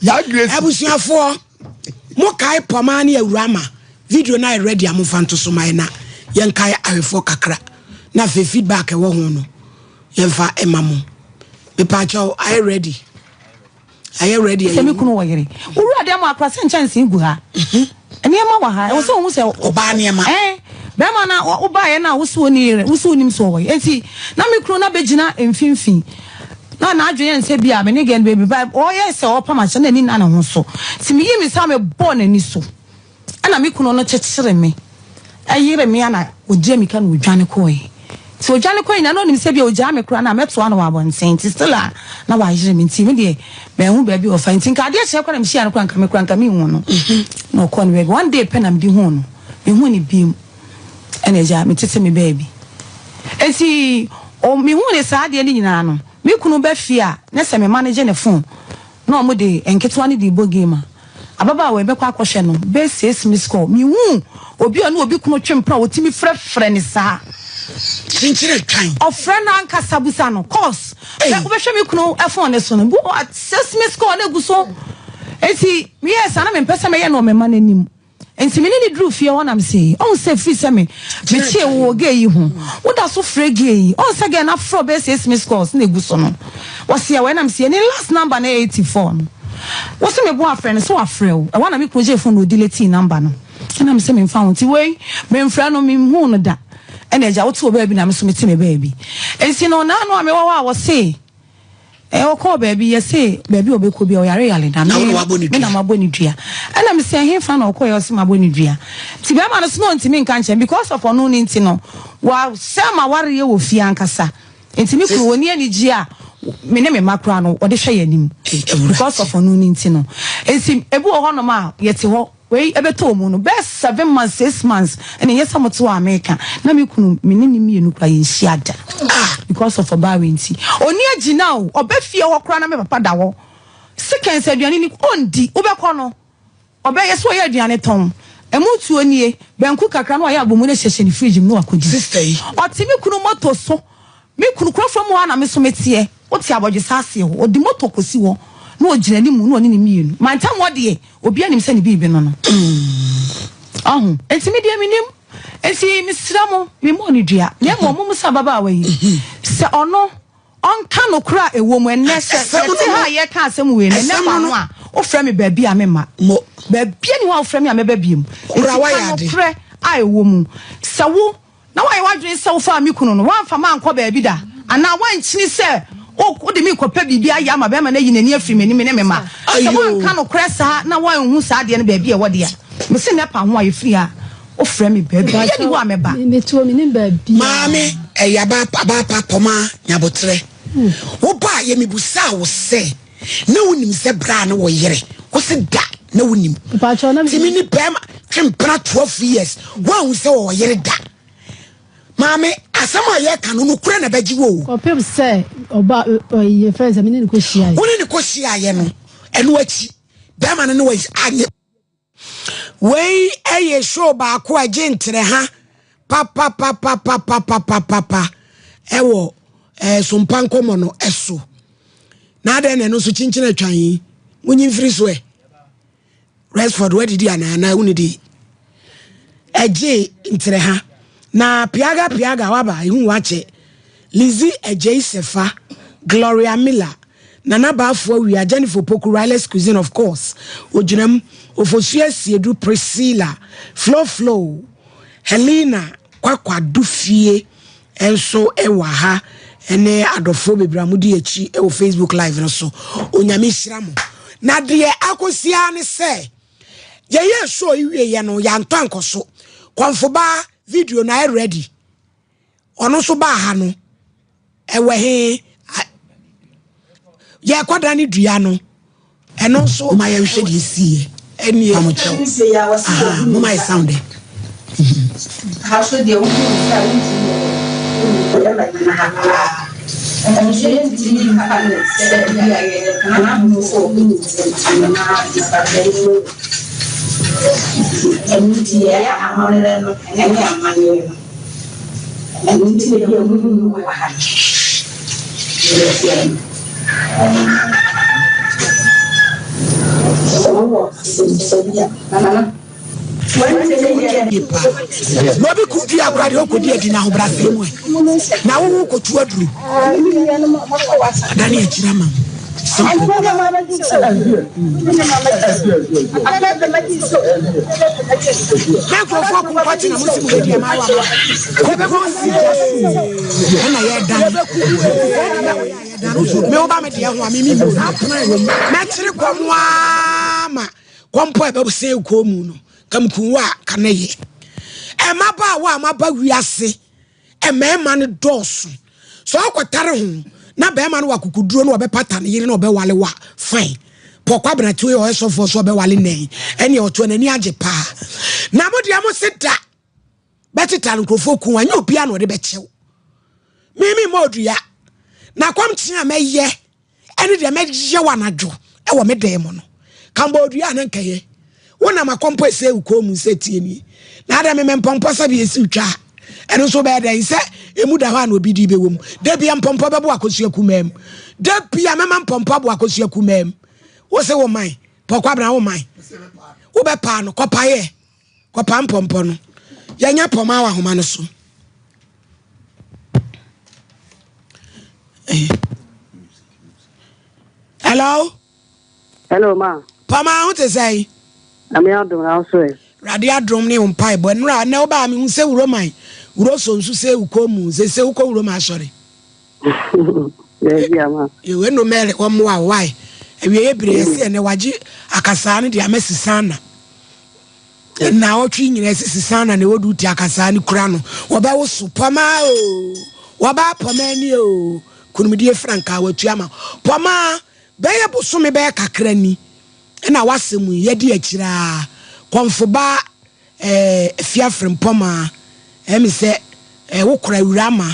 Yaa Grace. Abusuafoɔ, mo kae Pɔmaa ne Awurama video no ayɛ ready a momfa nto so ma yɛn na yɛnkae awefoɔ kakra na afei feedback ɛwɔ ho no yɛmfa ɛma mo. Mepaakyɛw ayɛ ready. Ayɛ ready Sɛ me kunu wɔ yere. Wowura dan mu akora sɛ nkyɛnsee gu ha. Nneɛma wɔ ha. Ɛwɔ sɛ wohu sɛ. Ɔbaa nneɛma. Ɛn, bɛrima na wobaeɛ no a wose wonni yere, wose wonim sɛ ɔwɔ yere. Enti na me kunu na bɛgyina mfimfini. Na n'adwene yɛ no sɛ bi a me ne girl no bɛbi ba ɔyɛ sɛ ɔrepam akyɛ na n'ani nna ne ho so. Nti meyii me nsa mebɔɔ n'ani so. Ɛna me kunu no kyekyere me, ɛyere me ana ɔgye mmirika na ɔdwane kɔɔe. Nti ɔdwane kɔɔe nyinaa na ɔnim sɛ bia ɔgyaa me koraa no a mɛtoa no wɔ abɔnten nti still a na wayere me nti me deɛ manhu baabi a ɔfa nti nka adeɛ kyeɛ koraa na mehyia no koraa nka me koraa nka menhu no. Na ɔkɔɔ ne baabi one day pɛ na mede huu no, menhuu no biom ɛna agya metete me baabi. Nti mehuu ne saa adeɛ no nyinaa no me kunu ba fie a na sɛ me manage ne phone na ɔmo de nketewa no de bɔ game a ababaawa yi mɛkɔ akɔhwɛ no bɛyɛ 6 miss call mehuu obi a ɔne obi kunu twe mpena a ɔtumi frɛfrɛ no saa. Kyenkyere twan. Ɔfrɛ no ankasa busa no cause sɛ wobɛhwɛ me kunu phone no so no bi wɔ hɔ a 6 miss call na egu so nti meyɛɛ saa na mempɛ sɛ mɛyɛ no wɔ me mma no anim. Nti me ne no duruu fie hɔ na mese, ɔhu sɛ firi sɛ me mekyee wo wɔ gay yi ho, woda so frɛ gay yi, ɔhu sɛ girl no afrɛ wo bɛyɛ 6 missed calls na egu so no, ɔse ɛwɔ he na mese, ne last number no yɛ 84 no, wose meboa afrɛ no, so wafrɛ wo, ɛhɔ na me kunu gyee phone na ɔdeletee number no, ɛna mese memfa ho, nti wei memfrɛ no, menhuu no da, ɛna agya wote wo baabi na me nso mete me baabi, nti no naano a mewɔ hɔ a wɔse. Eh ɔkɔɔ baabi yɛse baabi a ɔbɛkɔ bia ɔyare yare na me me na mabɔ ne dua ɛna mese ɛhefa na ɔkɔɛ ɔse mabɔ ne dua nti bɛrima no so na ɔntumi nka nkyɛn because of ɔno no nti no wasɛ mawareɛ wɔ fie ankasa nti me kunu ɔni anigyeɛ a me ne me mma koraa no ɔde hwɛ yɛn anim because of ɔno no nti no nti ebi wɔ hɔnom a yɛte hɔ Wei ɛbɛtɔɔ mu no bɛyɛ 7 months 6 months ɛna ɛnyɛ sɛ mote hɔ a meka na me kunu me ne ne mmienu koraa yɛnhyia da because of ɔbaa wei nti ɔni agyina o ɔbɛ fie hɔ koraa na me papa da hɔ seconds aduane ni ɔndi wobɛkɔ no ɔbɛyɛ sɛ ɔyɛ aduane tɔn ɛmu tuo nie banku kakra na wayɛ abomu no hyehyɛ ne fridge mu na wakɔdi ɔte me kunu moto so Me kunu, kuro fam hɔ ara na me nso meteɛ. Wote abɔdwesɛ aseɛ hɔ. Ɔde moto kɔsi hɔ na ɔgyina anim na ɔne ne mmienu. Mantam hɔ deɛ, obiara nim sɛ ne biribi no no. Ɔho? Enti me deɛ mennim. Enti mesrɛ mo, memmɔɔ no dua. Na mmom mommisa ababaawa yi sɛ ɔno ɔnka nokorɛ a ɛwɔ mu. Ɛnnɛ sɛ yɛte ha a yɛreka asɛm wei no, ɛnnɛ fa no a, wofrɛ me baabi a memma. Baabiara nni hɔ a wofrɛ me a mɛba biom. Enti ka nokorɛ a ɛwɔ mu. Sɛ wo. Na woayɛ w'adwene sɛ wofaa me kunu no, woamfa me ankɔ baabi da, anaa woankyini sɛ wode me rekɔpɛ biribi ayɛ ama barima no ayi n'ani afiri m'anim ne me mma. Sɛ woanka nokorɛ saa na woanhu saa adeɛ no baabi a ɛwɔ deɛ a, mese nnɛ pa ho a yɛfiri ha a, wofrɛ me baabi a nni hɔ a mɛba. Maame, ɛyɛ aba aba pa pɔma nyabotrɛ. Wo ba yɛ mebusaa wo sɛ na wonim sɛ bra ne wo yere wo se da na wonim. Timi ne bɛrima twe mpena 12 years woahu sɛ wɔwɔ yere da. Maame asɛm a yɛka no nokorɛ na bɛgye wo o. Kɔpem sɛ ɔba ɔyɛ fɛn sɛ me ne no kɔ hyiaeɛ. Wo ne no kɔ hyiaeɛ no ɛno akyi bɛrima no ne wɔ anyɛ. Wei yɛ show baako a ɛgye ntrɛha papapapapapapapa ɛwɔ ɛɛ sompa nkɔmɔ no ɛso. Na adɛn na ɛno nso kyinkyin atwan yi? Munyi mfiri so ɛ. Resford wadidi anaa anaa wunidi? Ɛgye ntrɛha. Na piaga piaga waba ehu wakyɛ. Lizzie Adjei Sefa, Gloria Miller, Nana Bafo Awia, Jennifer Opoku, Riley's Cuisine of course, Ogyinam, Ofosu Asiedu, Priscilla, Flo Flo, Helena Kwakwa Dufie nso wɔ ha ne adɔfoɔ bebree a modi akyi wɔ Facebook live no so. Onyame nhyira mo. Na deɛ akɔsi ara ne sɛ yɛyɛ show yi wieɛ no yɛantɔ ankɔ so. Kɔmfobaa video no ayɛ ready. Ɔno nso baa ha no, ɛwɔ he? Yɛkɔda ne dua no, ɛno nso. Moma yɛnhwɛ deɛ ɛsiiɛ. Ɛnie. Pamokyɛw. Moma yɛ sound ɛ. Ha so deɛ wohu sɛ wontumi yɛ ɛno nso yɛntumi mfa no sɛ bi a yɛyɛ n'ahunu sɛ ɔbɛyi na ɛno nti yɛyɛ amammerɛ no ɛne amanneɛ no. Ɛno nti na ebia muhu no wɔ ha no. Yɛteɛ no. Na obi ku dua koraa deɛ ɔkɔdi adi na ahobrɛaseɛ mu ɛ na wowo kɔtu aduro adane akyiri ama wo simple. Na nkurɔfoɔ ko nkɔkye na mo si mo bɛdi ama awa ma yɛbɛkɔ si gya so ɛna yɛdan me woba me deɛ ho a memi mu mɛkyere kɔm aa ma Kɔmpɔ a ɛbɛsɛn kɔn mu no, kamkuwa a ka ne yɛ. Mmabaawa a maba wiase, mmarima no dɔɔso. Sɛ ɔkɔtare ho na barima no wɔ akokoduro na ɔbɛpata ne yere na ɔbɛwale wo a, fine. Pɔ Kwabena Tue ɔyɛ sɔfoɔ so ɔbɛwale nnɛ yi, ɛnneɛ ɔtoa n'ani agye paa. Na mo deɛ mo se da bɛtetare nkurɔfoɔ kun, anyɛ obiara na ɔde bɛkyɛw. Mimi mmɔ odua, na kɔmkye a mɛyɛ ɛne deɛ mɛyɛ wo anadwo wɔ me dan mu no kambɔdua a na nkɛyɛ wonam akɔmpɔ ɛsɛ wo kɔn mu sɛ tie nie na adɛ meme mpɔmpɔ sɛ bi ɛsi twa a ɛno nso bɛyɛ dɛn sɛ ɛmu da hɔ a na obi di bɛwɔ mu da bia mpɔmpɔ bɛbo akosua kumaa mu da bia mɛma mpɔmpɔ abo akosua kumaa mu wo se wo man pɔkwabena wo man wobɛpaa no kɔpaeɛ Kɔpa mpɔmpɔ no. Yɛnyɛ pɔma wɔ ahoma no so. Eh. Hello. Hello ma. Pɔma ho te sɛ. Nyame adom na so ɛ. Awurade adom ne wo mpaebɔ. Nnora na wobaa mehu sɛ wuro man wuro so nso sɛ wokɔ mu sɛ sɛ wokɔ wuro ma asɔre. Daabi ama. Yewe no Mary wɔmmoa wo wae. Awieɛ bere yɛse ɛnɛ wagye akasaa no de ama Susana. Nnaawɔtwe nyinaa ɛse Susana na ɛwɔ duty akasaa no kura no. Wɔbɛwoso pɔmaa oo, wɔbaa pɔmaa ni oo, kunimdie frankaa watua ama. Pɔmaa bɛyɛ bosome bɛyɛ kakra ni ɛna wasɛm yi yɛdi akyire ara. Kɔmfo baa eh, Afia Frimpɔmaa, ɛyɛ me sɛ eh, wo kora awura ma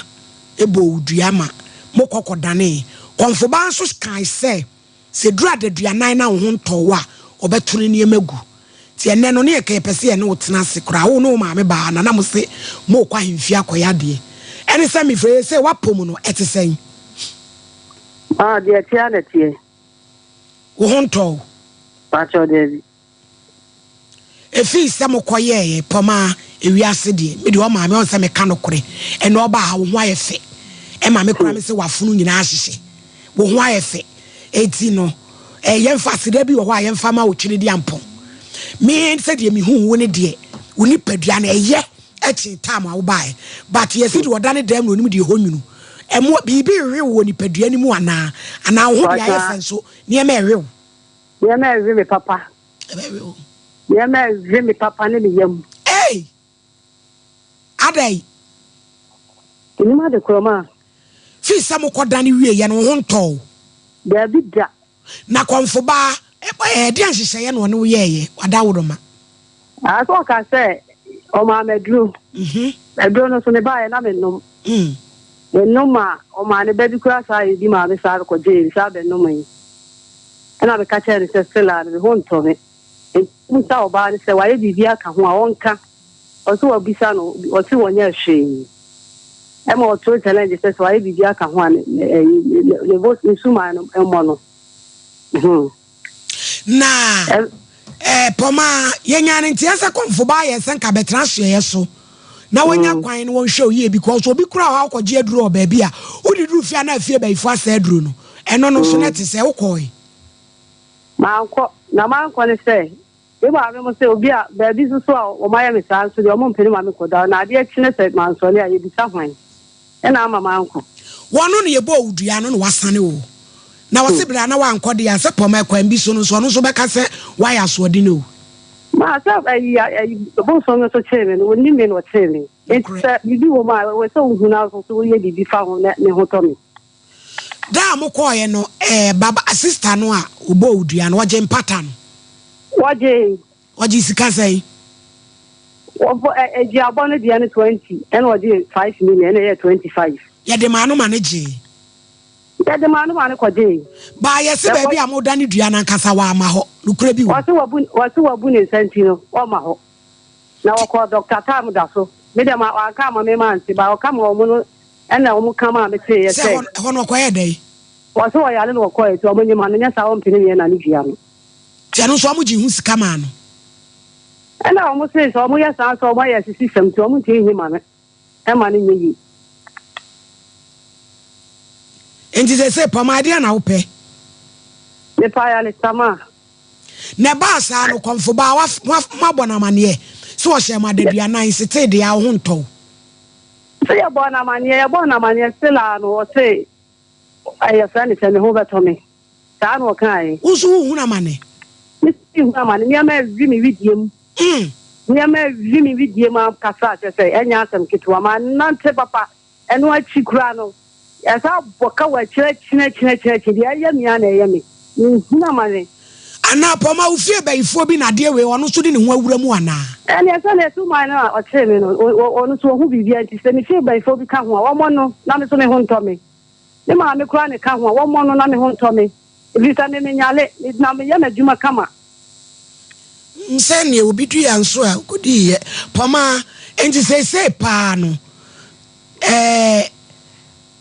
ɛbɔɔ wo dua ma mokɔ kɔdanee. Kɔmfobaa nso kae sɛ, sɛ ɛduru adaduanan na wo ho ntɔɔ wo a, ɔbɛto ne nneɛma agu. Nti ɛnnɛ no, ne yɛka yɛpɛ sɛ yɛne wo tena ase koraa. Wo ne wo maame baa na na mo se morekɔ ahemfie akɔyɛ adeɛ. Ɛne sɛ mefrɛ yɛ sɛ woapɔ mu no, ɛte sɛn? Ah, deɛ ɛteɛ ara na ɛteɛ. Wo ho ntɔɔ wo? Pakyɛw, daabi. Efii sɛ mokɔ yɛɛyɛ pɔmaa ewiase deɛ me deɛ ɔmaa me ɔn sɛ meka nokore ɛnɛ ɔbaa ha wo ho ayɛ fɛ ɛma me koraa me sɛ wafono nyinaa ahyehyɛ wo ho ayɛ fɛ eti no eh, yɛmfa aseda bi wɔ hɔ a yɛmfa ma wo twene de ampɔn me sɛ deɛ mehu wo ne deɛ wo nipadua no ɛyɛ ɛkyen tam a wobaeɛ but yɛsi deɛ ɔda ne dɛm na onim deɛ ɛhɔ nwunu ɛmo biribi rewe wɔ nipadua no mu anaa anaa wo ho deɛ ayɛ fɛ nso nneɛma ɛrewe wo. Nneɛma ɛwe me papa. Ɛbɛwe wo. Nneɛma ɛwe me papa ne me yam. Ei! Adɛn? Menim ade korɔ ma. Fii sɛ mokɔdane wieeɛ no, wo ho ntɔɔ wo? Daabi da. Na kɔmfo baa, ɛdeɛn nhyehyɛeɛ na ɔne wo yɛeɛ, w'adaworoma? Ah, sɛ ɔka sɛ ɔmaa me aduro. Aduro no nso mebaeɛ na menom. Menom a, ɔmaa ne ba bi koraa saa yɛ bi maa me saa kɔgyee bi saa bɛnomee. Ɛna meka kyerɛɛ no sɛ still a no me ho ntɔ me. Nti mebisa ɔbaa no sɛ wayɛ biribi aka ho a ɔnka. Ɔse wabisa no, ɔse wɔnyɛɛ hwee. Ɛma ɔtoo challenge sɛ sɛ wayɛ biribi aka ho a ne ne ne ne suman no mmɔ no. Hmm. Na eh, pɔma yɛnya no nteɛ sɛ kɔmfo baa yɛ sɛ nka bɛtena ahyeɛyɛ so na wɔnya mm. kwan no wɔnhwɛ oyie because obi kura hɔ akɔgye aduro wɔ baabi a wode duru fie a na afie bayifo asɛ aduro no ɛno no so na mm. te sɛ wokɔe. Mankɔ na mankɔ ne sɛ Me maame mo sɛ obi a baabi nso so a wɔayɛ me saa nso deɛ wɔmpene ma mekɔda na adeɛ kye ne sɛ mansɔre a yɛbisa hwan ɛna ama mankɔ. Wɔno na yɛbɔɔ wo dua no na wasane wo na wɔse berɛ a na wankɔ deɛ a sɛ pɔma ɛkwan bi so no nso ɔno nso bɛka sɛ woayɛ asoɔden o. Maa sɛ ayi ayi bosom no nso kyee me no wɔnim me na ɔkyee me nti sɛ biribi wɔ mu a ɛwɔ sɛ wohu na nso woyɛ biribi fa ho na me ho tɔ me. Da a mokɔɔeɛ no, ɛɛ, baba, sista no a ɔbɔɔ wo dua no, ɔgyee mpata no? Wɔgyee. Ɔgyee sika sɛn? Wɔbɔ, ɛ, aduabɔ no deɛ no 20, ɛna ɔgyee 5 million, ɛna ɛyɛɛ 25. Yɛde maa no ma no gyee. Yɛde maa no ma no kɔgyee. Baa yɛse baabi a modane dua no ankasa, wamma hɔ. Nokorɛ bi wɔ mu? Wɔse wabu, wɔse wabu ne nsa nti no, ɔmma hɔ. Na wɔkɔɔ Dɔkta Tam da so. Me deɛ ma, wanka amma me mante, but ɔka maa wɔn no Ɛna wɔn ka maa me teeɛ sɛ. Sɛ ɛhɔ no ɔkɔyɛɛ dɛn? Wɔse ɔyare na ɔkɔeɛ nti wɔn nye ma no nyɛ saa ɔmpene meɛ na ne dua no. Nti ɛno nso wɔn gye ho sika maa no. Ɛna wɔn se sɛ wɔn yɛ saa nso wɔn ayɛ asisi fam nti wɔn ntumi nyi ma no ɛma no nyɛ yie. Nti sese pam adeɛ na wopɛ? Mepɛ ayaresa ma. Na ɛbaa saa no kɔmfo baa wa moabɔ no amaneɛ sɛ ɔhyɛɛ mo adaduanan setee deɛ a wo ho ntɔ wo. Sɛ yɛbɔɔ no amaneɛ yɛbɔɔ no amaneɛ still a no ɔse yɛfrɛ no sɛ me ho bɛtɔ me. Saa na ɔkaeɛ. Wo nso wohunu amane? Me nso mehunu amane. Nneɛma awi me wedeɛ mu. Nneɛma awi me wedeɛ mu ankasa, kyerɛ sɛ, ɛnyɛ asɛm ketewa. Mannante papa. Ɛno akyi koraa no, yɛsan bɔ ka wɔ akyire akyini akyini akyini akyini. Deɛ ɛyɛ me ara na ɛyɛ me. Mehunu amane. Anaa Pɔma, wo fie bayifoɔ bi na adeɛ wei ɔno nso de ne ho awura mu anaa? Ɛnneɛ sɛdeɛ suman no a ɔkyeree me no, ɔno nso ɔhu biribiara nti, sɛ me fie bayifoɔ bi ka ho a, wɔmmɔ no na me nso me ho ntɔ me. Me maame koraa na ɛka ho a, wɔmmɔ no na me ho ntɔ me, ɛfiri sɛ me menyare, na meyɛ m'adwuma kama. Sɛ neɛ obi dua nso a ɔkɔdiiɛ pɔmaa. Enti seesei paa no, ɛɛ,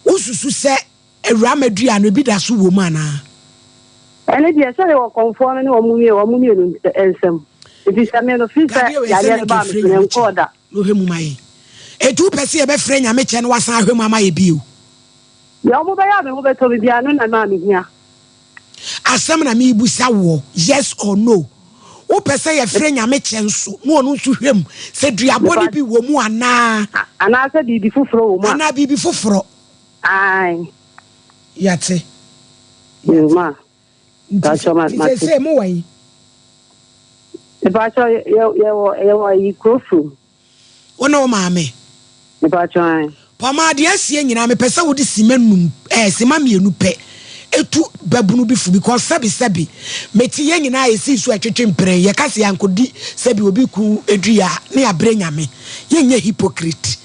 wosusu sɛ awuraa ma dua no ebi da so wɔ mu anaa? Ɛno deɛ, sɛ yɛwɔ kɔmfoɔ no ne wɔn mmienu nsam, ɛfiri sɛ me no, firi sɛ yareɛ no baa me so no, ɛnkɔɔ da. Na ɔhwɛ mu ma yɛn. Enti wopɛ sɛ yɛbɛfrɛ Nyame kyɛ na wasan ahwɛ mu ama yɛ bio? Deɛ wɔn bɛyɛ a me ho bɛtɔ me biara, ɛno na ɛma mehia. Asɛm na merebisa woɔ, yes or no? Wopɛ sɛ yɛfrɛ Nyame kyɛ nso na ɔno nso hwɛ mu sɛ duabɔ no bi wɔ mu anaa? Anaasɛ biribi foforɔ wɔ mu a. Anaa biribi foforɔ. Ae. Yɛate. Yɛate. Ma. Nti seesei mowɔ he? Mepakyɛw yɛ yɛwɔ yɛwɔ ayi Kurofrom. Wo ne wo maame? Mepakyɛw ae. Pɔmaa deɛ asie nyinaa mepɛ sɛ wode sima num ɛɛ sima mmienu pɛ etu babunu bi fo because sɛbi sɛbi mete yɛn nyinaa yɛsii so ɛtwetwe mprɛn yɛka sɛ yɛankɔdi sɛbi obi ku dua a ne yɛabrɛ Nyame yɛnyɛ hypocrite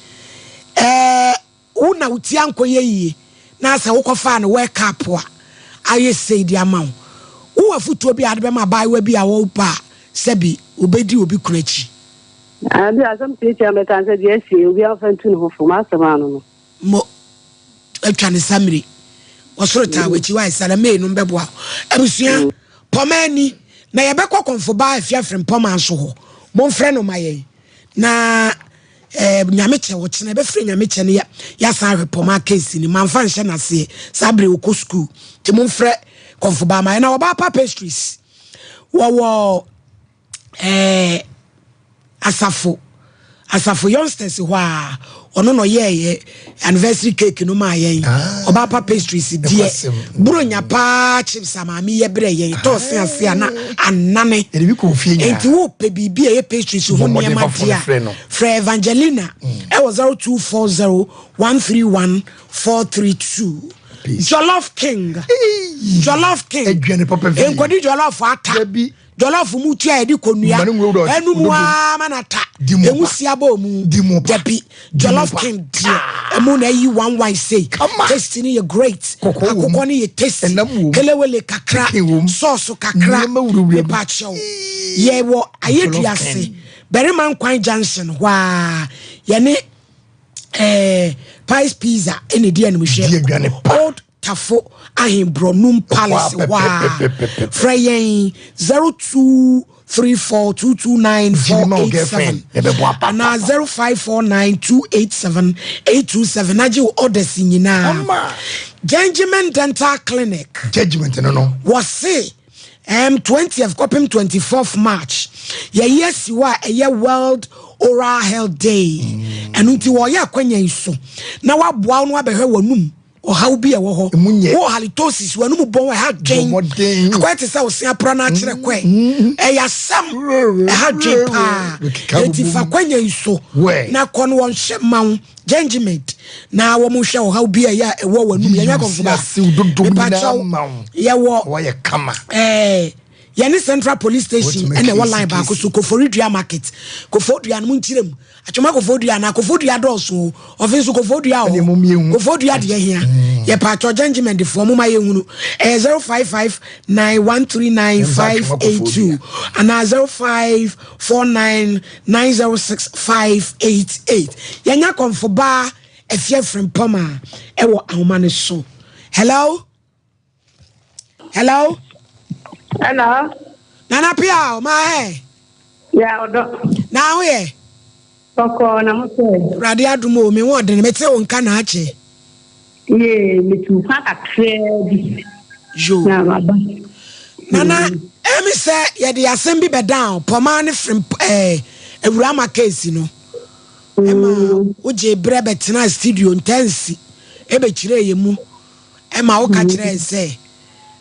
ɛɛ Wo na wo ti ankɔyɛ yie na sɛ wokɔfaa no work up a ayɛ sei de ama wo. Wowɔ afotuo bi a wode bɛma abaayewa bi a ɔreba a sɛbi ɔbɛdi obi kunu akyi? Bi a asɛm tiatia a mɛka ne sɛ deɛ asie obiara mfa ntu ne ho fo. M'asɛm ano no. Mo atwa ne samire. Ɔsoro taa w'akyi wae Salame nom bɛboa wo. Abusua, pɔma ani na yɛbɛkɔ Kɔmfobaa Afia Frimpɔmaa nso hɔ. Momfrɛ no ma yɛn na Eh, nyame kyɛ ɔkyena ɛbɛfrɛ nyame kyɛ no yɛasan ahwɛ pɔma case ni mamfa nhyɛ n'aseɛ saa bere ɔkɔ sukuu nti momfrɛ kɔmfo baa ma ɛna ɔbaa pa pastries wɔwɔ eh, asafo asafo youngsters hɔ a ɔno na ɔyɛɛyɛ anniversary cake no maa yɛn ah. ɔbaa pa pastries deɛ buronya paa chips a maame yɛ brɛ yɛn tɔɔ se ase a na anane nti wopɛ biribi a ɛyɛ pastries ho nneɛma deɛ a frɛ Evangelina mm. ɛwɔ 0240 131 432 Jollof King Jollof King nkɔdi jollof ata Jollof mu tua yɛde kɔnua ɛnu mu aa ma na ta emu si abɔ mu dabi Jollof King deɛ ɛmu na ɛyi one one sei tasty no yɛ great akokɔ no yɛ tasty kelewele kakra sauce kakra mepa kyɛw yɛwɔ ayɛduase barima nkwan junction hɔ a yɛne ɛɛ Pies Pizza ɛna ɛdi animhwɛ old Tafo Ahenbrɔnum Palace hɔ a, frɛ yɛn 0234229487 anaa 0549287827 na gye wo orders nyinaa. Gentleman Dental Clinic. Judgment no no. Wɔse um, 20th kɔpem 24th March yɛyi asi hɔ a ɛyɛ World Oral Health Day. Ɛno nti wɔyɛ akwanya yi so na waboa wo no abɛhwɛ w'anum ɔhaw bi a ɛwɔ hɔ wɔ halitosis w'anum bɔn ɛha dwen akɔyɛ te sɛ ɔse apra no akyerɛ mm, kɔɛ mm. ɛyɛ asɛm ɛha dwen paa eti fa kwanya yi so na kɔ no wɔnhyɛ ma wo gengiment na wɔn hwɛ ɔhaw bi a ɛyɛ a ɛwɔ w'anum yɛnyɛ akɔnfo ba mepakyɛw yɛwɔ ɛɛ yɛne central police station ɛna ɛwɔ line baako so koforidua market koforidua no mu nkyerɛ mu Atwoma Koforidua anaa Koforidua dɔɔso o, ɔfe nso Koforidua wɔ hɔ. Koforidua deɛ hia. Mm. Yɛ paatwɔ gentlemen defoɔ mo ma yɛ hunu. Ɛyɛ 0559139582 anaa 0549906588. Yɛnya kɔmfo baa Afia Frimpɔm a ɛwɔ ahoma no so. Hello? Hello? Hello? Nana Pia, ɔma hɛ. Ya ɔdɔ. Na ho yɛ. Bɔkɔɔ na mo sɛ. Awurade adom o, me ho ɔden, mete wo nka na akyɛ. Yee, metu kwan kakraa bi. Yo. Na maba. Nana, ɛmi sɛ yɛde asɛm bi bɛdan pɔmaa ne firi ɛɛ awurama keesi no. Ɛma wogye berɛ bɛtena studio ntansi ɛbɛkyerɛ yɛ mu. Ɛma woka kyerɛɛ sɛ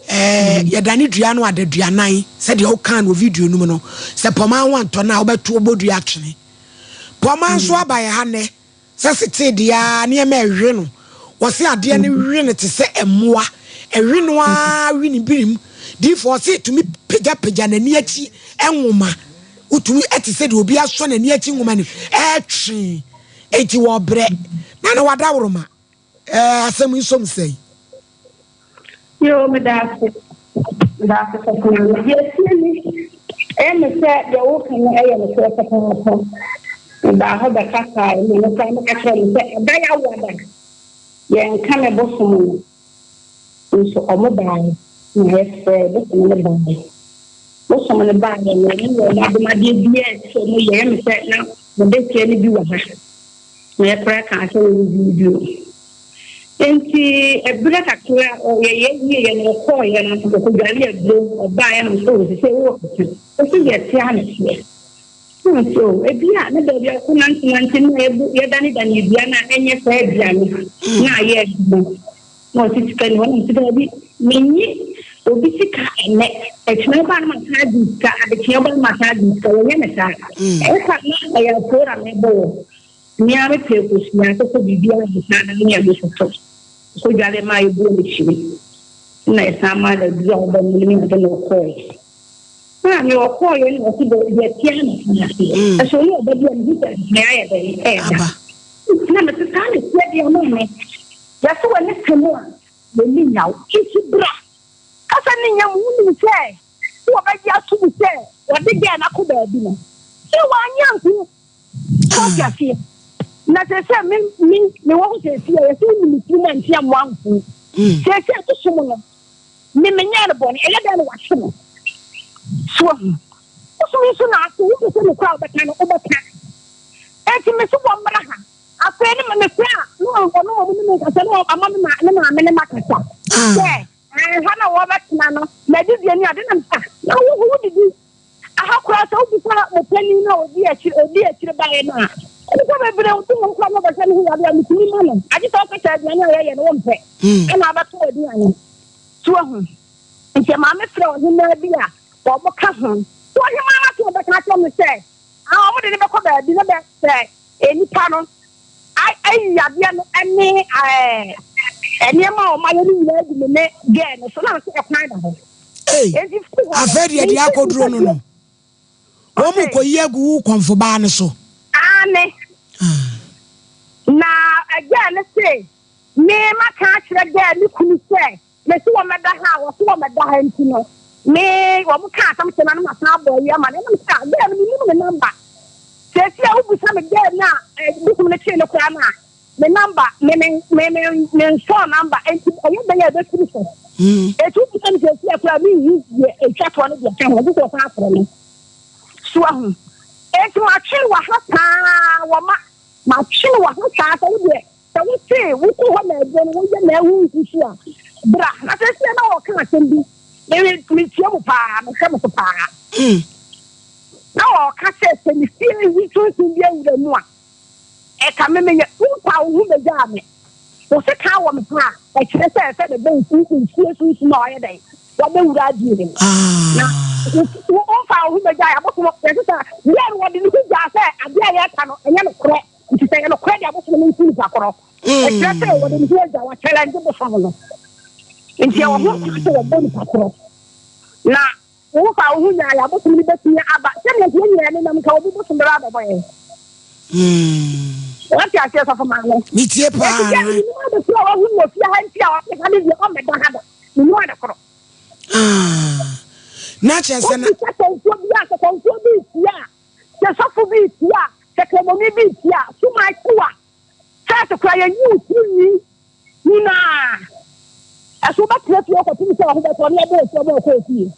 ɛɛ yɛdane dua no adaduanan sɛdeɛ wokaa no wɔ video no mu no sɛ pɔmaa ho antɔ no a wobɛto ɔbɔdua atwene. Pɔmaa nso aba yɛ ha nnɛ sɛ setee deɛ a nneɛma ɛhwe no. Wɔse adeɛ no we no te sɛ mmoa. Ɛwe no ara we ne birim. Diifoɔ ɔse ɛtumi pagyapagya n'ani akyi nwoma. Wotumi ɛte sɛ deɛ obi asɔ n'ani akyi nwoma no ɛretwe. Enti wɔbrɛ. Na na wadaworoma. Ɛɛ asɛm yi som sɛn? Yoo, meda ase. Meda ase sɔfo maame. Deɛ ɛteɛ ni, ɛyɛ me sɛ deɛ woka no ɛyɛ nokorɛ papaapa. Mebaa hɔ bɛkasaeɛ ma no koraa meka kyerɛɛ no sɛ ɛda yɛ awada yɛnka me bosom no. Nso ɔmo baeɛ na yɛfrɛɛ bosom no baeɛ. Bosom no baeɛ no ɔmo yɛ ɔmo adomadeɛ biara ɛsɛ sɛ ɔmo yɛ. Ɛyɛ me sɛ na mo dehyeɛ no bi wɔ ha. Na yɛkoraa kaa sɛ wɔnwui bio. Enti ɛberɛ kakra yɛyɛ wieɛ no ɔkɔɔeɛ no ɔkɔdware aduro ɔbaeɛ no sɛ ɔsɛ sɛ wowɔ kɛse ɔsɛ deɛ ɛte a na ɛteɛ na ɔsɛ o ebi a ne baabi a ɔkɔ nantenante na yɛdanedane dua no a ɛnyɛ saa dua no na ayɛ adwuma na ɔsɛ sika ni hɔ na ɔsɛ daabi menye obi sika ɛnɛ ɛkyena ɔbaa no masan agye sika adekyeɛ ɔbaa no masan agye sika wɔnyɛ ne saa ɛsa na ɛyɛ afuo na mebɔ wɔ mmea mepɛ kosua akokɔ biribiara mesan da ne ɛno soso kɔdwale ma ɛbuo ne kyiri na ɛsan ma na aduru a ɔbɛ no ne ade na ɔkɔɔe na me ɔkɔɔeɛ na ɔse deɛ tia na tena aseɛ ɛso ne ɔba bi a mehu sɛ me ayɛ dɛn ɛɛda na mete saa na ɛteɛ deɛ ma me Yɛse w'ani te mu a, w'ani nnya wo. Nti bra. Kasa no nnya mu, wonim sɛ sɛ wɔbɛgye ato mu sɛ wɔde girl no akɔ baabi no, sɛ w'anye anto. So wote aseɛ? Na seesei me, me, mewɔ hɔ seesei a, yɛse wonim me tirim a nti a moamfo. Seesei bosom no, me menyɛɛ no bɔne, ɛyɛ dɛn na wahye me? So wahu? Bosom yi nso na ase, wopɛ sɛ nokorɛ a wobɛka no, wobɛka. Enti mese wɔmmra ha. Afei ne mefrɛ a na ɔno wɔn ne me nkasa na ama me ma ne maame ne makasa sɛ ha na wɔbɛtena no na adidie ne ade nam sa na wo wo didi aha koraa sɛ wobisa mo panin na ɔdi akyire ɔdi akyire baeɛ no a nnipa bebree wotu wɔn koraa na wɔbɛhwɛ ne ho yadeɛ a metumi ma no agye sɛ wokasa aduane a yɛyɛ no wompɛ ɛna abɛto aduane so ahu nti maame frɛ ɔhemaa bi a wɔn ka ho so ɔhemaa no ase ɔbɛka akyerɛ me sɛ wɔn de no bɛkɔ baabi na bɛ sɛ Nnipa no ayi yadeɛ no ne nneɛma a wɔayɛ no nyinaa agu me ne gɛɛ no so na nso ɛkwan da hɔ. Ei, afei deɛ deɛ akɔduro no no, wɔn mu kɔyi agu wo kɔnfobaa no so. Aane. Ah. Na gɛɛ no se, me maka akyerɛ gɛɛ ne kunu sɛ Mese wɔmmɛda ha a, wɔse wɔmmɛda ha nti no, me wɔn kaa asɛm kyerɛ me a na masan abɔ ayi ama no. Ɛna mese ah, girl no mennim ne number. Seesei a wobisa me girl no a bosom no kyee no koraa no a, me number, me me me me mensɔɔ number, nti ɛyɛ dɛn a ɛbɛfiri so. Eti wobisa me seesei a koraa menhu deɛ ɛtwa toɔ ne deɛ ɛka ho, gye sɛ wɔsan afrɛ me. So ahu? Enti matwe wɔ ha saa, wɔma matwe wɔ ha saa sɛ wo deɛ Sɛ wose wokɔ hɔ na aduro no woyɛ na ɛho nsu so a, bra. Na seesei na wɔka asɛm bi, me metie mo paa, mehwɛ mo so paa. Na wɔka sɛ sɛ me fie yi sunsum bi awura mu a, ɛka me meyɛ wompa wo ho begyaa me. Wo se kan wɔ me ho a, ɛkyerɛ sɛ ɛsɛ mebɔ nsu nsuo sunsum a ɔyɛ dɛn wabɛwura adeɛ no mu. Na womfa wo ho begyaa abosom yɛse sɛ yɛ no wɔde ne ho gyaa sɛ adeɛ a yɛka no ɛnyɛ nokorɛ. Nti sɛ ɛyɛ nokorɛ deɛ abosom no nku nipa korɔ. Ɛkyerɛ sɛ wɔde ne ho agya wa challenge bosom no. Nti ɛwɔ ho kwan sɛ wɔbɔ nipa korɔ. Na wo fa wo ho nyaayɛ abosom no bɛtumi aba sɛdeɛ nti yɛn nyinaa nenam nka obi bosom bɛba abɛbɔ yɛn. Wate aseɛ sɔfo maame? Metie paa. Ɛti sɛ menim ade korɔ a wahu wɔ fie ha nti a ɔte ha ne deɛ ɔmmɛda ha da. Menim ade korɔ. Na kyerɛ sɛ na. Wobisa kɔmfoɔ bi a sɛ kɔmfoɔ bi retie a Sɛ sɔfo bi retie a, sɛ Kramoni bi retie a, so my kuwa, first koraa yɛyi wo tiri nwi nyinaa. Ɛso wobɛtena fie kɔpem sɛ wo ho bɛtɔ ne yɛbɔ osu ama ɔkɔ ofie.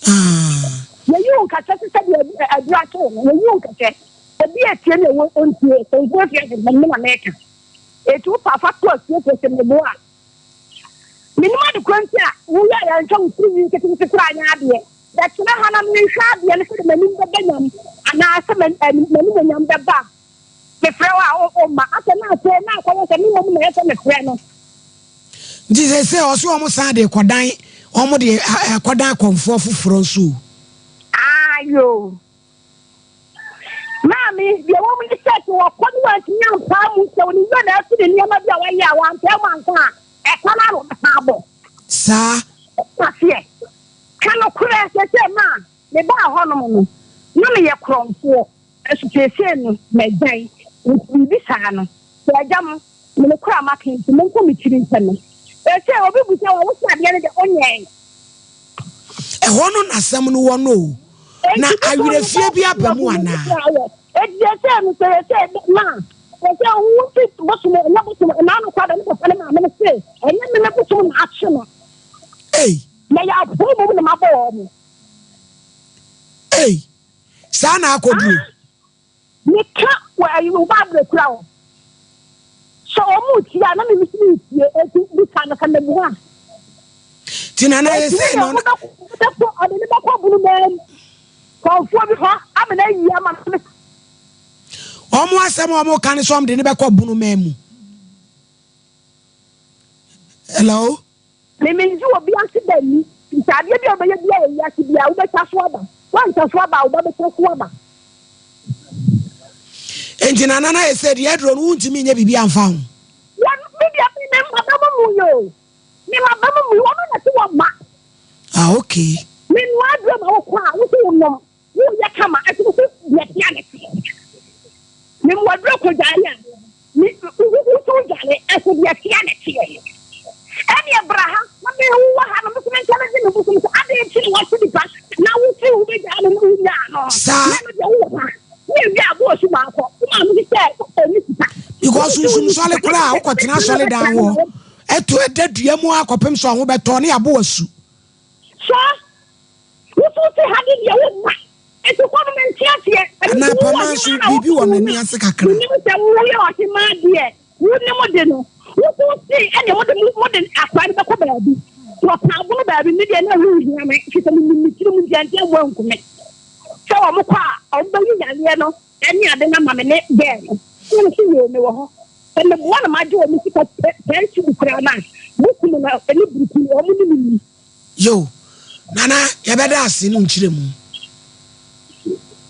Ah. Yɛyi wo nkɛkyɛ te sɛ deɛ aduru akye wo no, yɛyi wo nkɛkyɛ. Obi atie ne ɛwɔ ɔntie, sɛ nkuo fie ase me na meka. Eti wo paafa to asuafoɔ sɛ meboa a. Menim ade korɔ nti a woyɛ a yɛntwa wo tiri nwi nketenkete koraa nyɛ adeɛ. Bɛtena ha na menhwɛ adeɛ no sɛdeɛ m'anim bɛba nyam anaa sɛ m'animuonyam bɛba a. Mefrɛ wo a, womma. Afei na afei na akɔyɛ sɛ me mmom na ɛyɛ sɛ mefrɛ no. Nti seesei ɔse wɔn san de kɔdan wɔn de kɔdan akɔmfoɔ foforɔ nso o. Ayo. Maame, deɛ ɛwɔ mu ne sɛ, sɛ wɔkɔ ne wantumi ampaa mu sɛ ne werɛ na afi ne nneɛma bi a wayɛ a wampaa mu anka a, ɛka no ara na ɔbɛsan abɔ. Saa. Aseɛ. Ka nokorɛ, seesei maa mebaa hɔnom no, na meyɛ korɔmfoɔ. Nanso seesei no, magyae. Enti biribi saa no, sɛ agya mo, me nokorɛ a maka nti, monko me tiri nkyɛ me. Seesei obi bisa wo a, wose adeɛ no deɛ wonyɛe. Ɛhɔ no na asɛm no wɔ no o. Na awerɛfie bi aba mu anaa? Enti seesei no, sɛ seesei ma, seesei wo fi bosom, ɛnyɛ bosom, ɛna no kɔ da ne papa ne maame no se, ɛnyɛ me me bosom na akye no. Ei. Na yɛ apoo mmom na mabɔ wɔn. Ei. Saa na akɔduro. Ah, meka wɔ ayi wo Bible kura wo. Sɛ wɔn mu tie a na mimi si mi tie eti bisa no sɛ meboa. Ti na na yɛ sɛ no. Ɔde ɔde ne bɛkɔ bunu bɛn kɔnfoɔ bi hɔ amena ayi ama no. Wɔn asɛm a wɔn ka ne sɛ wɔn de ne bɛkɔ bunu mɛn mu. Hello. Me mennye obi ase da nni, nti adeɛ bi a wobɛyɛ biara wɔ wiase biara wobɛtwa so aba, woantwa so aba a wo ba bɛtwa so aba. Nti nana na yɛ sɛ deɛ aduro no wontumi nyɛ biribi amfa ho. Wɔn me deɛ me me mma ba mu mu yɛ o, me mma ba mu mu yɛ ɔno na ɛte wɔn mma. Ah okay. Me nua aduro ma wokɔ a wosi wo nom. Woyɛ kama ɛso wo so deɛ tea ne teɛ. Me mmoaduro kɔ dware a me wo so dware ɛso deɛ tea ne teɛ. Ɛneɛ bra ha na me wo wɔ ha no me so me nkyɛn gye me bosom sɛ adɛn nti na wate nipa na wo firi wo bɛgyaa no na wo nyaa no. Saa. Na ɛno deɛ wo wɔ ha ne ewie a bɔɔ su baakɔ wo maame bi sɛ ɔni sika. Because sunsum sɔle koraa wokɔtena asɔle dan hɔ ɛto ɛda dua mu akɔpem sɛ ɔho bɛtɔ ne yɛabo asu. Saa. Wo so wote ha de deɛ womma. Nti hɔ no mente aseɛ. Ɛno Anaa nti wowɔ pama nso ɔhemaa na biribi wɔ wo n'ani ase kakra. Menim sɛ woyɛ ɔhemaa deɛ wonim de no. Wo so wote ɛdeɛ mode mode akoa no bɛkɔ baabi. Wɔpaabono baabi me deɛ na ɛho nhia me firi sɛ menim me tirim nti ɛnte mmoa nku me. Sɛ wɔn kɔ a wɔn bɛyi yareɛ no ɛne ade no ama me ne gɛɛ no. Ɛna me so yoo mewɔ hɔ. Sɛ meboa na magye wɔn sika 10 cedi koraa no a bosom no ɛne buruku no wɔn ne me nni. Yo, Nana yɛbɛda ase no nkyerɛ mu.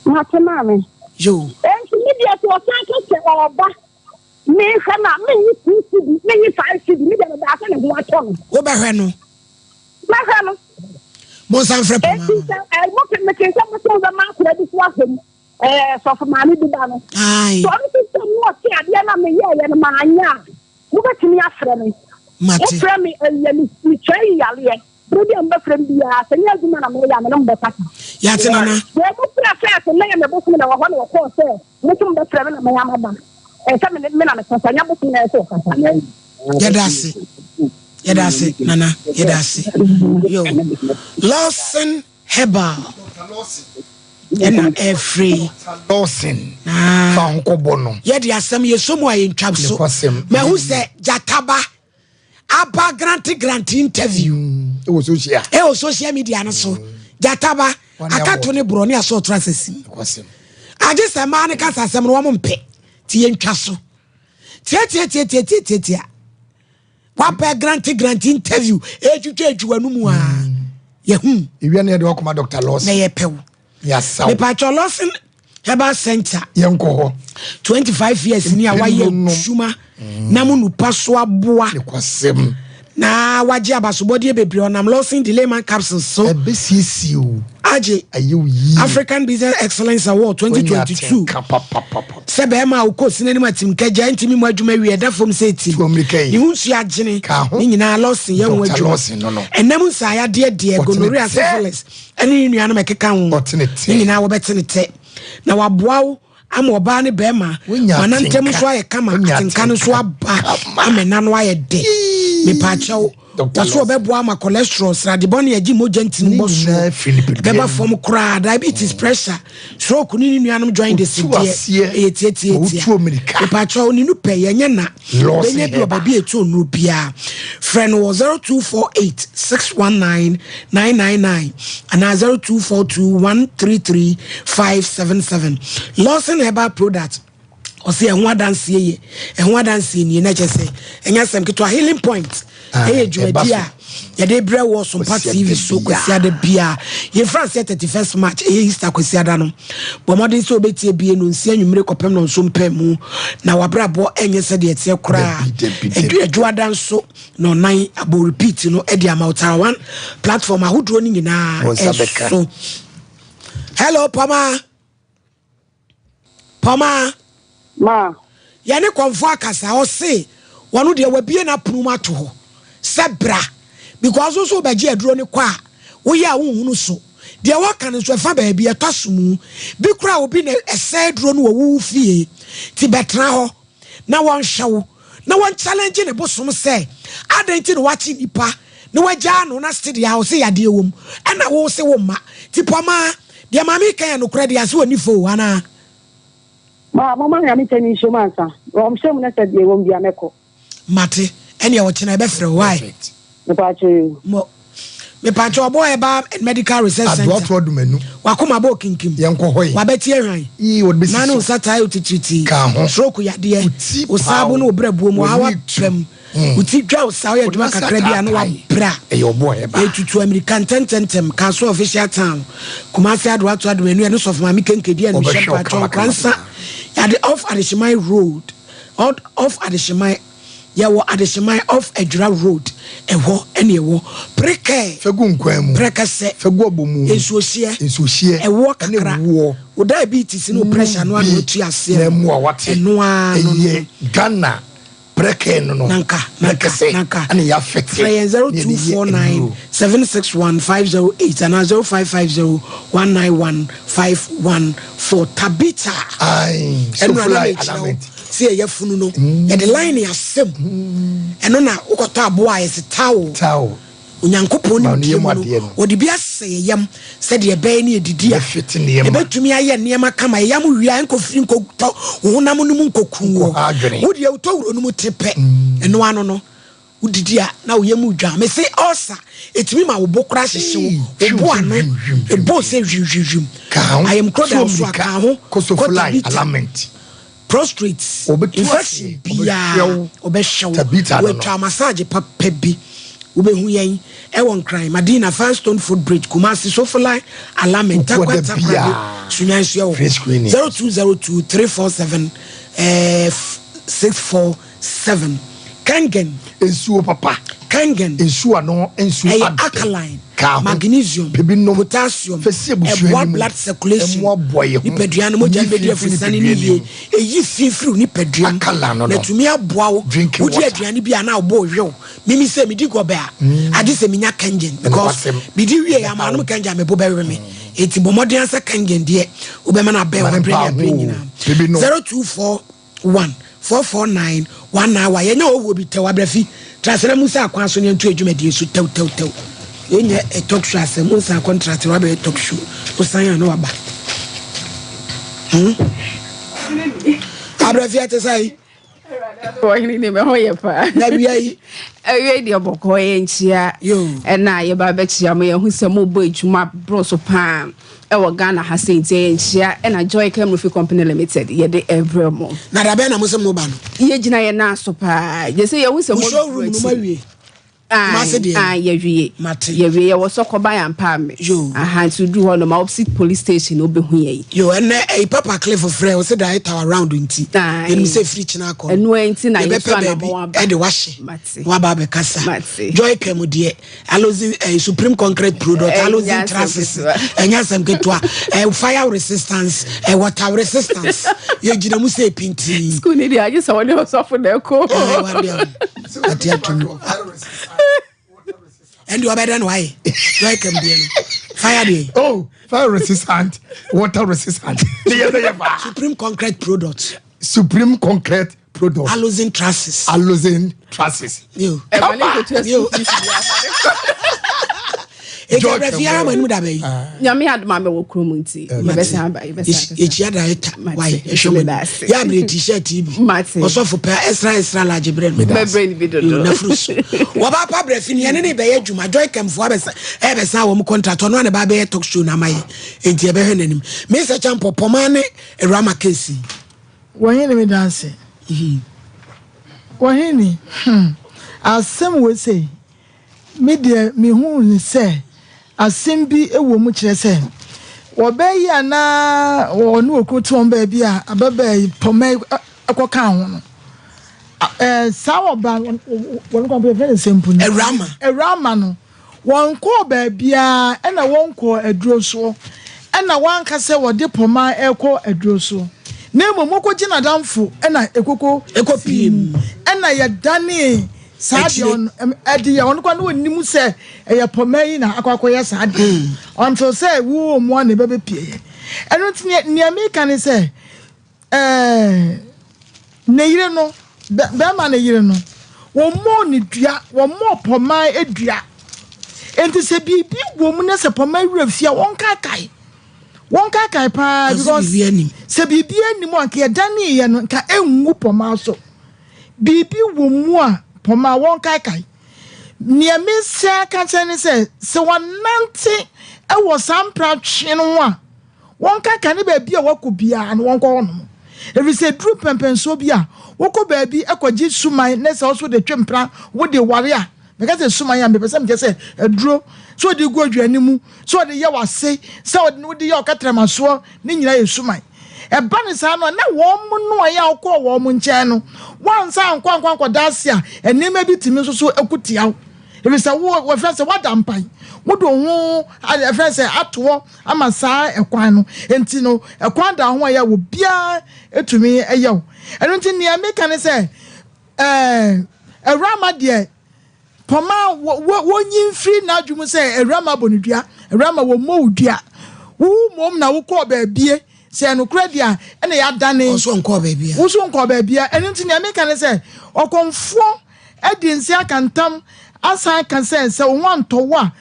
Mate maame. Yo. Enti me deɛ sɛ ɔsan ka sɛ ɔɔba mehwɛ no a menyi two cedi menyi five cedi me deɛ mebaa sɛ ne ho atɔ no. Wobɛhwɛ no. Mɛhwɛ no. Monsan mfrɛ papa. Enti sɛ ɛɛ mo mete sɛ mo sɛ mobɛma akora bi so ahwɛ mu ɛɛ sɔfo maame bi ba no. Ae. Sɛ ɔno sɛ mo ɔte adeɛ na meyɛɛyɛ no maanyɛ a. Mobɛtumi afrɛ me. Mate. Mofrɛ me awia, me mekyerɛ yi yareɛ. Berɛ bi a mobɛfrɛ me biara, sɛ nyɛ adwuma na meyɛ a, me ne mo bɛkasa. Yɛate, Nana. Wei mofrɛ fɛɛso na yɛ me bosom na wɔ hɔ na wɔkɔɔ sɛ mo nso mobɛfrɛ me na mɛyɛ maba. Ɛsɛ sɛ me ne me na mekasa, nyɛ bosom na ɛsɛ sɛ ɔkasa. Yɛda ase. Yɛda ase, Nana. Yɛda ase. Yo. Lawson Herbal ɛna ɛfrɛ yi. Lawson fa ho kɔbɔ no. Yɛde asɛm yɛsɔ mu a yɛntwa so. Mahu sɛ gyataba aba grante grante interview. Ɛwɔ social. Ɛwɔ social media no so. Gyataba akato ne borɔ ne asɔ ɔtra sɛsi. Agye sɛ mmaa no kasa asɛm no wɔn mpɛ ti yɛntwa so. Tiatiatiatiatiatia. Wapɛ grante grante interview etwitwa etwi w'anum a yɛhu. Ewia na yɛde wakɔma Dr. Lawson. Na yɛpɛ wo. Yɛasaw. Mepatwɔ Lawson Herbal Center. Yɛnkɔ hɔ. 25 years ni a wayɛ adwuma na mo nupa so aboa. Nokwasɛm. Na wagye abasobɔdeɛ bebree ɔnam Lawson Delayman capsules so. Ɛbɛsiesie wo. Agye. Ayɛ wo yie. African Business Excellence Award 2022. Wanya atenka papapapa. Sɛ bɛrima a ɔkɔ sini anim atim kagya ntumi mu adwuma wie ɛda fam sɛ etim. Tu amirika yi. Ne ho nsuo agyene. Ka ho. Ne nyinaa Lawson yɛ ho Dr. adwuma. Lawson no no. Ɛnam nsaayadeɛ deɛ, Ɔtene gonorrhea, tɛ. syphilis, ɛne ne nuanom ɛkeka ho. Ɔtene tɛ. Ne nyinaa wɔbɛte ne tɛ. Na waboa wo ama ɔbaa ne bɛrima. Wonya Ma nantam atenka. nso ayɛ kama, Wonya atenka no nso atenka. aba Kama. ama ɛna no ayɛ dɛ. Yee. Mepaakyɛw. Wɔso ɔbɛboa ama cholesterol, srade bɔne a ɛgye mogya ntini bɔ soɔ bɛba fam koraa, diabetes, pressure, stroke ne ne nuanom joint disease deɛ ɛyɛ tiatiatia. Mepakyɛw ne nu pɛ yɛnyɛ na bɛnya bi wɔ baabi a ɛtu nnuro biara. Frɛ no wɔ 0248 619 999 anaa 0242 133 577. Lawson Herbal Product. Ɔsɛ ɛho adanseɛ yɛ ɛho adanseɛ nie na kyɛ sɛ ɛnyɛ asɛm ketewa. Healing Point ah, ɛyɛ dwumadi a yɛde brɛ wɔ Sompa TV so Kwasiada bia. Yɛfra aseɛ 31st March, ɛyɛ Easter Kwasiada no. Bɔ mmɔden sɛ wobɛtie bie no nsia nwummere kɔpem no nso mpɛ mu na wabrabɔ ɛnyɛ sɛdeɛ ɛteɛ koraa. Adwoada nso na ɔnan abɔ repeat no ɛde ama Otarawan platform ahodoɔ no nyinaa ɛso. Hello Pama. Pɔmaa. Ma. Yɛne kɔmfo akasa, ɔse wɔno deɛ wabie n'apono mu ato hɔ sɛ bra because wo nso wobɛgye aduro no kɔ a woyɛ a wonhunu so. Deɛ wɔka no nso ɛfa baabi ɛtɔ asomu bi koraa obi na ɛsɛe aduro no wɔ wo fie nti bɛtena hɔ na wɔnhwɛ wo na wɔn challenge ne bosom sɛ adɛn nti na wakye nipa na wagyaa no na still deɛ ɔse yadeɛ wom ɛna wo se wo mma nti pɔmaa deɛ maame yi ka yɛ nokorɛ deɛ ase ɔni fo o anaa. Ma momma Nyame kyɛ ne nhyɛ mu ansa. Wɔhyɛ mu na sɛ deɛ ɛwɔ mu biara mɛkɔ. Mate, ɛneɛ ɔkyena yɛbɛfrɛ wo wai. Mepaakyɛw yoo. Mo. Mepakyɛw ɔbɔ Herbal and Medical Research Center. Adoato Adomanu. Wakoma bɔ okinkim. Yɛnkɔ hɔ yi. Wabɛti ahwan. Ii wɔde bɛsi so. Nan ne nsa taa yɛ otitiritii. Ka ho. Stroke yadeɛ. Wo ti Wo saabo paw. ne wo brɛboɔ mu ɔhaw W'ani tu. aba mu. Wo ti dwa wo saa woyɛ Wode adwuma w'ase kakra bi a na ataatae. wabrɛ a. Ɛyɛ ɔbɔ herbal. Yɛtutu amirika ntɛntɛntɛm. Kasoa Official Town. Kumasi Adoato Adomanu ɛne Sɔfo Maame Kenkedi Anuhyɛ Wɔbɛhwɛ wo mpakyɛw kama kama Nkoransa paa. Yɛade off Adehyeman Road. Off Adehyeman. Yɛwɔ Adehyeman off Adwira road, ɛhɔ ɛne ɛwɔ. Prekɛɛ, Fɛ gu nkwan mu. Prɛkɛsɛ, Fɛ gu ɔbɔ mu. Nsuohyeɛ, Nsuohyeɛ, ɛwoɔ ɛne kakra. woɔ. Wo diabetes ne wo pressure no ano Bi atu aseɛ na no, ɛmoa wate. ɛno ara no no. Ɛyɛ Ghana prɛkɛɛ no no. Nanka, nanka, Prɛkɛsɛ nanka. ɛna yɛafɛte Frɛ yɛn na yɛde yɛ 0249 nnuro. 761 508 anaa 0550 191 514. Tabitha, Ae, ɛno na na Sofly mekyerɛ wo. Alament. Sɛ yɛyɛ funu no, yɛde line asɛm. Ɛno na wokɔtɔ aboa a yɛse towel. Towel. Onyankopɔn Ma nimdeɛ no mu yam no, adeɛ no. ɔde bi asɛ yɛn yam sɛdeɛ ɛbɛyɛ ne yɛdidi a, Bɛfete nneɛma. ɛbɛtumi ayɛ nneɛma kama. Yɛn yam wie a, ɛnkɔfiri nkɔtɔ wo honam no mu nkɔku woɔ. Nkɔha adwene. Wo deɛ wotɔ wuro no mu te pɛ, ɛno ano no, Wodidi a na wo yam redwan. Mese ulcer, etumi ma wo bo koraa hyehye wo, wo bo ano ebɔ sɛ hwimhwimhwim. Ayamkorɔ da wo so a, ka ho, kɔ Tabita. Prostrate infection biara, ɔbɛhwɛ wo. Wɔatwa massage papa bi. Wobɛhu yɛn ɛwɔ Nkran, Madina, Firestone Footbridge, Kumasi, Sofolai, Alamin, Tarkwa, Takoradi, Sunyani nso yɛwɔ hɔ. 0202 347 64 7. Kangen. Nsuo papa. Kangen. Nsuo ano nsuo Ɛyɛ adɛ. alkaline, Ka ho. magnesium, Pɛ bi nom. potassium, Fɛ si abusua ɛboa no mu. blood circulation, Ɛmmoaboa yɛ ho. nipadua no mogya Nyi no bɛdi fi mfiri afusane no nipadua no yie, mu. ɛyi fi firi wo nipadua mu, Alkaline no na no. ɛtumi aboa wo. Drinking Wodi water. aduane bi a na wobɔ hwew. Mimi sɛ medi gɔbɛ a, agye sɛ menya kangen because Ɛnokwasɛm. medi wie a Ɛbɛha maanom wo. kangen a me bo bɛwe me. Enti bɔ mmɔden ara sɛ kangen deɛ wobɛma no abɛn Ma wo no aberɛ ne mpa aberɛ ho o. nyinaa. Pɛ bi nom. 024 1 4 4 9 1 9 wa yɛnyɛ ɔwɔ bi tɛw abrɛfi trasena mu sɛ akwan so ne yɛnto adwumadie so tɛw tɛw tɛw yɛnyɛ a talk show asɛm wo nsan contract na wabɛyɛ talk show wosan a na waba hmm? Abrɛfi ɛte sɛ yi Ɔhene ni mɛhɔ yɛ paa. Na awia yi. Awia yi deɛ bɔkɔɔ yɛ nkyia. Ɛna yɛba bɛkyia mo yɛhu sɛ mobɔ adwuma boro so paa ɛwɔ Ghana ha sɛ nti yɛ nkyia ɛna Joy Kemrufi Company Limited yɛde ɛbrɛ mo. Na dabɛn na mo sɛ mo ba no? Yɛgyina yɛn nan so paa. Gye sɛ yɛhu sɛ mo mo showroom no mo awie. Kumasi deɛ. Ah, yɛwie. Mate. Yɛwie yɛwɔ Sɔkɔba yɛn paame. Yo. Aha nti duru hɔ nom a opposite police station wobɛhu yɛn. Yo, ɛnɛ ɛyi Papa Cliff frɛ wo sɛ da ɛtawa round nti. Yɛnim sɛ firi kyena akɔ. Ɛno nti na yɛbɛpɛ yɛso baabi anamɔ aba. ɛde wahyɛ. Mate. Na waba abɛkasa. Mate. Joy Kɛm deɛ Alozi eh, Supreme Concrete Product Ɛnyɛ Alozi asɛm Trusses ketewa. ɛnyɛ asɛm ketewa. Eh, fire resistance, eh, water resistance. Yɛgyina mu sɛ pintii. School ni deɛ agye sɛ wɔne ɔsɔfo na ɛkɔ. Eh, wadeɛ ate atom. Ɛnde ɔbɛdɛ no wayɛ. Joy Kɛm deɛ no. Fire deɛ. Oh, fire resistant, water resistant. Ne yɛ bɛyɛ paa. Supreme Concrete Product. Supreme Concrete. product. Alozin Trasis. Alozin Trasis. Yo. Ɛma ne nkotua Yo. school fees bi afa. Eti abirɛfi ara ma anim da bɛyi. Nyame adom a mɛwɔ kurom nti yɛbɛsan aba, yɛbɛsan akasa. Yɛkyia director Mate. wae ɛhwɛ mu Meda ase. yɛ abirɛ t-shirt yi bi. Mate. Ɔsɔfo pɛ ɛsra ɛsra lagye brɛ no. Mɛbrɛ no bi dodo. Nafuru so. Wɔba pa abirɛfi ni yɛne ne bɛyɛ adwuma Joy Kɛmfo abɛsa ɛbɛsa wɔn contract ɔno a ne ba bɛyɛ talk show na ama yɛ enti yɛbɛhwɛ n'anim. Mesa Champɔ pɔmaa ne Awurama kesi. Wɔhene meda ase. Wɔhene hmm asɛm wei sei me deɛ mehuu no sɛ asɛm bi wɔ mu kyerɛ sɛ wɔbɛɛ yi a na wɔne okuro te wɔn baabi a ababaa yi pɔmɛ ɛkɔ kaa ho no ɛɛ saa ɔba wɔn kwan yɛfrɛ no sɛ mpo no Awurama Awurama no Wɔnkɔɔ baabiara, ɛna wɔnkɔɔ aduro soɔ, ɛna wɔanka sɛ wɔde poma rekɔ aduro so, na mmom wɔkɔgye n'adamfo ɛna ɛkoko Ɛkɔpie mu. ɛna yɛdanee saa deɛ Akyire. ɔno ɛm, ɛde yɛ ɔno koraa na ɔnnim sɛ ɛyɛ poma yi na akɔ akɔyɛ saa adeɛ no until sɛ wo mmoa na ɛbɛbɛpieɛ. Ɛno nti nea, nea meka ne sɛ, Ɛɛ, ne yere no, bɛrima no yere no, wɔmmɔɔ no dua, wɔmmɔɔ pɔmaa dua. Enti sɛ biribi wɔ mu na sɛ pɔmaa werɛ fi a, wɔnkaakae. Wɔnkaakae paa because sɛ biribi anim a, nka yɛdaneeɛ no, nka ɛngu pɔmaa so. Biribi wɔ mu a, pɔmaa wɔnkaakae. Nea mesɛ aka kyerɛ ne sɛ, sɛ wɔnante wɔ saa mpratwe no ho a, Wɔnka ne baabi a wɔkɔ biara no, wɔnkɔ hɔnom. Ɛfiri sɛ ɛduru mpɛnpɛnsoɔ bi a, wokɔ baabi kɔgye suman na sɛ wo nso wode twe mpena, wode ware a, meka sɛ suman a, mepɛ sɛ mekyerɛ sɛ aduro, sɛ wode gu aduane mu, sɛ wode yɛ w'ase, sɛ wode yɛ ɔkatramasoɔ, ne nyinaa yɛ suman. Ɛba no saa no a, na wɔn nnoɔeɛ a wokɔɔ wɔn nkyɛn no, woansan ankɔ ankɔ ankɔda ase a, nneɛma bi tumi nso so ko tia wo. Ɛfiri sɛ wo, wɔfrɛ sɛ woada mpan, wode wo ho, ɛfrɛ sɛ atoɔ ama saa ɛkwan no nti no ɛkwan da ho a ɛyɛ a obiara tumi yɛ wo. Ɛno nti nea meka ne sɛ ɛɛ Awurama deɛ pɔma wɔnyi mfiri n'adwene mu sɛ Awurama bɔ no dua, Awurama wɔmmɔ wo dua. Wo mmom na wokɔɔ baabie sɛ ɛnokorɛ deɛ a ɛna yɛadane. Ɔso nkɔɔ baabia. Wo nso nkɔɔ baabia. Ɛno nti nea meka ne sɛ ɔkɔmfoɔ adi nse aka ntam asan aka sɛ, sɛ wo ho antɔ wo a,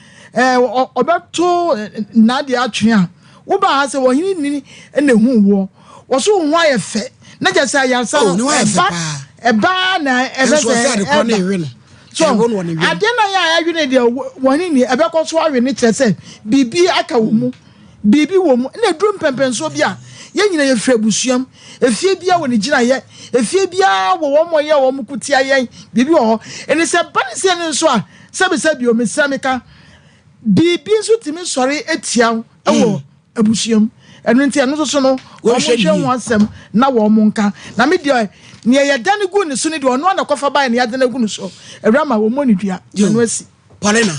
ɔbɛto n'adeɛ atwene a, wobaa ha sɛ ɔhene nini na ehuu woɔ. Wɔso wo ho ayɛ fɛ, na kyerɛ sɛ ayaresa Oh, no, ne ho ayɛ fɛ ɛba, paa. ɛba na ɛbɛ Ɛnso sɛ ɔsɛ ade korɔ na ɛba. ɛwe no. So, Ɛwo no wɔ ne wem. adeɛ no a yɛ a ɛwe no deɛ, wɔhene ni, ɛbɛkɔ so awe no kyerɛ sɛ biribi aka wo mu. Biribi wɔ mu. Ɛna ɛduru mpɛnpɛnsoɔ bi a, yɛn nyinaa yɛfiri abusua mu. Efie biara wɔ ne gyinaeɛ. Efie biara wɔ wɔn a wɔyɛ wɔn ko tia yɛn. Biribi wɔ hɔ. Ɛnti sɛ ɛba ne sei no nso a, sɛbisɛbi o, mesrɛ meka, biribi nso tumi sɔre tia wo wɔ abusua mu. Ɛno nti ɛno nso so no, wɔn nhwɛ ho asɛm na wɔn nka. Na me deɛ, nea yɛdane guu ne so no deɛ, ɔno ara na ɛkɔfa baeɛ na yɛadane agu ne so. Awurama, wɔmmɔ no dua. Ɛno asi. Paulina.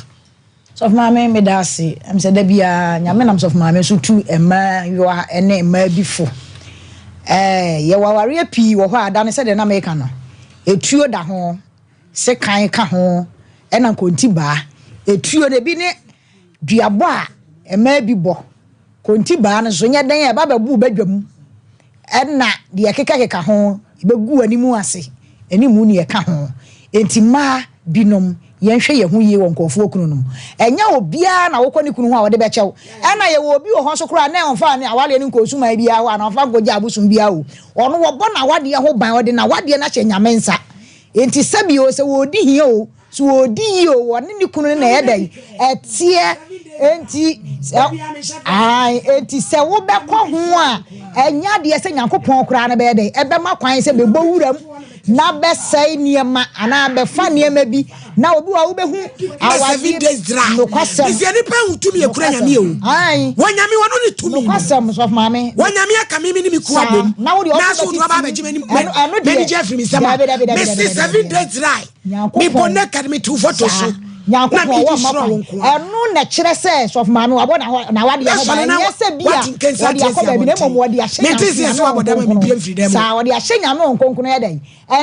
Sɔfo Maame meda ase. Ɛm sɛ da biara Nyame nam Sɔfo Maame so tu mmaayewa ne mmaa bi fo. Ɛɛ yɛwɔ awareɛ pii wɔ hɔ a da no sɛdeɛ na meka no, etuo da ho, sekan ka ho, ɛna nkontibaa. Etuo no ebi ne duabɔ a mmaa bi bɔ. Kontibaa no nso nyɛ dɛn a ɛba bɛbu wo badwa mu. Ɛna deɛ ɛkekakeka ho, ɛbɛgu w'anim ase, ɛne mu nea ɛka ho. Enti mmaa binom, yɛnhwɛ yɛn ho yie wɔ nkurɔfoɔ kununom. Ɛnyɛ obiara na wokɔ ne kunu ho a ɔde bɛkyɛ wo. Ɛna yɛwɔ obi wɔ hɔ nso koraa a na ɔmfa ne awadeɛ no nkɔɔ suman biara hɔ anaa ɔmfa nkɔgya abosom biara o. Ɔno wɔbɔ n'awadeɛ ho ban, ɔde n'awadeɛ no ahyɛ Nyame nsa. Enti sɛbi o, sɛ wɔredi hia o, So ɔredi yie o, ɔne ne kunu no na ɛyɛ dɛn? Ɛteɛ. Enti sɛ ae, enti sɛ wobɛkɔ ho a, ɛnyɛ adeɛ sɛ Nyankopɔn koraa no bɛyɛ dɛn? Ɛbɛma kwan sɛ bɛbɔ wuram na bɛsɛe nneɛma anaa bɛfa nneɛma bi. Na obi wɔ hɔ a wobɛhu Seven awadeɛ days dry. nokwasɛm. Mesɛ nipa ehu tumi ekura nyame o. Ae. Wɔ nyame wɔn ne tumi no. Nokwasɛm, sɔfo maame. Wɔ nyame aka me me ne me kuo Saa. abom. Na wo deɛ Na ɔso so bɛtete ɔba abɛgye m'anim Ɛno ɛno deɛ. m'ani gye afiri me nsam a. Dabi dabi dabi Mese dabi dabi seven dabi. days dry. Nyankopɔn. Mebɔ naked me tu photo so. Saa. Nyankopɔn Na medi wɔ mma soro wo kwan. nko ara. Ɛno na ɛkyerɛ sɛ sɔfo maame wabɔ n'awadeɛ ho Bɛsɔre ban. na Ɛnyɛ sɛ bi a wate nkensa wɔde ate akɔ asi baabi na mmom abɔnten. wɔde ahyɛ Mente sɛ Nyame yɛsɛ wabɔ dam a Honhom mepue Kronkron. mfiri dɛm o. Saa, wɔde ahyɛ Nyame Honhom Kronkron yɛ dɛn?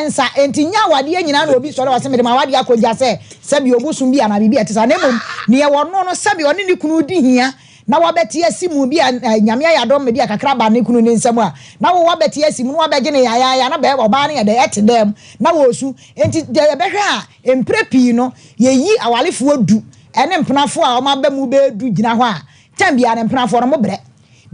Nsa. Enti nyɛ awadeɛ nyinaa na obi sɔre a ɔse mede m'awadeɛ akɔgya sɛ sɛbi obosom bi anaa biribi a ɛte saa. Na mmom neɛ ɔno no sɛbi ɔne ne kunu di hia. na wabɛte asi mu bi a Nyame ayɛ adom ma bi a kakra ba ne kunu ne nsam a na wo wabɛte asi mu na wabɛgye no yayaaya na bɛɛ ɔbaa no yɛ dɛ ɛte dɛm na wɔresu. Enti deɛ yɛbɛhwɛ a mprɛ pii no yɛyi awarefoɔ du ne mpenafoɔ a wɔn aba mu bɛyɛ du gyina hɔ a tɛm biara no mpenafoɔ no mobrɛ.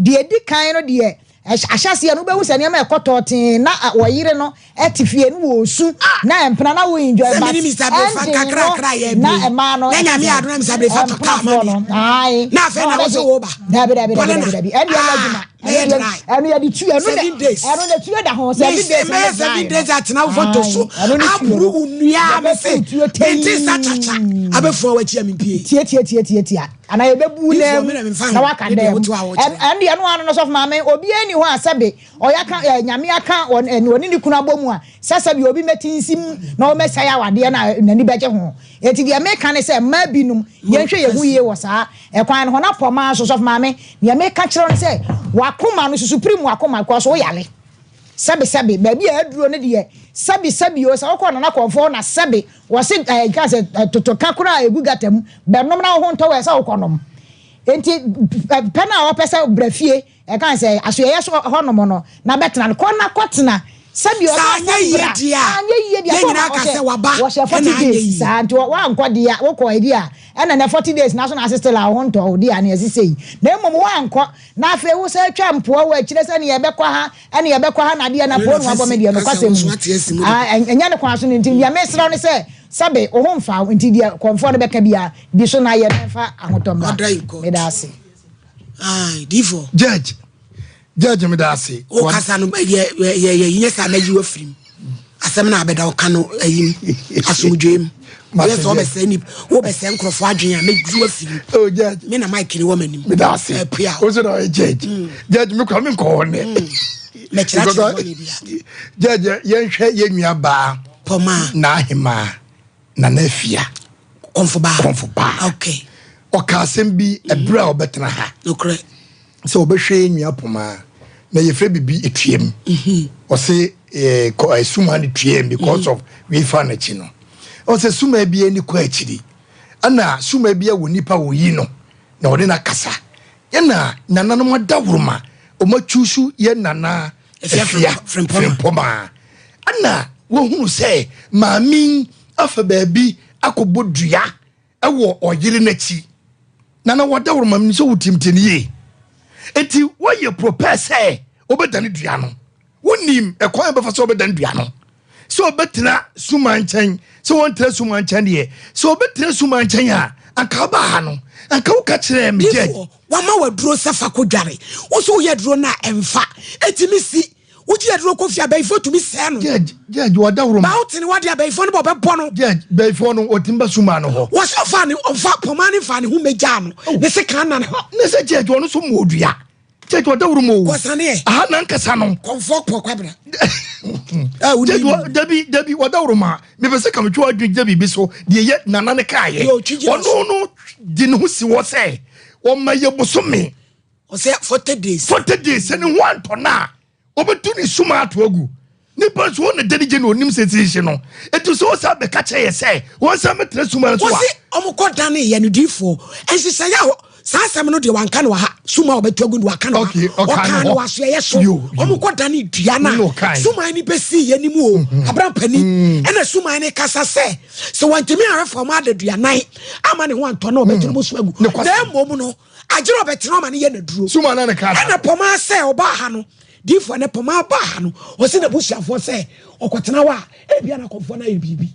Deɛ ɛdi kan no deɛ Ahyɛaseɛ no wobɛhu sɛ nneɛma ɛkɔ tɔɔtee na ɔyere no te fie no wɔresu na mpena na wo enjoy Sɛ but me ne Mister Brefa ending no nkakrakra yɛ na abien mmaa no na ɛka Nyame sɛ adom na Mister Brefa tɔ kaa ma mpenafoɔ me no ae na afei na na wo se wɔbɛgye wo ba dabi dabi dabi Paulina dabi dabi ɛndeɛ ɛnyɛ ah adwuma ɛno mɛyɛ deɛ dry ɛno yɛde tu ɛno seven na days ɛno na tuo da ho me seven days mɛyɛ ne dry seven no days atena wo foto ae so ɛno ne tuo aboro no wo nnua me se yɛbɛto tuo mente sa kyakya tei abɛfua w'akyi a mempie tie tie tie tie tie Anaa yɛbɛbu Difoɔ nan me mu na memfa na ho waka ne deɛ dan mu. wote hɔ a wokyerɛ. Ɛno deɛ ɛno ara no sɔfo maame, obiara nni hɔ a sɛbe ɔyɛ aka ɛ, Nyame aka ɔne ɔne ne kunu abɔ mu a, sɛ sɛbe obi mmɛte nsim na ɔmmɛsɛe awadeɛ no a n'ani bɛgye ho. Enti deɛ meka ne sɛ mmaa binom, yɛnhwɛ yɛn ho yie wɔ saa ɛkwan no ho. Na pɔmaa nso, sɔfo maame, deɛ meka kyerɛ wo ne sɛ, w'akoma no, susu pirim w'akoma because woyare. Sɛbe sɛbe, baabi a aduro no deɛ, sɛbe sɛbe o, sɛ wokɔ Nana Kɔmfoɔ hɔ na sɛbe Wɔse ɛɛ ka sɛ totoka koraa a egu gata mu bɛnom na wo ho ntɔ wo ɛsɛ wokɔ nom. Enti pɛ no a wɔpɛ sɛ bra fie ɛka sɛ asoɛyɛ so hɔ nom no na bɛtena no kɔ na kɔtena sɛbi Sɛ ɔbaa anyɛ sɛ yie bra deɛ a, anyɛ yie deɛ yɛn sɛ nyinaa ka ɔhyɛ sɛ waba wɔhyɛ ɛna 40 anyɛ days yie. saa nti woankɔ deɛ a wokɔ deɛ a ɛna nɛ 40 days na so na ase still a wo ho ntɔ wo deɛ a na yɛse sei na mmom woankɔ na afei wo sɛ atwa mpoa wɔ akyire sɛ ne yɛbɛkɔ ha Ɛne yɛbɛkɔ ha na adeɛ na poo no abɔ me deɛ nokwasɛm ni ah ɛnyɛ ne kwan so no nti deɛ mesrɛ wo ne sɛ sɛbe wo ho mfa wo nti deɛ kɔmfoɔ no bɛka biara di so na yɛ na ɛmfa ahotɔ mmra meda ase. Difoɔ. Judge judge meda ase. Wo kasa no yɛ yɛ yɛ nyɛ saa mɛyi wafiri mu. Asɛm no a bɛda ɔka no ayi mu asomdwoe mu. Woyɛ sɛ wobɛsɛe nip wobɛsɛe nkurɔfoɔ adwene a mɛyi wafiri mu. Oh judge. Me na mic ni wɔ m'anim. Meda ase. Apua. Wo so na ɔyɛ judge. Judge me kora me nkɔ hɔ nnɛ. Mɛkyerɛkyerɛ bɔne bia. Judge yɛnhwɛ yɛn nua baa. Pɔmaa. N'ahemaa. Nana Afia. Kɔmfo baa. Kɔmfo baa. Okay. Ɔka asɛm bi ɛberɛ a ɔbɛtena ha. Nokorɛ. Sɛ ɔbɛhwɛ yɛn nua Pomaa na yɛfrɛ biribi etuam. Ɔse eh, kɔ eh, suma no tuam because of wei fa n'akyi no. Ɔsɛ suma bi ani kɔ akyiri. Ɛna suma bi wɔ nipa wɔyi no na ɔne no akasa. Ɛna nananom adaworoma ɔmatwusu yɛ nana Afia Frimpɔmaa. Ɛna wɔhunu sɛ maame yi afa baabi akɔbɔ dua wɔ ɔyere no akyi. Nana wɔdaworo ma menim sɛ wotimtie no yie. Enti woayɛ prepare sɛ wobɛdane dua no. Wonim ɛkwan a bɛfa sɛ wobɛdane dua no. Sɛ ɔbɛtena suma nkyɛn, sɛ wɔntena suma nkyɛn deɛ, sɛ ɔbɛtena suma nkyɛn a, anka wobaa ha no, anka woka kyerɛɛ me judge. Difoɔ, wama waduro sɛ fa kɔ dware. Wo so woyɛ aduro no a ɛmfa. Ɛtumi si. Wogye aduro kɔ fie a, bayifoɔ tumi sɛe no. Judge, judge, wadaworo ma. Ba wotene wade a, bayifoɔ no bɔ ɔbɛbɔ no. Judge, bayifoɔ no, ɔtumi ba suma no hɔ. Wɔsɛ ɔfa ne, ɔmfa, pɔmaa no mfa ne ho mmɛgyaa no. Ne sekan nna ne hɔ. Ne sɛ judge, ɔno nso mmɔɔ dua. Judge, wadaworo ma o. Kɔsane ɛ. Aha nankasa no. Kɔmfoɔ kpɔ kwabena. Judge, dabi, dabi, wadaworo ma. Mepɛ sɛ ka metwe w'adwene gyina biribi so, deɛ yɛ nana no kaeɛ. Ɔno no de ne ho si hɔ sɛ, ɔma yɛ bosome. Ɔsɛ 40 days. 40 days sɛ ne ho antɔ no a ɔbɛtu ne suma ato agu. Nipa nso wɔn na dani gye na onim sɛ ɛsɛ hye no. Eti sɛ ɔsan bɛka kyerɛ yɛ sɛ wɔn san bɛtena suma no so a. Wɔsi wɔn kɔ dane yɛ no diifoɔ nhyehyɛeɛ a saa asɛm no deɛ wanka no wɔ ha suma a ɔbɛtu agu no waka no ha ɔka no wɔ asoɛyɛ so wɔn kɔ dane dua no a suman no bɛsi yɛ ne mu o mhm. abrampani mm. ɛna suman no kasa sɛ sɛ wɔntumi ahwɛ fam adaduanan ama ne ho antɔ no ɔbɛtu no mu so agu na mmom no Agyere ɔbɛtena ɔma no yɛ n'aduro. Suma na ne kaa saa. Ɛna pɔmaa sɛ ɔbaa ha no, diifoɔ ne pɔmaa baa ha no, ɔse n'abusuafoɔ sɛ ɔkɔtena hɔ a, ebia na akɔmfoɔ no ayɛ biribi.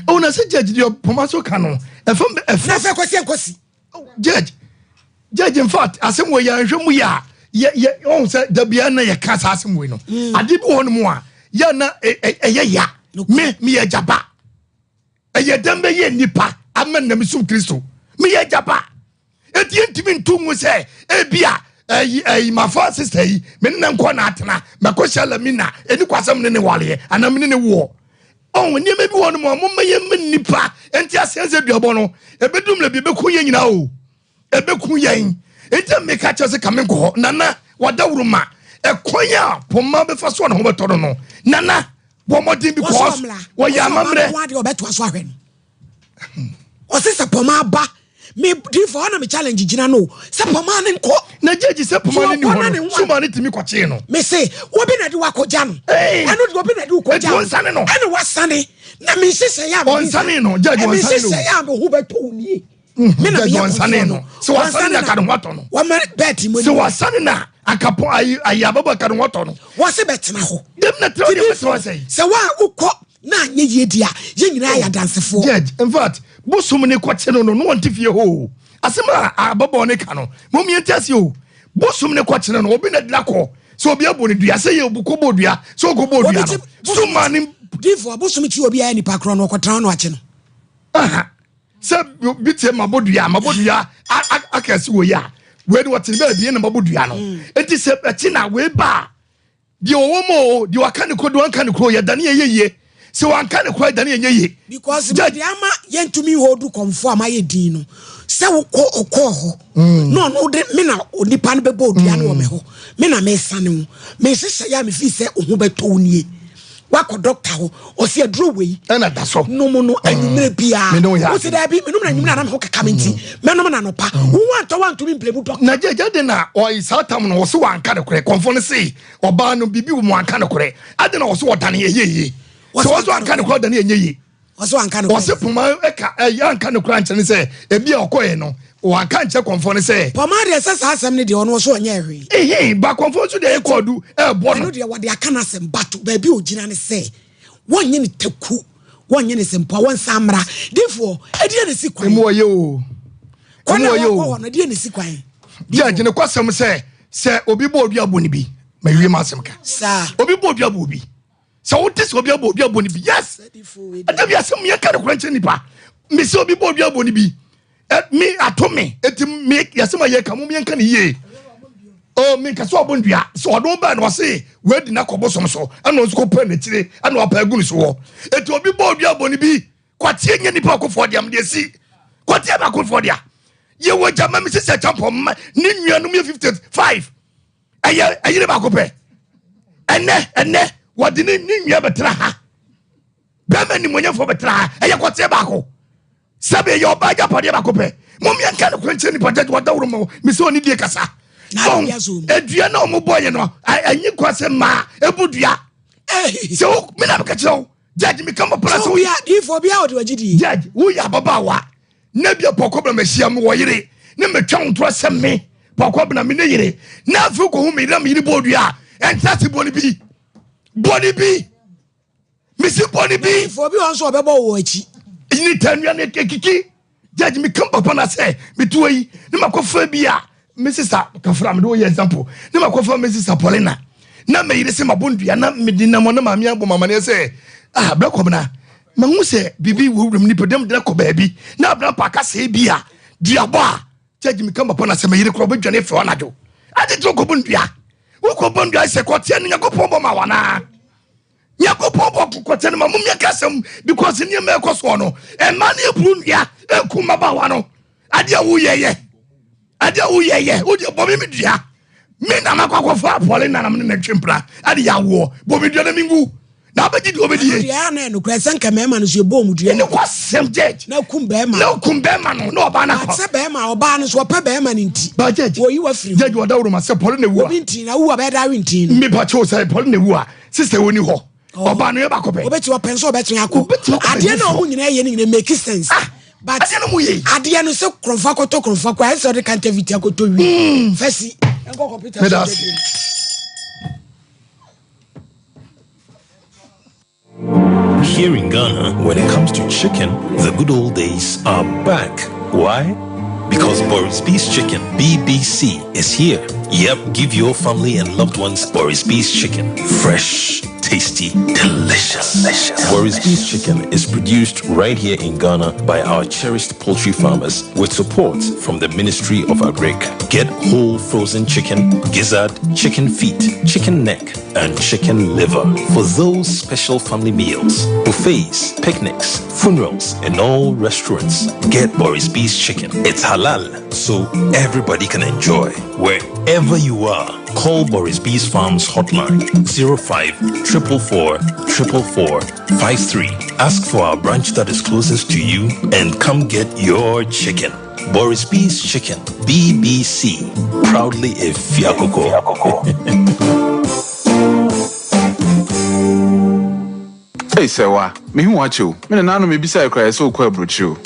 Oh, na sɛ judge deɛ pɔmaa so ka no, ɛfa ɛfa. Na sɛ kɔsi ɛnkɔsi. Oh, judge, judge in fact, asɛm wɔ yɛ anhwɛ mu yɛ a, yɛ yɛ ɔn sɛ dabia na yɛ ka saa asɛm wɔ yi no. Mm. Adeɛ bi wɔ hɔ no mu a, yɛ na ɛyɛ ya. Me me yɛ gyaba. Ɛyɛ dɛm bɛyɛ nipa ama nam sum Kristo. Me yɛ gyaba. Eti yɛntumi nto ngu sɛ ebi a ɛyi ɛyi mafa sista yi me ne ne nkɔ na atena mɛkɔ hyɛ lamina ɛni kwasɛm ne ne waleɛ anaa me ne ne woɔ ɔn nneɛma bi wɔ no mu a momma yɛn mma nnipa nti aseɛ sɛ duabɔ no ɛbɛdum na bi ɛbɛku yɛn nyinaa o ɛbɛku yɛn nti meka kyerɛ sɛ kame nkɔ hɔ nana wadaworo ma ɛkwan a poma bɛfa so a ne ho bɛtɔ no no nana bɔ mmɔden because wɔyɛ amammerɛ ɔbɛtoa so ahwɛ no ɔse sɛ pɔma aba. Me difo hɔ na me challenge gyina no sɛ pɔmaa ne nkɔ. Na gyegye sɛ pɔmaa ne ni hɔ no suma ne tumi kɔkyee no. Me se obi na de wakɔgya no. Ɛno de obi na de wokɔgya no. Ɔnsane no. Ɛna wasane na me nhyehyɛeɛ a ɔnsane no gyegye ɔnsane no. Me nhyehyɛeɛ a me ho bɛtɔ wo nie. Me na meyɛ ɔnsane no. Sɛ wasane na ka ne ho atɔ no. Wama bɛɛti mu. Sɛ wasane na akapɔ ayi ayi ababɔ ka ne ho atɔ no. Wɔse bɛtena hɔ. Dem na tena deɛ bɛtena hɔ sɛ. Sɛ wa wokɔ na anyɛ yie di a yɛn nyinaa yɛ adansefoɔ. Judge, in fact, bosom ne kɔkye no no, no wɔnte fie hɔ o. Asɛm a ababaawa no ka no, mom yɛnte ase o. Bosom ne kɔkye no no, obi na dina kɔ. Sɛ obi abɔ ne dua, sɛ yɛ obi kɔbɔ dua, sɛ ɔkɔbɔ dua no. So ma ne. Difoɔ, bosom kyi obi ayɛ nipa korɔ no, ɔkɔtena no akye no. Aha. Sɛ bi tie mabɔ dua, mabɔ dua aka asi wɔ yi a, wei de wɔte baabi na mabɔ dua no. Enti sɛ ɛkyi na wei ba a, Deɛ ɔwɔ mu o, deɛ waka ne kuro, deɛ wanka ne kuro, yɛdane yɛnyɛ yie. Sɛ wanka ne kuro a, yɛdane yɛnyɛ yie. Because me deɛ ama yɛntumi hold kɔmfoɔ a mayɛ din no sɛ wokɔ ɔkɔɔ hɔ na ɔno de me na onipa no bɛbɔ odua no wɔ me hɔ me na mesane wo mehyehyɛ yɛ a mefii sɛ wo ho bɛtɔ wo nie wakɔ dɔkta hɔ ɔsi aduro wei ɛna da so nom no anwummerɛ biara wosi daabi menom no anwummerɛ anam ho keka me nti mɛnom no anɔpa wo wantɔ wantumi mplɛ mu dɔkta na gyagya de na ɔyi saa tam no ɔse wanka no korɛ kɔmfɔ no se ɔbaa no biribi wɔ mu wanka no korɛ ade na ɔse ɔdane ɛyɛ yie sɛ ɔse wanka no korɛ ɔdane ɛnyɛ yie ɔse wanka no korɛ ɔse poma ɛka ɛyɛ anka no korɛ ankyɛ ne sɛ ebi a ɔkɔɛ no wanka nkyɛ kɔmfɔ no sɛ poma deɛ sɛ saa asɛm no deɛ ɔno ɔso ɔnyɛ hwee ehe ba kɔmfɔ nso deɛ ɛkɔ ɔdu ɛɛbɔ no ɛno deɛ wɔde aka no asɛm bato baabi a ɔgyina ne sɛ wɔnyɛ ne taku wɔnyɛ ne sɛmpoa wɔnsan mmra difoɔ ɛdeɛ na si kwan emu ɔyɛ o kwan a wɔkɔ hɔ no ɛdeɛ na si kwan gye gyene kwasɛm sɛ sɛ obi bɔ obi abɔ ne bi ma wie ma asɛm ka saa obi bɔ obi abɔ obi sɛ wote sɛ obi abɔ obi abɔ ne bi yes ɛda bi asɛm yɛ ka no kora nkyerɛ nipa me sɛ obi bɔ obi abɔ ne bi me ato me eti me yɛsɛm a yɛka mo yɛnka ne yie o me nka sɛ ɔbɔ ndua sɛ ɔno bɛn na ɔse wadi na kɔ bosom so ɛna ɔnso kɔpɛ n'akyire ɛna ɔpɛ agu ne so wɔ eti obi bɔ obi abɔ ne bi kwateɛ nyɛ nipa akofoɔ deɛ mede asi kwateɛ ba akofoɔ deɛ yɛwɔ gyama me sisi akyampɔ mma ne nuanom yɛ 55 ɛyɛ ɛyere baako pɛ ɛnɛ ɛnɛ wɔde ne ne nua bɛtena ha bɛrima nimonyɛfoɔ bɛtena ha ɛyɛ kɔteɛ baako sɛbi ɛyɛ ɔbaa agyapadeɛ baako pɛ mom yɛnka no korɛ nkyerɛ nipa gyagye wadaworo ma me sɛ ɔne die kasa adua na ɔmo bɔ yɛ no ɛnyi kwa sɛ mmaa ɛbu dua sɛ wo me na meka kyerɛ wo judge meka mɔ pala sɛ judge woyɛ ababaawa na bia pɔkɔ bena mahyia me wɔ yere ne metwa wo ntorɔ sɛ me pɔkɔ bena me ne yere na afei wokɔhu me yere na me yere bɔ dua a ɛntra se bɔne bi bɔne bi mesi bɔne bi. Fo obi wɔn nso ɔbɛbɔ wɔ akyi. Ne tanua ne kekiki judge mi kan papa na sɛ mi tuo yi ne ma kɔ fɛ bi a mi sisa kafra mi de o yɛ example ne ma kɔ fɛ mi sisa Paulina na mi yere sɛ ma bɔ ndua na mi di nam na maame abɔ ma amaneɛ sɛ ah abira kɔm na ma hu sɛ biribi wɔ wuram nipa dɛm de kɔ baabi na abira mpa akasa bi a duabɔ a judge mi kan papa na sɛ mi yere korɔ ɔbɛdwane fɛ ɔnadwo adi tí o kɔ bɔ ndua o kɔ bɔ ndua sɛ kɔteɛ ne Nyankopɔn bɔ ma wanaa. Nyankopɔn bɔ kɔkɔkyɛ no ma mom yɛka asɛm because nneɛma ɛkɔ soɔ no ɛma ne ɛburu nnua ɛku mmabaawa no adeɛ a woyɛyɛ adeɛ a woyɛyɛ wodeɛ bɔ me me dua me na makɔ akɔfa apɔle nanam ne natwe mpena ade yɛ awoɔ bɔ me dua na mengu na abɛgye deɛ ɔbɛdie. Ɛno deɛ na ɛnokorɛ sɛ nka mmarima no so yɛbɔ ɔmu dua ne kwasɛm judge na kum bɛrima na kum bɛrima no na ɔbaa no akɔ sɛ bɛrima ɔbaa no so ɔpɛ bɛrima no nti ba judge wɔyi wafiri judge ɔda woroma sɛ pɔle na ewu a obi nti na wu a bɛyɛ da awe nti no mepa kyɛw sɛ pɔle na ewu a sister wɔ ni hɔ ɔbaa no yɛ baako pɛ obetumi ɔpɛ nso ɔbɛtumi akɔ adeɛ na ɔmo nyinaa yɛ no nyinaa make sense ah, but adeɛ no mo yɛ adeɛ no sɛ kurɔmfo akɔtɔ kurɔmfo akɔ ayɛ sɛ ɔde counterfeit akɔtɔ wie fɛsi nkɔ kɔmputa so ase. Here in Ghana, when it comes to chicken, the good old days are back. Why? Because Boris B's Chicken, BBC, is here. Yep, give your family and loved ones Boris B's Chicken. Fresh, tasty, delicious. delicious. Boris B's Chicken is produced right here in Ghana by our cherished poultry farmers with support from the Ministry of Agric. Get whole frozen chicken, gizzard, chicken feet, chicken neck, and chicken liver for those special family meals, buffets, picnics, funerals, and all restaurants. Get Boris B's Chicken. It's halal, so everybody can enjoy. Wherever you are, call Boris B's Farms hotline 05 444 444 53. Ask for our branch that is closest to you and come get your chicken. Boris B's Chicken, BBC, proudly a Fiakoko. Ei Sɛwa, mehu wo akyɛ o. Me nananom mebisae koraa yɛ sɛ wokɔ aburokyire o.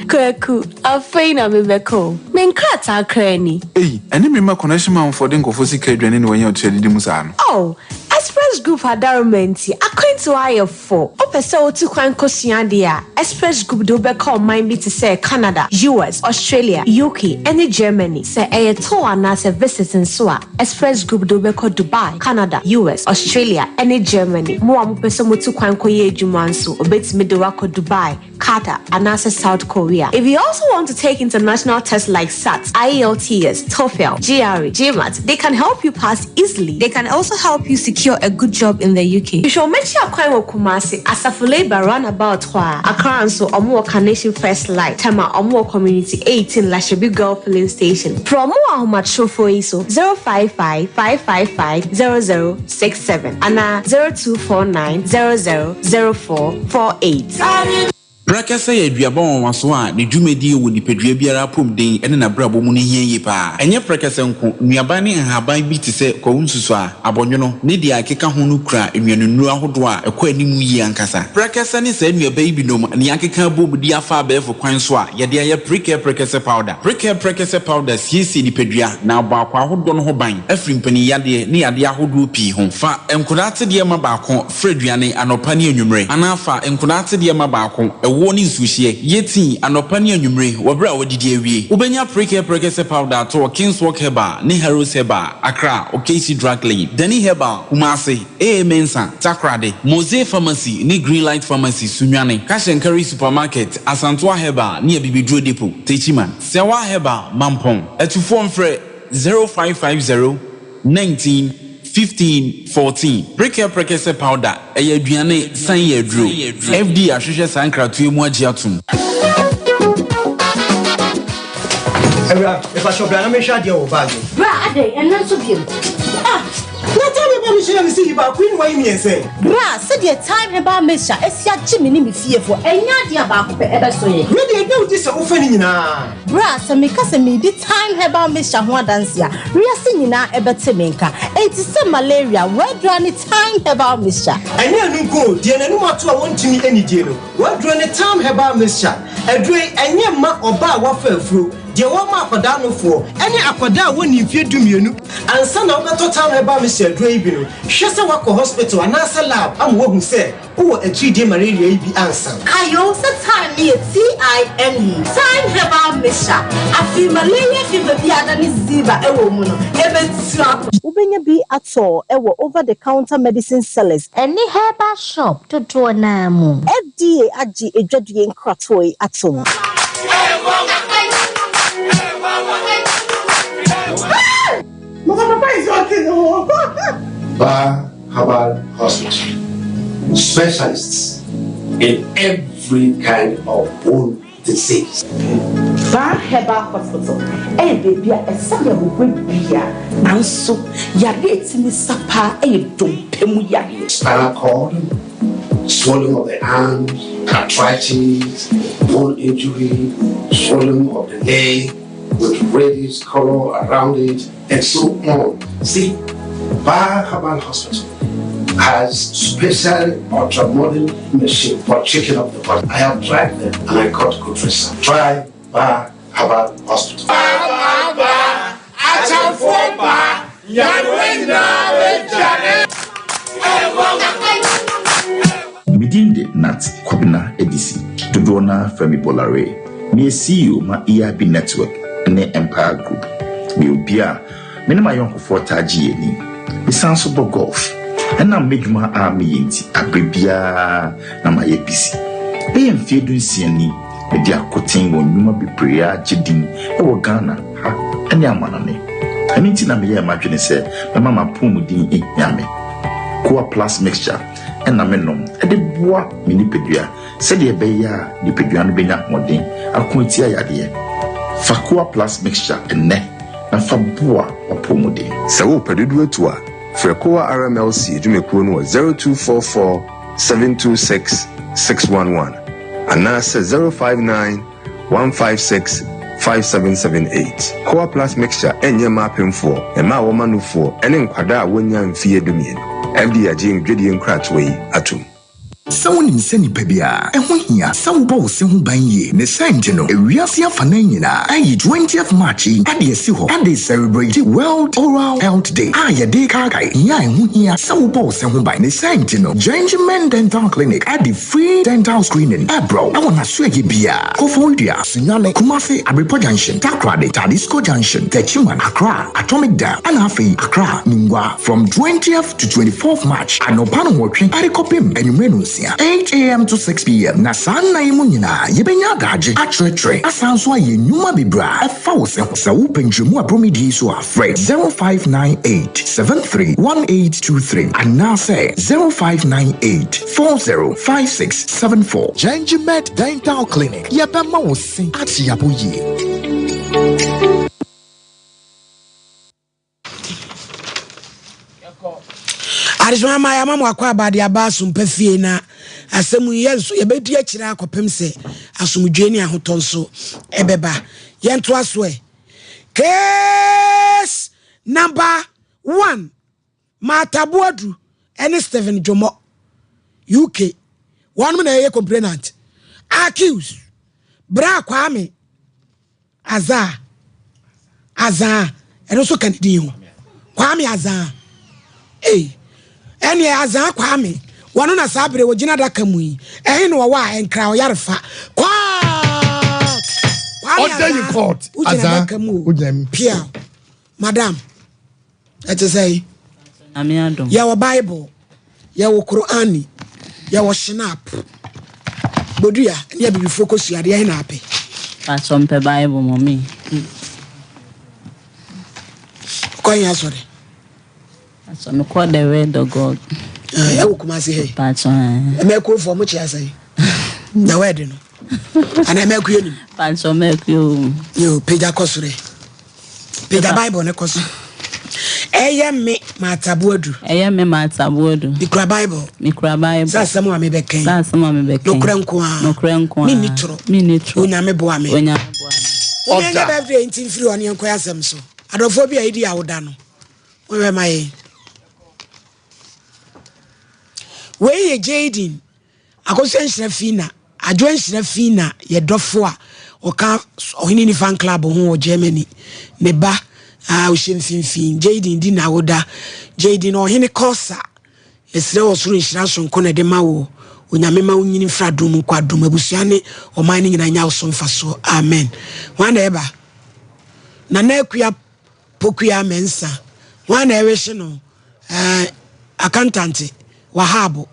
Kwaku, afei na mebɛkɔ o. Me nkrataa koraa ni. Ei, ɛne me mma connection manfoɔ de nkurɔfoɔ sika adwane na wɔanya otua didi mu saa no. Oh, Express Group adaroma nti, akwantuo ayɛ fo. Wopɛ sɛ wotu kwan kɔsua adeɛ a, Express Group de wo bɛkɔ ɔman bi te sɛ Canada, US, Australia, UK, ne Germany. Sɛ ɛyɛ tour anaasɛ visit nso a, Express Group de wo bɛkɔ Dubai, Canada, US, Australia, ne Germany. Mo a mopɛ sɛ motu kwan kɔyɛ adwuma nso, wɔbɛtumi de wo akɔ Dubai, Qatar, anaasɛ South Korea. If you also want to take international tests like SAT, IELTS, TOEFL, GRE, GMAT, they can help you pass easily. They can also help you secure a good job in the UK. Hwehwɛ wɔn akyi akwan wɔ Kumasi, Asafo Labour roundabout hɔ ara. Accra nso, wɔwɔ Carnation First Light, Tema, wɔwɔ Community 18, Lashibi Girl Filling Station. Frɛ wɔn wɔ ahomatrofoɔ yi so, 055 555 0067 anaa 0249 00 0448. Prɛkɛsɛ yɛ aduaba nwanwaso a ne dwumadie wɔ nipadua biara apɔmuden ne n'abrabɔ mu no hia yie pa ara. Ɛnyɛ prɛkɛsɛ nko, nnuaba ne nhaban bi te sɛ kwawu nsusuaa, abɔnwono, ne deɛ ɛkeka ho no kura nnuanennuro ahodoɔ a ɛkɔ anim yie ankasa. Prɛkɛsɛ ne saa nnuaba yi binom na yɛakeka abom de afa abɛɛfo kwan so a yɛde ayɛ Prekɛ Prɛkɛsɛ Powder. Prekɛ Prɛkɛsɛ Powder siesie nipadua na abɔ akwaa ahodoɔ no ho ban afiri mpaninyadeɛ ne yadeɛ ahodoɔ pii ho. Fa nkwadaa atedeɛ ma baako Fra aduane anɔpa ne anwummere, anaa fa nkwadaa atedeɛ ma baako, ɛwoɔ ne nsuohyeɛ. Yɛ tii anɔpa ne anwummere wɔ berɛ a woadidi awie. Wobɛnya Prekɛ Prɛkɛsɛ Powder atɔ wɔ Kingswalk Herbal ne Harrows Herbal, Accra, Okaishie Drug Lane, Dani Herbal, Kumasi, AA Mensah, Takoradi, Mosey Pharmacy ne Greenlight Pharmacy, Sunyani, Cash and Carry Supermarket, Asantoa Herbal ne Abibiduro Depot, Techiman, Sɛwa Herbal, Mampong. Atufoɔ mfrɛ 0550 19 15 14. Prekɛ Prekɛsɛ Powder, ɛyɛ aduane san yɛ aduro. FDA ahwehwɛ saa nkratoɔ yi mu agye atom. Awura, mepakyɛw bra na menhwɛ adeɛ wɔ wo bag mu. Bra, adɛn, ɛnnɛ nso biom? Ah! Na time herbal mixture na mese yi baako yi na wayi mmiɛnsa yi. Bra, sɛdeɛ Thyme Herbal Mixture asi agye me ne me fiefoɔ, ɛnyɛ adeɛ a baako pɛ ɛbɛso yɛn. Wei deɛ ɛnyɛ wo gye sɛ wofa ne nyinaa. Bra, sɛ meka sɛ meredi Thyme Herbal Mixture ho adanse a, wiase nyinaa ɛbɛte me nka. Enti sɛ malaria, w'aduro ne Thyme Herbal Mixture. Ɛnyɛ ɛno nko o, deɛ n'anum ato a wɔntumi nnidie no, w'aduro ne Thyme Herbal Mixture. Aduro yi, ɛnyɛ mma ɔbaa a wafa afuro, deɛ wɔma akwadaa nofoɔ, ɛne akwadaa a wɔnni mfeɛ dumienu. Ansa na wobɛtɔ Thyme Herbal Mixture aduro yi bi no, hwɛ sɛ woakɔ hospital anaasɛ lab ama wɔahu sɛ Wowɔ atiridie malaria yi bi ansa? Kayo sɛ thyme no yɛ TIME, Thyme Herbal Mixture. Afei malaria fever bi a adane ziva wɔ mu no, ɛbɛtu akɔ. Wobɛnya bi atɔ wɔ over the counter medicine sellers. Ɛne herbal shop dodoɔ no ara mu. FDA agye adwadie nkratoɔ yi atom. Bar Herbal Hospital, specialists in every kind of bone disease. Bar Herbal Hospital yɛ baabi a ɛsa yarewa bia nanso yareɛ a ɛtumi sa paa yɛ dompe mu yareɛ. Spinal cord, swelling of the arms, arthritis, bone injury, swelling of the leg with reddish color around it, and so on. See, Bar Herbal Hospital has special ultra-modern machine for checking up the body. I have tried them and I got good results. Try Bar Herbal Hospital. Me din de Nat Kwabena Adisi, dodoɔ no ara frɛ me Bolare. Meyɛ CEO ma EIB Network ne Empire Group. Meyɛ obi a me ne m'ayɔnkofoɔ taa gye yɛn ani. Mesan nso bɔ golf. Ɛnam m'adwuma a meyɛ nti, aberɛ biara na mayɛ busy. Bɛyɛ mfeɛ dunsia ni, madi akoten wɔ nnwuma bebree a agye din wɔ Ghana ha ne amanɔne. Ɛno nti na meyɛɛ m'adwene sɛ mɛma m'apɔwmuden ahia me. Koa Plus Mixture na menom de boa me nipadua sɛdeɛ ɛbɛyɛ a nipadua no bɛnya ahoɔden ako atia yadeɛ. Fa Koa Plus Mixture nnɛ na fa boa w'apɔwmuden. Sɛ worepɛ dodoɔ atu a, frɛ Koa RMLC adwumakuo no wɔ 0244 726 611 anaasɛ 059 156. 5778. Koa Plus Mixture ɛnyɛ mma apemfoɔ, mmaa a wɔma nufoɔ, ne nkwadaa a wɔnnya mfeɛ dumienu. FDA agye dwadie nkratoɔ yi atom. Sɛ wonim sɛ nipa biara, ɛho hia sɛ wobɔ wo se ho ban yie. Ne saa nti no, ewiase afanan nyinaa ayi 20th March yi de asi hɔ de celebrate World Oral Health Day a yɛde rekaakae hia a ɛho hia sɛ wobɔ wo se ho ban. Ne saa nti no, Gentleman Dental Clinic de free dental screening rebrɛ wo wɔ n'asoɛeɛ biara, Koforidua, Sunyani, Kumasi, Abrepɔ Junction, Takoradi, Tadisco Junction, Techiman, Accra, Atomic Dam, ɛna afei Accra, Nungua, from 20th to 24th March, anɔpa nnɔnwɔtwe de kɔpem anwummerɛ nnɔnsia, 8am to 6pm, na saa nna yi mu nyinaa yɛbɛnya adagye akyerɛkyerɛ asan nso ayɛ nnwuma bebree a ɛfa wo se ho. Sɛ wopɛ nkyerɛmu a ɛborɔ yi so a, frɛ 0598 73 1823 anaasɛ 0598 405674. Gengimed Dental Clinic, yɛbɛma wo se ate abɔ yie. Adesoma ma yɛama mo akɔ aba de aba asompa fie na asɛm yi yɛn nso yɛbɛdi akyire akɔpem sɛ asomdwoe ne ahotɔ nso ɛbɛba. Yɛntoa so ɛ. Case number one, Martha Boadu ne Stephen Dwomo, UK, wɔnom na ɛyɛ complainant. Accused, Bra Kwame Azaa, Azaa, ɛno nso ka ne din ho. Kwame Azaa. Ei, ɛneɛ Azaa Kwame, wɔno na saa bere wɔgyina adaka mu yi. Ɛhe na wɔwɔ a ɛnkra ɔyarefa. Court! Kwame Azaa, wogyina adaka mu o. Pia, madam. Ɛte sɛn? Yɛwɔ Bible, yɛwɔ Qur'ani, yɛwɔ Shinap. Bodua ne abibifoɔ kɔsua adeɛ ɛhe na apɛ? Pastor mpɛ Bible mɔ me. Kɔ yɛn asɔre. Pastor mekɔ the word of God. Ɛwɔ Kumasi ha yi. Pastor. Ɛmɛkuofoɔ mo kyea sɛn? The word no. Ana ɛmɛkuo nim? Pastor mɛkuo. Yo, pagya kɔ soro. Pagya Bible no kɔ so. Ɛyɛ me Martha Boadu. Ɛyɛ me Martha Boadu. Mekura Bible. Mekura Bible. Sɛ asɛm a mebɛka yi. Sɛ asɛm a mebɛka yi. Nokorɛ nko ara. Nokorɛ nko ara. Menni torɔ. Menni torɔ. Onyame boa me. Onyame boa me. Wọ́n nyɛ birthday nti mfiri hɔ ne yɛnkɔ asɛm so. Adɔfoɔ bi a yɛdi awoda no, wɔhwɛ ma yɛn. Wei yɛ Jaden. Akosua Nhyira Fina, Adwoa Nhyira Fina yɛ dɔfo a ɔka Ɔhene Ni Fan Club ho wɔ Germany. Ne ba a ɔhyɛ mfimfini, Jayden di n'awoda. Jayden Ɔhene Korsah, yɛsrɛ ɔsoro nhyira sononko na ɛde ma wo. Onyame ma wo nyini mfiri adom mu nkɔ adom mu. Abusua ne ɔman no nyinaa nya wo so mfasoɔ. Amen. Hwan na ɛba? Nana Akua Pokuaa Mensah, hwan na ɛrehye no? Ɛɛ Akantante Wahab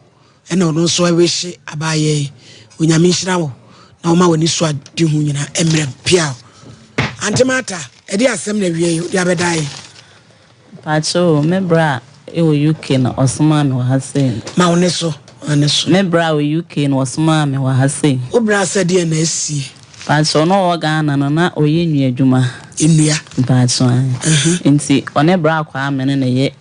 ɛna ɔno nso ɛrehye abaayɛ yi. Onyame nhyira wo na ɔma w'ani so ade hu nyina mmerɛm. Piaw. Ante Martha, ɛde asɛm na awie yi wode abɛda yɛn. Mpakyɛw o, me bra a ɛwɔ UK na ɔsomaa me wɔ ha sei. Ma wo ne so, ma ne so. Me bra wɔ UK na ɔsomaa me wɔ ha sei. Wo bra sɛ deɛn na asie? Mpakyɛw na ɔwɔ Ghana no na ɔyɛ nnua adwuma. Nnua? Mpakyɛw ae. Nti ɔne bra Kwame no na ɛyɛ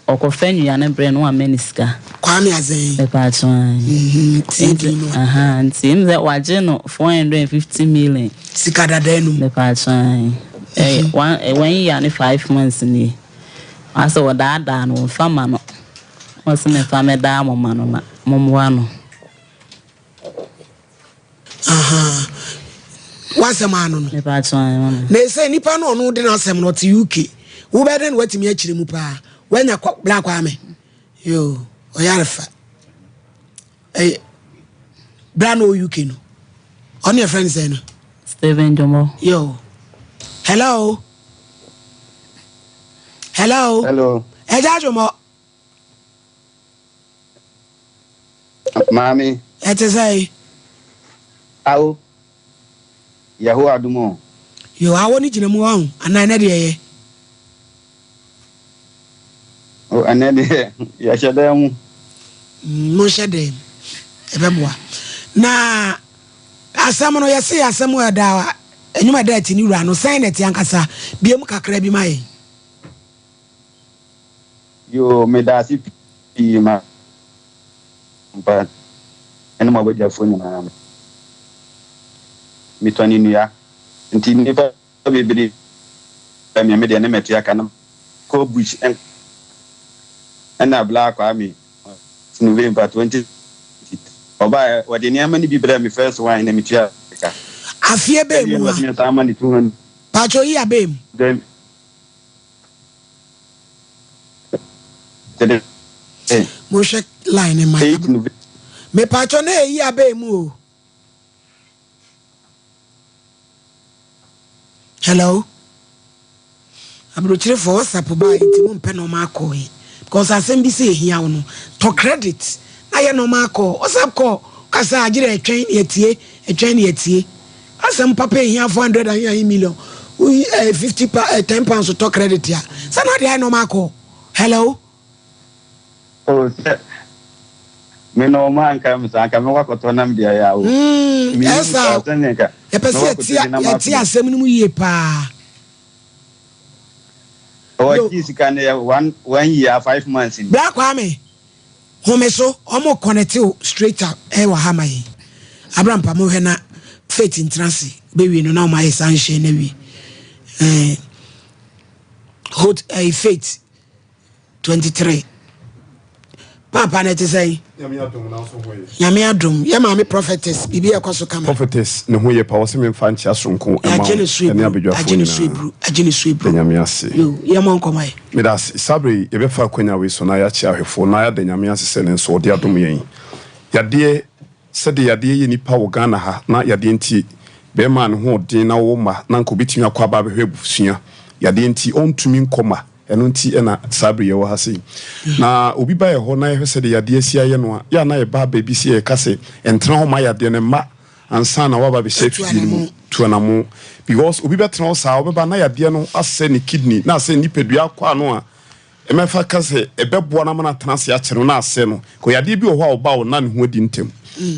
ɔkɔfa nnua no brɛ no na wama no sika. Kwame Azɛn? Mpakyɛw ae. Tie din no. Ahaa nti ɛmu sɛ wagye no 450 million. Sika dada no mu. Mpakyɛw ae. Ɛyɛ one one year ne five months nie. Asɛ wɔdaadaa no wɔmfa ma no. Ɔse memfa mɛdaa mo ma no na mommoa no. Ahaa. W'asɛm ano no. Na ɛsɛ nipa no ɔno de n'asɛm no ɔte UK. Wobɛyɛ dɛn na watumi akyerɛ mu paa? Wanya Bla Kwame. Yo, ɔyarefa. Ɛyɛ bra na ɔwɔ UK no. Ɔno yɛ friend sɛn no? Steven Jomo. Yo. Hello. Hello. Hello. Ɛgya Jomo. Maame. Ɛte sɛn? Awo. Yehowa adom o. Yo, awo no gyina mu wahu anaa ɛnɛ deɛ ɛyɛ? O, ɛnɛ deɛ yɛhyɛ dan mu. Mm, monhyɛ dan mu. Ɛbɛboa. Na asɛm no yɛse asɛm a ɛda ɛnwom a ɛda ati ne wura no sɛn na ɛte ankasa? Bie mu kakra bi ma yɛn. Yoo medaase pii ma mpa ne mo abadwafoɔ nyinaa. Metɔn nnua. Nti nnipa bebree frɛ me a me deɛ ne mɛtua ka na kɔ bush ɛna Bla Kwame November 20 ɔbaeɛ wɔde nneɛma no bi brɛɛ me first one na metua ka. Afeɛ bɛn mu a? Ɛna wɔde san ma ne 200. Paatwo yi abɛn mu. Then Monhwɛ line no ma Mepaatwo na eyi abɛn mu o. Hello. Aburokyerefo WhatsApp baa nti mo mpɛ normal call yi because asɛm bi sɛ ehia wo no tɔ credit na yɛ normal call. WhatsApp call kasa agyere ɛtwɛn ne atie ɛtwɛn ne atie. Asɛm papa ehia 400 ahe ahe million woyi eh, 50 pa eh, 10 pounds tɔ credit a sɛ na ɔde ayɛ normal call. Hello. Oh sɛ me na ɔmo anka me saa anka mɛkɔ akɔtɔ nam de ayɛ awo. Mm, ɛsa yɛpɛ sɛ yɛte asɛm no mu yie paa. Ɔwɔ gye sika no yɛ one year 5 months ni. Bra Kwame, home so, ɔmo connect wo straight up ɛwɔ ha ma yɛn. Abrampa mo hwɛ na Faith ntena ase bɛwie no na ɔmo ayɛ saa nhyɛn no awie. Eh, hold eh, Faith 23 Paapa no ɛte sɛn? Nyame adom na nso ho yɛ. Nyame adom. Yɛ maame prophetess biribi ɛkɔ so kama. Prophetess ne ho yɛ pa wɔsɛ memfa nkyea soronko ɛma wo ɛne abadwafoɔ Agye ne so nyinaa. eburu. Agye ne so Da eburu. Nyame ase. Yo, yɛ mɔ nkɔmɔ ɛ. Meda ase. Saa berɛ yi yɛbɛfa akwanya wei so na yɛakyea ahwɛfoɔ na yɛada Nyame ase sɛ ne nso ɔde adom yɛn. Yadeɛ, sɛdeɛ yadeɛ yɛ nipa wɔ Ghana ha na yadeɛ nti bɛrima a ne ho ɔden na ɔwɔ mma na anka ɔbɛtumi akɔ aba abɛhwɛ abusua, yadeɛ nti ɔntumi nkɔ mma. Ɛno nti na saa bere yi yɛwɔ ha sei. Na obi ba yɛ hɔ na yɛhwɛ sɛdeɛ yadeɛ asi ayɛ no a, yɛ a na yɛba baabi sɛ yɛka sɛ ɛntena hɔ mma yadeɛ no mma ansa na waba abɛhyɛ afidie no mu. Tu anamo. Because obi bɛtena hɔ saa, ɔbɛba na yadeɛ no asɛ ne kidney, na asɛ ne nipadua akwaa no a ɛmɛfa ka sɛ ɛbɛboa no ama no atena ase akyɛ no na asɛ no. Kɔ yadeɛ bi wɔ hɔ a ɔba a ɔnna ne ho adi ntɛm.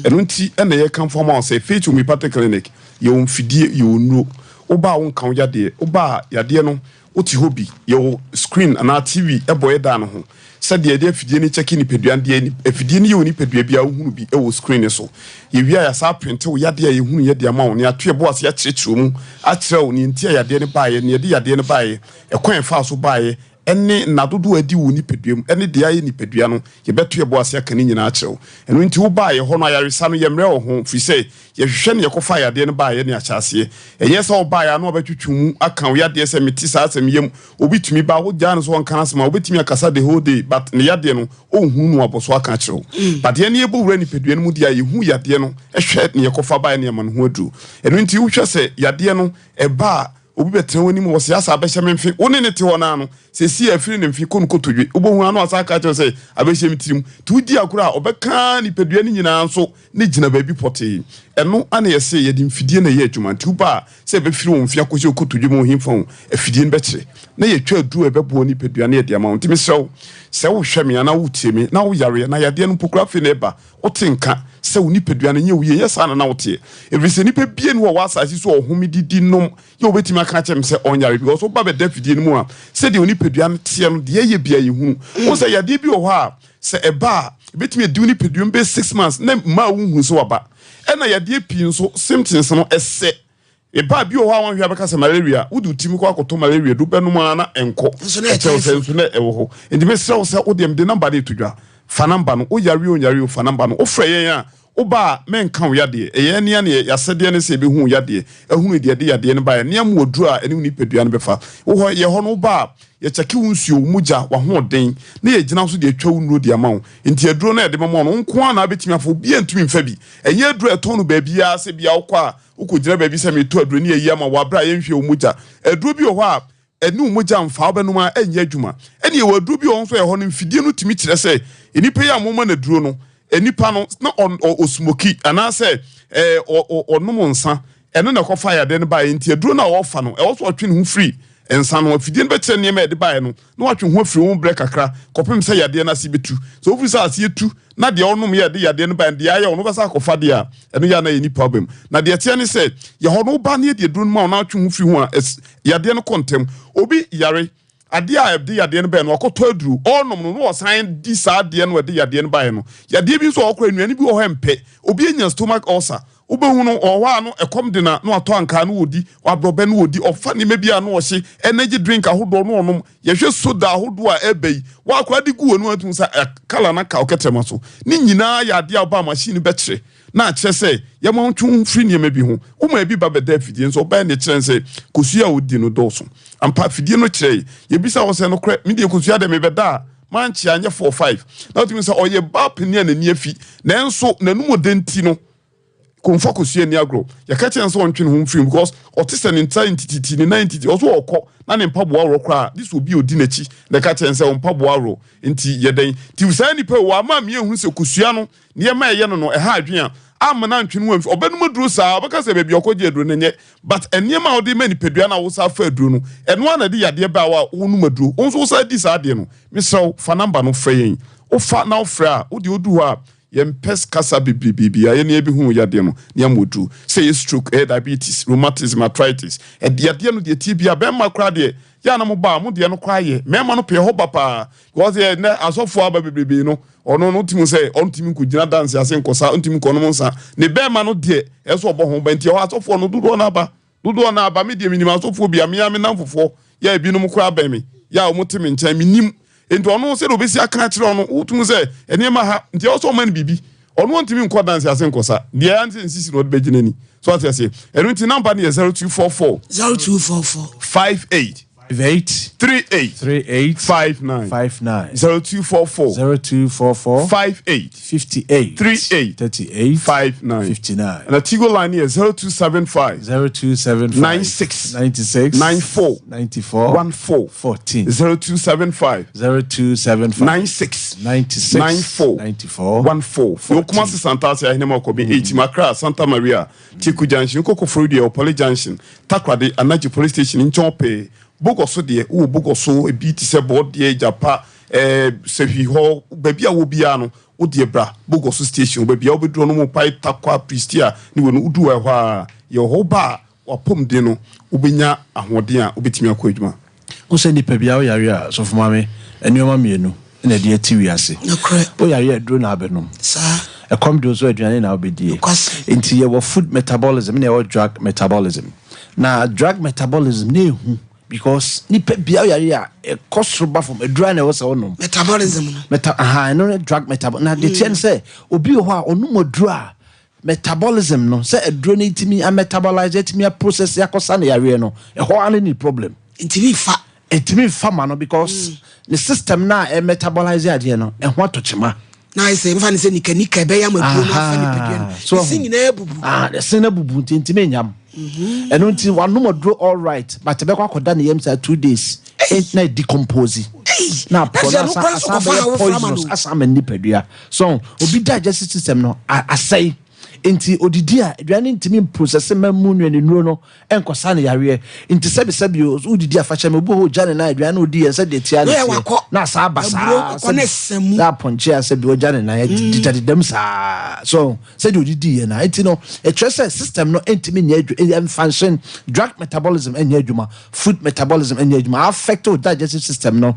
Ɛno nti na yɛkamfo ama wo sɛ Faith Homeopathic Clinic, yɛwɔ mfidie, yɛwɔ nnuro. Woba a wonka wo yadeɛ. Woba a yadeɛ no Wote hɔ bi, yɛwɔ screen anaa TV bɔ yɛ dan no ho sɛdeɛ yɛde afidie no kyɛke nipadua no, deɛ afidie no yɛ wɔ nipadua biara wohunu bi wɔ screen no so. Yɛwie a yɛasan aprinte wo yadeɛ a yɛhunu yɛ de ama wo na yɛato yɛn bo ase akyerɛkyerɛ wo mu akyerɛ wo nea nti a yadeɛ no baeɛ, nea ɛde yadeɛ no baeɛ, ɛkwan a ɛfaa so baeɛ, ne nna dodoɔ a adi wɔ wo nipadua mu, ne deɛ ayɛ nipadua no, yɛbɛto yɛn bo ase aka ne nyinaa akyerɛ wo. Ɛno nti wobaa yɛn hɔ no ayaresa no yɛmmrɛ wɔ ho, firi sɛ Yɛhwehwɛ nea ɛkɔfaa yadeɛ no baeɛ ne ahyɛaseɛ. Ɛnyɛ sɛ wobaeɛ a na wabɛtwetwe wo mu aka wo yadeɛ sɛ mete saa asɛm yam. Obi tumi ba a wogyaa no sɛ ɔnka n'asɛm a, obɛtumi akasa the whole day but ne yadeɛ no ɔnhunu no abɔ so aka akyerɛ wo. But yɛn yɛbɔ wura nipadua no mu deɛ a yɛhu yadeɛ no hwɛ nea ɛkɔfa baeɛ ne yɛma no ho aduro. Ɛno nti wohwɛ sɛ yadeɛ no ɛba a obi bɛtena w'anim wɔ sɛ asa abɛhyɛ me mfe, wo ne no te hɔ no ara no seesei afiri ne mfe kɔ no kotodwe, wobɛhu ara na wasan aka akyerɛ wo sɛ abɛhyɛ me tirim. Nti wodi agorɔ a ɔbɛka nipadua no nyinaa nso ne gyina baabi pɔtee. Ɛno na yɛse yɛde mfidie na ɛyɛ adwuma. Nti woba a, sɛ ɛbɛfiri wo mfe akɔsi wo kotodwe mu hefa o, afidie no bɛkyerɛ. Na yɛtwa aduro a ɛbɛboa nipadua na yɛde ama wo. Nti mesrɛ wo, sɛ wohwɛ me anaa wotie me na woyareɛ na yadeɛ no mpo koraa afei na ɛba, wote nka sɛ wo nipadua no nyɛ wo yie, nyɛ saa na na woteɛ. Ɛfiri sɛ nipa biara nni hɔ wɔ asase so a ɔhome didi nom yɛ wobɛtumi aka akyerɛ me sɛ ɔnyare because woba bɛda afidie no mu a, sɛdeɛ wo nipadua no teɛ no, deɛ ɛyɛ biara yɛhunu. Wohu sɛ yadeɛ bi wɔ hɔ a, Sɛ ɛba a, ebetumi adi wo nipadua mu bɛyɛ 6 months na mma a wonhu sɛ waba. Ɛna yadeɛ pii nso, symptoms no, ɛsɛ. Ɛba a, bi wɔ hɔ a wanhwɛ a bɛka sɛ malaria, wode wo tirim kɔ akɔtɔ malaria du bɛnom ara na ɛnkɔ. Ɛkyerɛ wo sɛ nso na ɛwɔ hɔ. Nti mesrɛ wo sɛ wo deɛ mede number no reto dwa. Fa number no. Woyare o nyare o, fa number no. Wofrɛ yɛn a, Woba a, mɛnka wo yadeɛ. Ɛyɛ yɛn nea yɛn asɛdeɛ ne sɛ yɛbɛhu wo yadeɛ, ahunu deɛ ɛde yadeɛ no baeɛ, ne ama wo aduro a ɛne wo nipadua no bɛfa. Wo hɔ, yɛn hɔ no, woba a, yɛkyɛke wo nsuo, wo mogya, w'ahoɔden, na yɛgyina so de atwa wo nnuro de ama wo. Enti aduro no a yɛde bɛma wo no, wo nko ara na wobɛtumi afa, obiara ntumi mfa bi. Ɛnyɛ aduro a yɛtɔn no baabiara sɛ ebia wokɔ a, wokɔgyina baabi sɛ meretɔ aduro ne yɛayi ama wo wɔ aberɛ a yɛnhwɛɛ wo mogya. Aduro bi wɔ hɔ a, ɛne wo mogya mfa, wobɛnom a ɛnyɛ adwuma. Ɛne yɛwɔ aduro bi wɔ hɔ nso a ɛhɔ no mfidie no tumi kyerɛ sɛ nnipa yi a moma no aduro no, nnipa no na ɔsmoki anaasɛ ɔnom nsa, ɛno na ɛkɔfa yadeɛ no baeɛ nti aduro no a ɔrefa no ɛwɔ sɛ ɔtwe ne ho firi nsa no. Afidie no bɛkyerɛ nneɛma a ɛde baeɛ no na watwe ho afiri ho berɛ kakra kɔpem sɛ yadeɛ no ase bɛtu. Sɛ wofiri sɛ aseɛ tu na deɛ ɔnom yɛ de yadeɛ no baeɛ no deɛ ayɛ wo no wobɛsan akɔfa deɛ a ɛno yɛ a na yɛ nipa aba mu. Na deɛ ɛteɛ ne sɛ yɛ hɔ no woba na yɛde aduro no ma wo na wotwe ho firi ho a yadeɛ no kɔ ntɛm. Obi yare, adeɛ a ɛde yadeɛ no baeɛ no wakɔtɔ aduro, ɔrenom no na ɔsan di saa adeɛ no a ɛde yadeɛ no baeɛ no. Yadeɛ bi nso wɔ hɔ koraa nnuane bi wɔ hɔ a ɛmpɛ. Obi anya stomach ulcer, Wobɛhu no ɔwɔ hɔ a no ɛkɔm de no a na watɔ ankaa na ɔdi, aborɔbɛ na ɔdi, ɔfa nneɛma bi a na ɔhye, energy drink ahodoɔ na ɔnom. Yɛhwɛ soda ahodoɔ a ɛreba yi, woakora de gu w'anim a wotumi sɛ colour no aka wo kɛtrɛma so. Ne nyinaa yɛ adeɛ a woba a machine bɛkyerɛ na akyerɛ sɛ yɛma wo ntwe wo ho firi nneɛma bi ho. Woma ebi ba bɛda afidie nso ɔbɛyɛ ne kyerɛ sɛ kosua a wodi no dɔɔso. Ampa afidie no kyerɛe. Yɛbisa wɔ sɛ nokorɛ me deɛ kosua deɛ mebɛda a mankye anyɛ four five. Na wotumi sɛ ɔyɛ baa panin a n'ani afi nanso n'anum ɔdɛ nti no kɔmfa kosua nni agorɔ. Yɛka kyerɛ no sɛ ɔntwe ne ho mfiri mu because ɔte sɛ ne nsa ntititi ne nan ntiti ɔso ɔkɔ na ne mpaboa worɔ koraa gye sɛ obi a ɔdi n'akyi na ɛka kyerɛ no sɛ wo mpaboa worɔ nti yɛ dɛn. Nti saa nipa yi wama meahu sɛ kosua no Nneɛma a ɛyɛ no no, ɛha adwene a, amma no antwe ne ho amfi. Ɔbɛnom aduro saa, ɔbɛka sɛ baabi a ɔkɔgye aduro no nyɛ. But nneɛma a wode ma nipadua no a wosan fa aduro no, ɛno ara na ɛde yadeɛ ba wo a wonom aduro. Wo nso wosan di saa adeɛ no. Mesrɛ wo, fa number no frɛ yɛn. Wofa na wofrɛ a, wo deɛ wodu hɔ a, yɛmpɛ kasa bebrebe biara. Yɛn na yɛbɛhu wo yadeɛ no na yɛama wo aduro. Sɛ ɛyɛ stroke, ɛyɛ diabetes, rheumatism, arthritis, ɛde yadeɛ no deɛ ɛteɛ biara. Bɛrima koraa deɛ, yɛ a na moba a, mo deɛ no koraa yɛ. Mmarima no pɛ ɛhɔ ba paa. Because yɛ nnɛ asɔfoɔ aba bebrebe no, Ɔno no tumi sɛ ɔntumi nkɔgyina danse ase nkɔsa, ɔntumi nkɔnom nsa. Ne bɛrima no deɛ, ɛsɛ sɛ ɔbɔ ho ban. Nti ɛhɔ asɔfoɔ no dodoɔ no aba. Dodoɔ no aba. Me deɛ menim asɔfoɔ bi a, me ara me nnamfofoɔ, yɛ a ebinom koraa bɛn me, yɛ a wɔte me nkyɛn, menim. Nti ɔno sɛdeɛ ɔbɛsi aka akyerɛ ɔno, wotumi sɛ nneɛma ha. Nti ɛwɔ sɛ ɔma no biribi. Ɔno ɔntumi nkɔ danse ase nkɔsa. Deɛ ɛyɛ ne sɛ nsisi na ɔde bɛgyina ni. So ate aseɛ? Ɛno nti namba no yɛ 0244. 0244. 58. 58. 38. 38. 59. 59. 0244. 0244. 58. 58. 38. 38. 59. 59. Na Tigo line yɛ 0275. 0275. 96. 96. 94. 94. 14. 14. 0275. 0275. 96. 96. 94. 94. 14. Yɛ Kumasi Santase Ahenema Ɔkɔbi 8 Accra Santa Maria Teku Junction wokɔ Koforidua Opole Junction Takoradi Anagye Police Station nkyɛn pɛɛ Bogɔso deɛ wowɔ Bogɔso ebi te sɛ Bɔɔdeɛ Gyapa ɛɛ Sahwi hɔ baabi a wɔ biara no wo deɛ bra Bogɔso station baabi a wobɛduru no mo pae Tarkwa Prestea ne wɔ no wodu hɔ a yɛwɔ hɔ woba a w'apɔmuden no wobɛnya ahoɔden a wobɛtumi akɔ adwuma. Wo sɛ nipa biara wo yare a sɔfo maame nnoɔma mienu na ɛde ati wiase. Wo yare a aduro na abɛnom. Ɛkɔm de wo nso aduane na wobɛdie. Nti yɛwɔ food metabolism na yɛwɔ drug metabolism. Na drug metabolism na ɛhu because nipa biara wo yare a ɛkɔ soro ba fam aduro a na ɛwɔ sɛ wonom. Metabolism no. Meta aha ɛno ne drug metabolism. Na deɛ teɛ ne sɛ obi wɔ hɔ a ɔnom aduro a Metabolism no, sɛ aduro no tumi a metabolise, atumi a process akɔsa ne yareɛ no, ɛhɔ ara ne ne problem. Ntumi nfa. Ntumi nfa ma no because mm. ne system no a ɛmetabolise adeɛ no, ɛho atɔ kyema. Na ayɛ sɛ nfa ne sɛ nika nika ɛbɛyɛ ama aduro no afa nipadua no. So ɛsi nyinaa abubu. Ah, ɛsi no abubu nti ntumi nyam. Mhm. Ɛno nti wanom aduro all right but ɛbɛkɔ akɔda ne yam saa 2 days na decompose. Na apɔ na asa bɛyɛ poisonous asa ama nipadua. So obi digestive system no asɛe nti odidi a aduane ntumi mprocess ma mu nnuane nnuro no nkɔsa ne yareɛ nti sɛbisɛbi o wodidi afahyɛ mi obi hɔ ogya ne nan aduane odi yɛn sɛ deɛ tia ne teɛ na asa aba saa sɛbi na apɔnkye a sɛbi ogya ne nan dedadedam saa so sɛdeɛ odidi yɛn na nti no ɛkyerɛ sɛ system no ntumi nyɛ adwuma ɛmfanhyɛn drug metabolism nyɛ adwuma food metabolism nyɛ adwuma affect o digestive system no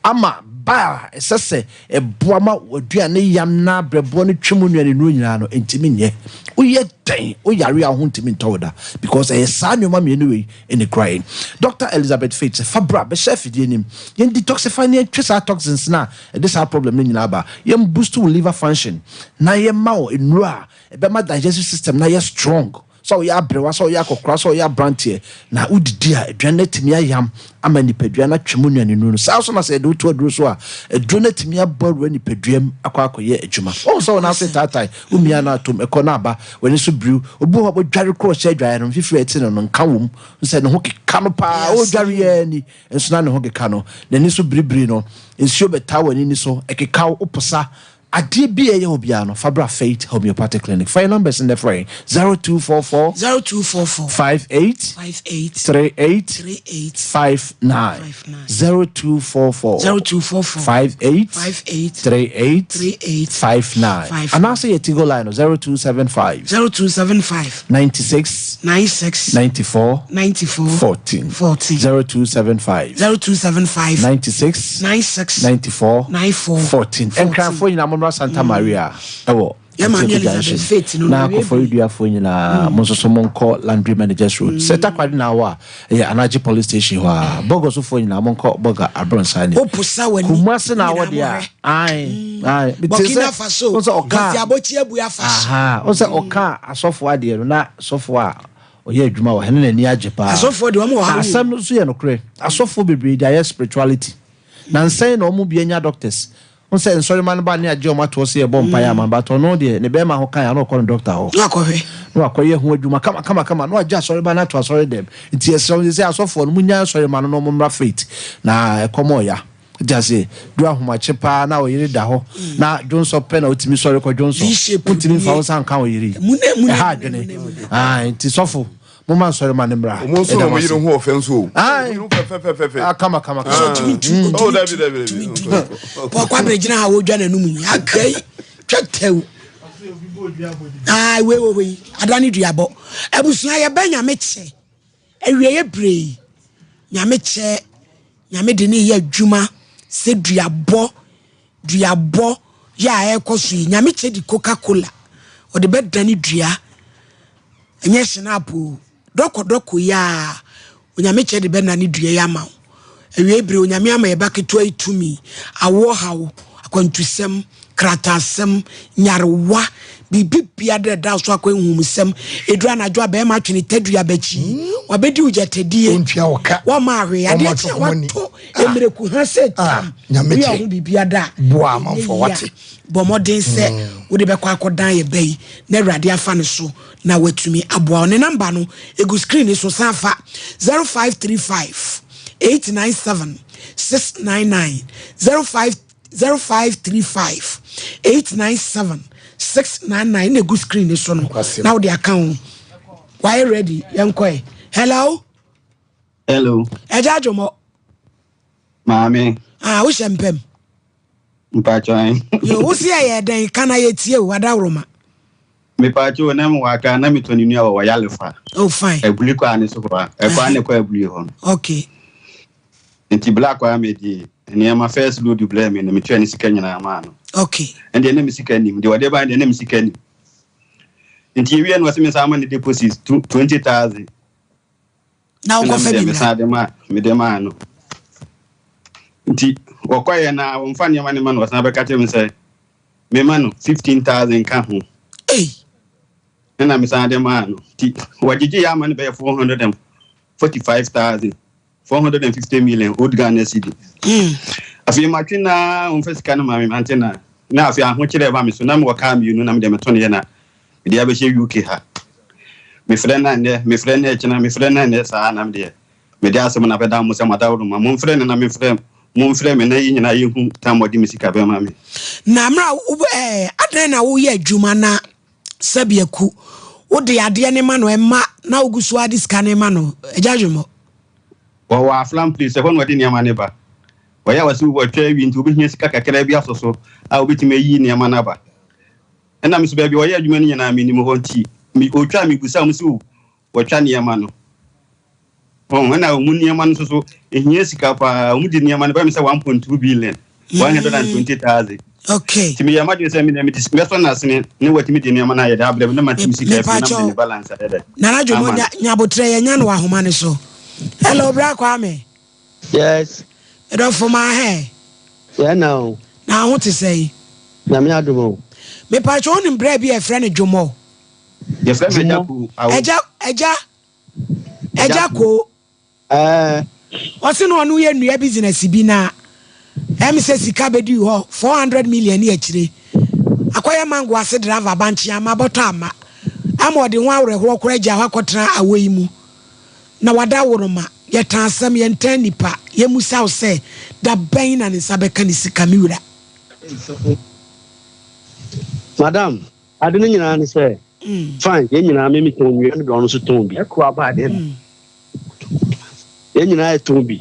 ama ba a ɛsɛ sɛ Ɛboa ma w'aduane yam na brɛboɔ no twe mu nnuanennuro nyinaa no, ɛntumi nyɛ. Woyɛ dɛn? Woyare a wo ho ntumi ntɔ wo da because ɛyɛ saa nneɛma mmienu wei na ɛkura yɛn. Doctor Elizabeth Faith sɛ fa bra bɛhyɛ afidie no mu. Yɛn detoxify na yɛntwe saa toxins no a ɛde saa problem no nyinaa ba. Yɛn boost wo liver function na yɛma wo nnuro a ɛbɛma digestive system no ayɛ strong. Sɛ woyɛ aberewa, sɛ woyɛ akɔkora, sɛ woyɛ aberanteɛ, na wodidi a, aduane no atumi ayam ama nipadua no atwe mu nnuanennuro no. Saa nso na sɛ yɛde wo to aduro so a, aduro no atumi abɔ awura nipadua mu akɔ akɔyɛ adwuma. Wohu sɛ wo nan ase taatae, womia no atom, ɛkɔ na aba, w'ani so biriw. Obi wɔ hɔ a, wadware koraa ɔhyɛ adwaeɛ no, mfifiri a ɛte no no, nka wom. Wohu sɛ ne ho keka no paa, ɔredware ara ni, nso na ne ho keka no. N'ani so biribiri no, nsuo bɛtaa w'ani ni so, ɛkeka wo, woposa. Adeɛ bi a ɛyɛ wo biara no, fa bra Faith Homeopathic Clinic. Fa yɛn numbers no na frɛ yɛn, 0244. 0244. 58. 58. 38. 38. 59. 0244. 0244. 58. 58. 38. 38. 59. 59. Anaasɛ yɛ Tigo line no, 0275. 0275. 96. 96. 94. 94. 14. 14. 0275. 0275. 96. 96. 94. 94. 14. Nkranfoɔ nyinaa mommra Santa Maria ɛwɔ. Yɛ maame Atiako Elizabeth Junction. Faith no Na no, awie Kɔfɔre Duafoɔ nyinaa, mo nso so monkɔ Landry Managers Road. Sɛ Takoradi na awɔ a, ɛyɛ Anagye Police Station hɔ ara. Bɔgɔsofoɔ nyinaa, monkɔ Bɔga Abrɔnsan anim. Woposa w'ani. Kumasi na awɔ Nyinaa deɛ a, mohwɛ. ae, ae. Mete Burkina sɛ, Faso, wo sɛ ɔkaa, Kwasi Abotsi Abue Afahyɛ. aha, wo sɛ ɔkaa asɔfoɔ adeɛ no, na sɔfoɔ a ɔyɛ adwuma wɔ ha no n'ani agye paa. Asɔfoɔ deɛ wɔn wɔ ha Na o. asɛm no nso yɛ nokorɛ. Asɔfoɔ bebree de ayɛ spirituality. Nansa yi na wɔn bi anya doctors. Wohu sɛ nsɔremma no ba ne agye wɔn atoɔ sɛ yɛbɔ mpaeɛ ama no but ɔno deɛ ne bɛɛma ho kan a na ɔkɔ ne doctor hɔ. Na wakɔhwɛ. Na wakɔyɛ ho adwuma kama kama kama na wagye asɔreba no ato asɔre dɛm. Nti yɛsrɛ mo seesei asɔfoɔ no monnyae asɔremma no na wɔn mmra faith na ɛkɔm ɔya. Wote aseɛ? Duru ahomakye paa na ɔyere da hɔ na dwonsɔ pɛ na wotumi sɔre kɔ dwonsɔ. Wontumi mfa wo nsa nka wo yere yi. Ɛha adwene. Ae nti sɔfo Momma nsɔre ma no mmra. Ɔmo nso na Yɛda ɔmo mo yere ase. ho ɔfɛ nso o. Ae. Ɔmo yere ho fɛfɛfɛfɛ. Ah, kama kama kama. So tumi tu, Mm. Oh, otumi dabi tu, dabi dabi. tumi tu. Paul Kwabere gyina ha wodwa n'anum yi. Aka yi, twa tɛw. Ah, wei wɔ hɔ yi, ada ne duabɔ. Abusua yɛbɛ nyame kyɛ. Awieɛ bere yi, nyame kyɛ, nyame de ne yɛ adwuma sɛ duabɔ, duabɔ yɛ a ɛrekɔ so yi. Nyame kyɛ di Coca Cola, ɔde bɛdane dua. Ɛnyɛ Schnapp o, dɔkɔdɔkɔ yi ara Onyame kyɛ de bɛnane dua yi ama wo. Awiei bere, Onyame ama yɛ ba ketewa yi tumi, awoɔ haw, akwantusɛm, krataasɛm, nyarewa, biribi biara ɛda so akɔ nhumusɛm. Ɛduru anadwo a bɛrima atwe ne tadua bɛkyi, wabɛdi wo gyatadie, Ɔntua wo ka. wama ahwee, Ɔma adeɛ kye a ɔtɔkɔmɔni. wato mmireku ha sɛ tam, Nyame woyɛ kyɛ. ho biribi ada a, Boa ɛnyɛ amanfoɔ yie a, wate. bɔ mmɔden sɛ wode bɛkɔ akɔdan yɛ ba yi na Awurade afa no so na watumi aboa wo. Ne namba no egu screen no so, san fa 0535 897 699 05 0535 897 699 na egu screen no so no na wode aka ho. Wayɛ ready, yɛnkɔɛ. Hello. Hello. Ɛgya adwomɔ. Maame. Ah, wohyɛ mpam. Mpakyɛw. Yo, wo se ɛyɛ dɛn ka na yɛtie o, adaworoma. Mepaakyɛw na mewɔ Accra na metɔ ne nua wɔ Wɔyalefa. Oh, fine. Aburi kwan ne so hɔ a, ɛkwan ne kɔ Aburi hɔ no. Okay. Nti Black Kwame de nneɛma first load brɛɛ me na metua ne sika nyinaa maa no. Okay. Ɛndeɛ na me sika nim, deɛ ɔde bae deɛ na me sika nim. Nti ewie no ɔse me nsa ama ne deposit 20,000. Na wokɔfa bi mmra. De ma mede maa no. Nti wɔkɔyɛ na wɔmfa nneɛma no ma no ɔsan bɛka kyerɛ me sɛ mema no 15,000 ka ho. Ei. Ɛna mesan de maa no. Nti wɔgyegye yɛ ama no bɛyɛ 445,000, 450 million old Ghana cedi. Afei matwe na wɔmfa sika no ma me mante na na afei ahokyerɛ ba me so na mewɔ kaa mmienu na mede meto no yɛ na mede abɛhyɛ UK ha. Mefrɛ no ɛnnɛ, mefrɛ no ɛkyena, mefrɛ no ɛnnɛ saa na medeɛ mede asɛm no abɛda mo sɛ mo adaworoma. Momfrɛ no na memfrɛ momfrɛ me na yɛn nyinaa yɛnhu tam ɔde me sika bɛma me. Na mmerɛ a wo ɛɛ adɛn na woyɛ adwuma na sɛbi aku wode adeɛ no ma no ɛma na wogu so ara de sika no ma no agya dwemmɔ. Wɔwɔ Aflam place ɛhɔ na ɔde nneɛma no ba. Ɔyɛ a wɔse wɔatwa awie nti wobɛhia sika kakra bi asɔ so a wobɛtumi ayi nneɛma no aba. Ɛna me nso baabi a wɔyɛ adwuma no nyinaa menim hɔ nti me ɔtwa a mebisa wɔn sɛ o wɔtwa nneɛma no. Wɔn ɛna wɔn nneɛma no nso so ehia sika paa wɔn di nneɛma no bɛyɛ me sɛ 1.2 billion 120,000. Okay. Nti meyɛ m'adwene sɛ me deɛ mede mɛsɔ n'asene ne watumi de nneɛma no ayɛ dɛ abrɛ me na matumi sika afiri na mede ne balance ayɛ dɛ. Nana Dwomo ama no. nyabotrɛ yɛ nya no wɔ ahoma no so. Hello bra Kwame. Yes. Medɔfo ma hɛ. Yɛ na o. Na ho te sɛn? Nyame adom o. Mepatwa wonim bra bi a yɛfrɛ no Dwomɔ? Yɛfrɛ me Agya Koo. Awo. Agya Agya Agya Koo. Ɛɛ. Ɔse na ɔno yɛ nnua business bi na ɛm sɛ sika bɛdii hɔ 400 million ne akyire. Akɔyɛ mango ase driver bankye ama bɔtɔ ama ama ɔde ho awerɛhoɔ koraa gyaa hɔ akɔtena awɔ yi mu. Na wada woroma. Yɛtaa asɛm, yɛntaa nnipa. Yɛmmisa wo sɛ, da bɛn na ne nsa bɛka ne sika, me wura? Madam, ade no nyinaa ne sɛ, fine, yɛn nyinaa, me metɔn nnua no bi, ɔno nso tɔn bi. Yɛn nyinaa yɛtɔn bi.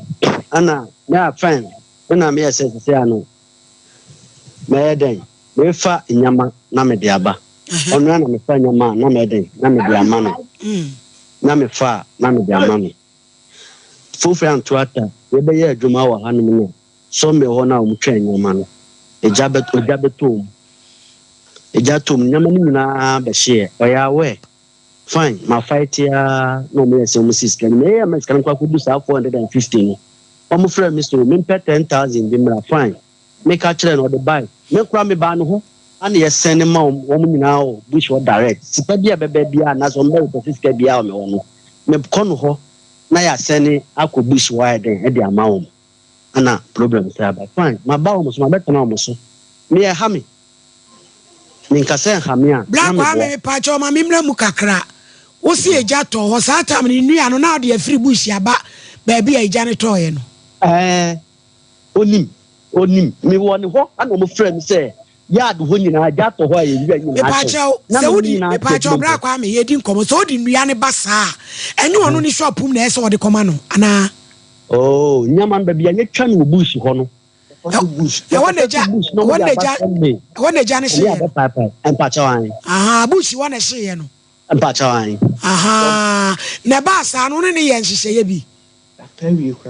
Ɛna, me a fine, me na meyɛ sɛ sese ano, mɛyɛ dɛn? Mefa nneɛma na mede aba. Ɔno ara na mefa nneɛma a na mɛyɛ dɛn? Na mede ama no. Na mefa a na mede ama no. Foforo anto ata, yɛbɛyɛ adwuma wɔ hanom no, sawmill hɔ no a wɔtwa nneɛma no, egya bɛtɔ ogya bɛtɔ mu. Egya tɔ mu, nneɛma no nyinaa bɛhyeeɛ. Ɔyɛ aware. Fine, ma fight ara na wɔyɛɛ sɛ wɔsi sika no. Meyɛɛ ma sika no kɔ akɔdu saa 450 no, wɔfrɛɛ me so mempɛ 10,000 bi mmra. Fine, meka kyerɛɛ no, ɔde bae. Me koraa mebaa ne hɔ ana yɛsɛne ma wɔn, wɔn nyinaa wɔ bush hɔ direct. Sika bi a ɛbɛba biara anaasɛ wɔn bɛ request sika biara wɔ me hɔ no, mekɔ no hɔ na yɛasɛne akɔ bush hɔ ayɛ dɛn de ama wɔn. Ana problem sɛ aba. Fine, maba wɔn so, mabɛtena wɔn so. Me ɛha me. Menka sɛ nha me a, Bra na meboa. Kwame mepakyɛw ma me mmra mu kakra. Wo se egya tɔɔ hɔ saa time no nnua no na ɔde afiri bush aba baabi a egya no tɔɔɛ no? Ɛɛ onim, onim. Me wɔ ne hɔ ɛna ɔmo frɛ me sɛ yard hɔ nyinaa egya atɔ hɔ a yɛn nnua nyinaa ahyew. Mepakyɛw Na sɛ me ne wodi nyinaa te mepakyɛw adwuma bra mu. Kwame yɛdi nkɔmɔ sɛ wode nnua no ba saa a ɛnyɛ ɔno ne shop mu na ɛsɛ sɛ ɔde kɔma no anaa? Oh nneɛma no baabi a yɛtwa no wɔ bush hɔ no Ɛhɔ na egya ɛhɔ na egya ɛhɔ na egya no hyeeɛ no. Mpakyɛw ae. Ahaa bush hɔ na ɛhyeeɛ no. Mpakyɛw ae. Ahaa na ɛbaa saa no wo ne no yɛɛ nhyehyɛeɛ bi.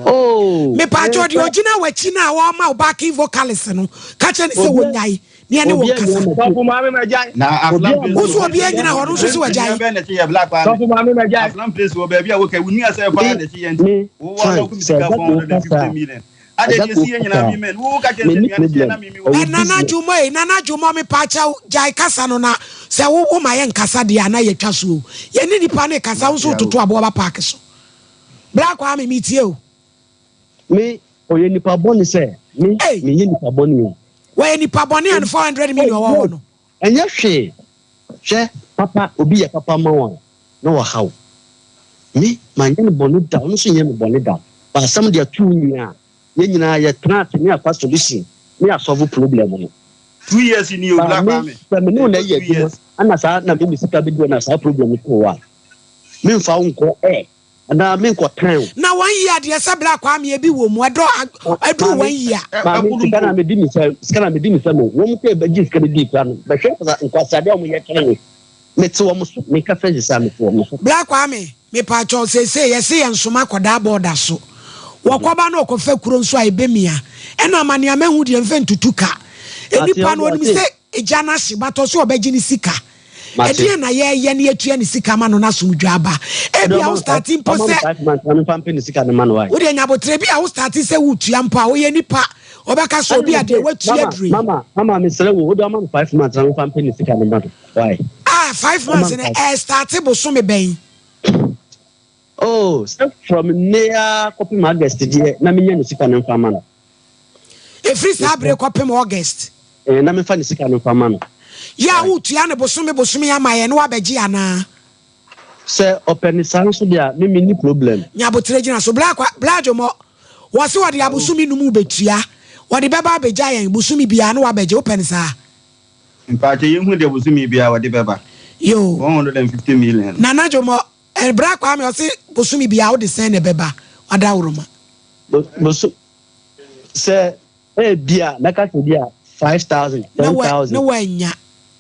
Oh. Mepaakyɛw deɛ ɔgyina w'akyi no a ɔrema wo backing vocalist no ka kyerɛ no sɛ wɔnyae ne ɛne wo nkasa. Sɔfo maame ma gyae. Na Aflam place Wo so obiara nyina hɔ no nso sɛ wagyae. Bɛn na ɛkye yɛ Black Kwame. Sɔfo maame ma gyae. Aflam place wɔ baabi a woka wo nua sɛ paa na ɛkye yɛ nti wo wa na ɔkum sika 450 million. Adɛn deɛ ɛsi yɛ nyinaa me men wo ka kyerɛ sɛ nua no kyeɛ na me me wɔ. Ɛ Nana Dwumɔ ei Nana Dwumɔ mepaakyɛw gyae kasa no na sɛ wo wo ma yɛ nkasa deɛ a na yɛtwa so o yɛne nipa no rekasa wo nso wototo aboɔ ba park so Bra Kwame metie o. Me ɔyɛ nipa bɔne sɛ me menyɛ nipa bɔne o. Wɔyɛ nipa bɔne and 400 million wɔ hɔ no. Ɛnyɛ hwee hwɛ papa obi yɛ papa ma wo a na waha wo me manyɛ no bɔne da ɔno nso nyɛ me bɔne da but asɛm deɛ to wo nua a yɛn nyinaa yɛ tena ase ne afa solution ne asɔvo problem no. 2 years ni o But Black me Kwame. sɛ me ne wo na Ɛkɔ ɛyɛ two adwuma years. ana saa na me me sika bɛdu na saa problem no to wo a memfa wo nkɔ ɛ anaa menkɔtan wo. Na one year deɛ sɛ Bra Kwame ebi wɔ mu ɛdɔ ɛduru Maame, one year. maame sika na medi me sɛ sika na medi me sɛ mo wɔn kɔ ɛbɛgye sika no dii kura no bɛhwɛ nkwaseadeɛ a wɔn yɛ kyerɛ me mete wɔn so meka sɛ sisa mete wɔn so. Bra Kwame mepaakyɛw seesei yɛse yɛn soma akɔdaa bɔɔda so wɔkɔba na ɔkɔfa kuro nso a ɛbɛmia ɛna ama nea mahu deɛ mfɛ ntutu ka nnipa no ɔnim sɛ egya no ahye but ɔse ɔbɛgye ne sika Ɛdeɛn na yɛyɛ na yɛtua ne sika ma no na asomdwoeɛ aba? Ebia wo starte mpo sɛ wodeɛ nya aboterɛ bi a wo starte sɛ wotua mpo a ɔyɛ nipa ɔbɛka sɛ obi a deɛ watua aduru yi. Mama, mama, mesrɛ wo, wode ɔma me 5 months na memfa mpɛ ne sika no ma no. Why? Ah, 5 months no ɛɛ starte bosome bɛn? Oh, sɛ from nnɛ ara kɔpem August deɛ na menya ne sika no mfa ma no. Ɛfiri saa bere kɔpem August. Eh, na memfa ne sika no mfa ma no. Yɛ a wotua no bosome bosome ama yɛn na wabɛgye anaa? Sɛ ɔpɛ ne saa nso deɛ a, me menni problem. Nya aboterɛ gyina so. Bla kwa, Bla Dwomɔ, wɔse wɔde abosome num rebɛtua, wɔde bɛba abɛgya yɛn bosome biara na wabɛgye, wopɛ no saa? Mpakyɛ yɛnhu deɛ bosome biara wɔde bɛba. Yoo. 150 million. Nana Dwomɔ, eh, Bra Kwame ɔse bosome biara wode sɛn na ɛbɛba, wadaworoma. Boso, sɛ ebia mɛka sɛ bi a 5,000, 10,000. Na wanya.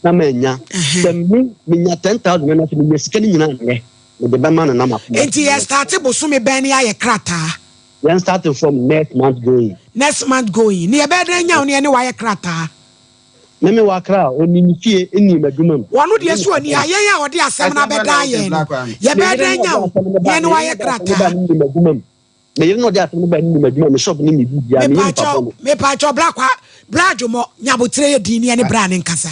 Na manya. Sɛ me menya 10,000 na sɛ menya sika no nyinaa nnɛ, mede bɛma no na makoma. Nti yɛ starte bosome bɛn ne ayɛ krataa? Yɛn starte from next month going. Next month going. Ne yɛbɛyɛ dɛn nya wo ne yɛne wayɛ krataa? Me me wɔ Accra, ɔnni me fie, nni m'adwuma mu. Wɔno deɛ so ɔnni ha, yɛn a ɔde asɛm no abɛdaa yɛn no, yɛbɛyɛ dɛn nya wo ne yɛne wayɛ krataa? Me yere na ɔde asɛm no bae, ne nim adwuma, me shop ne me biribiara, meyɛ nipa bɔne. Mepaakyɛw bra kwa bra adwomɔ nyabotere yɛ din ne ɛne bra ne nkasa.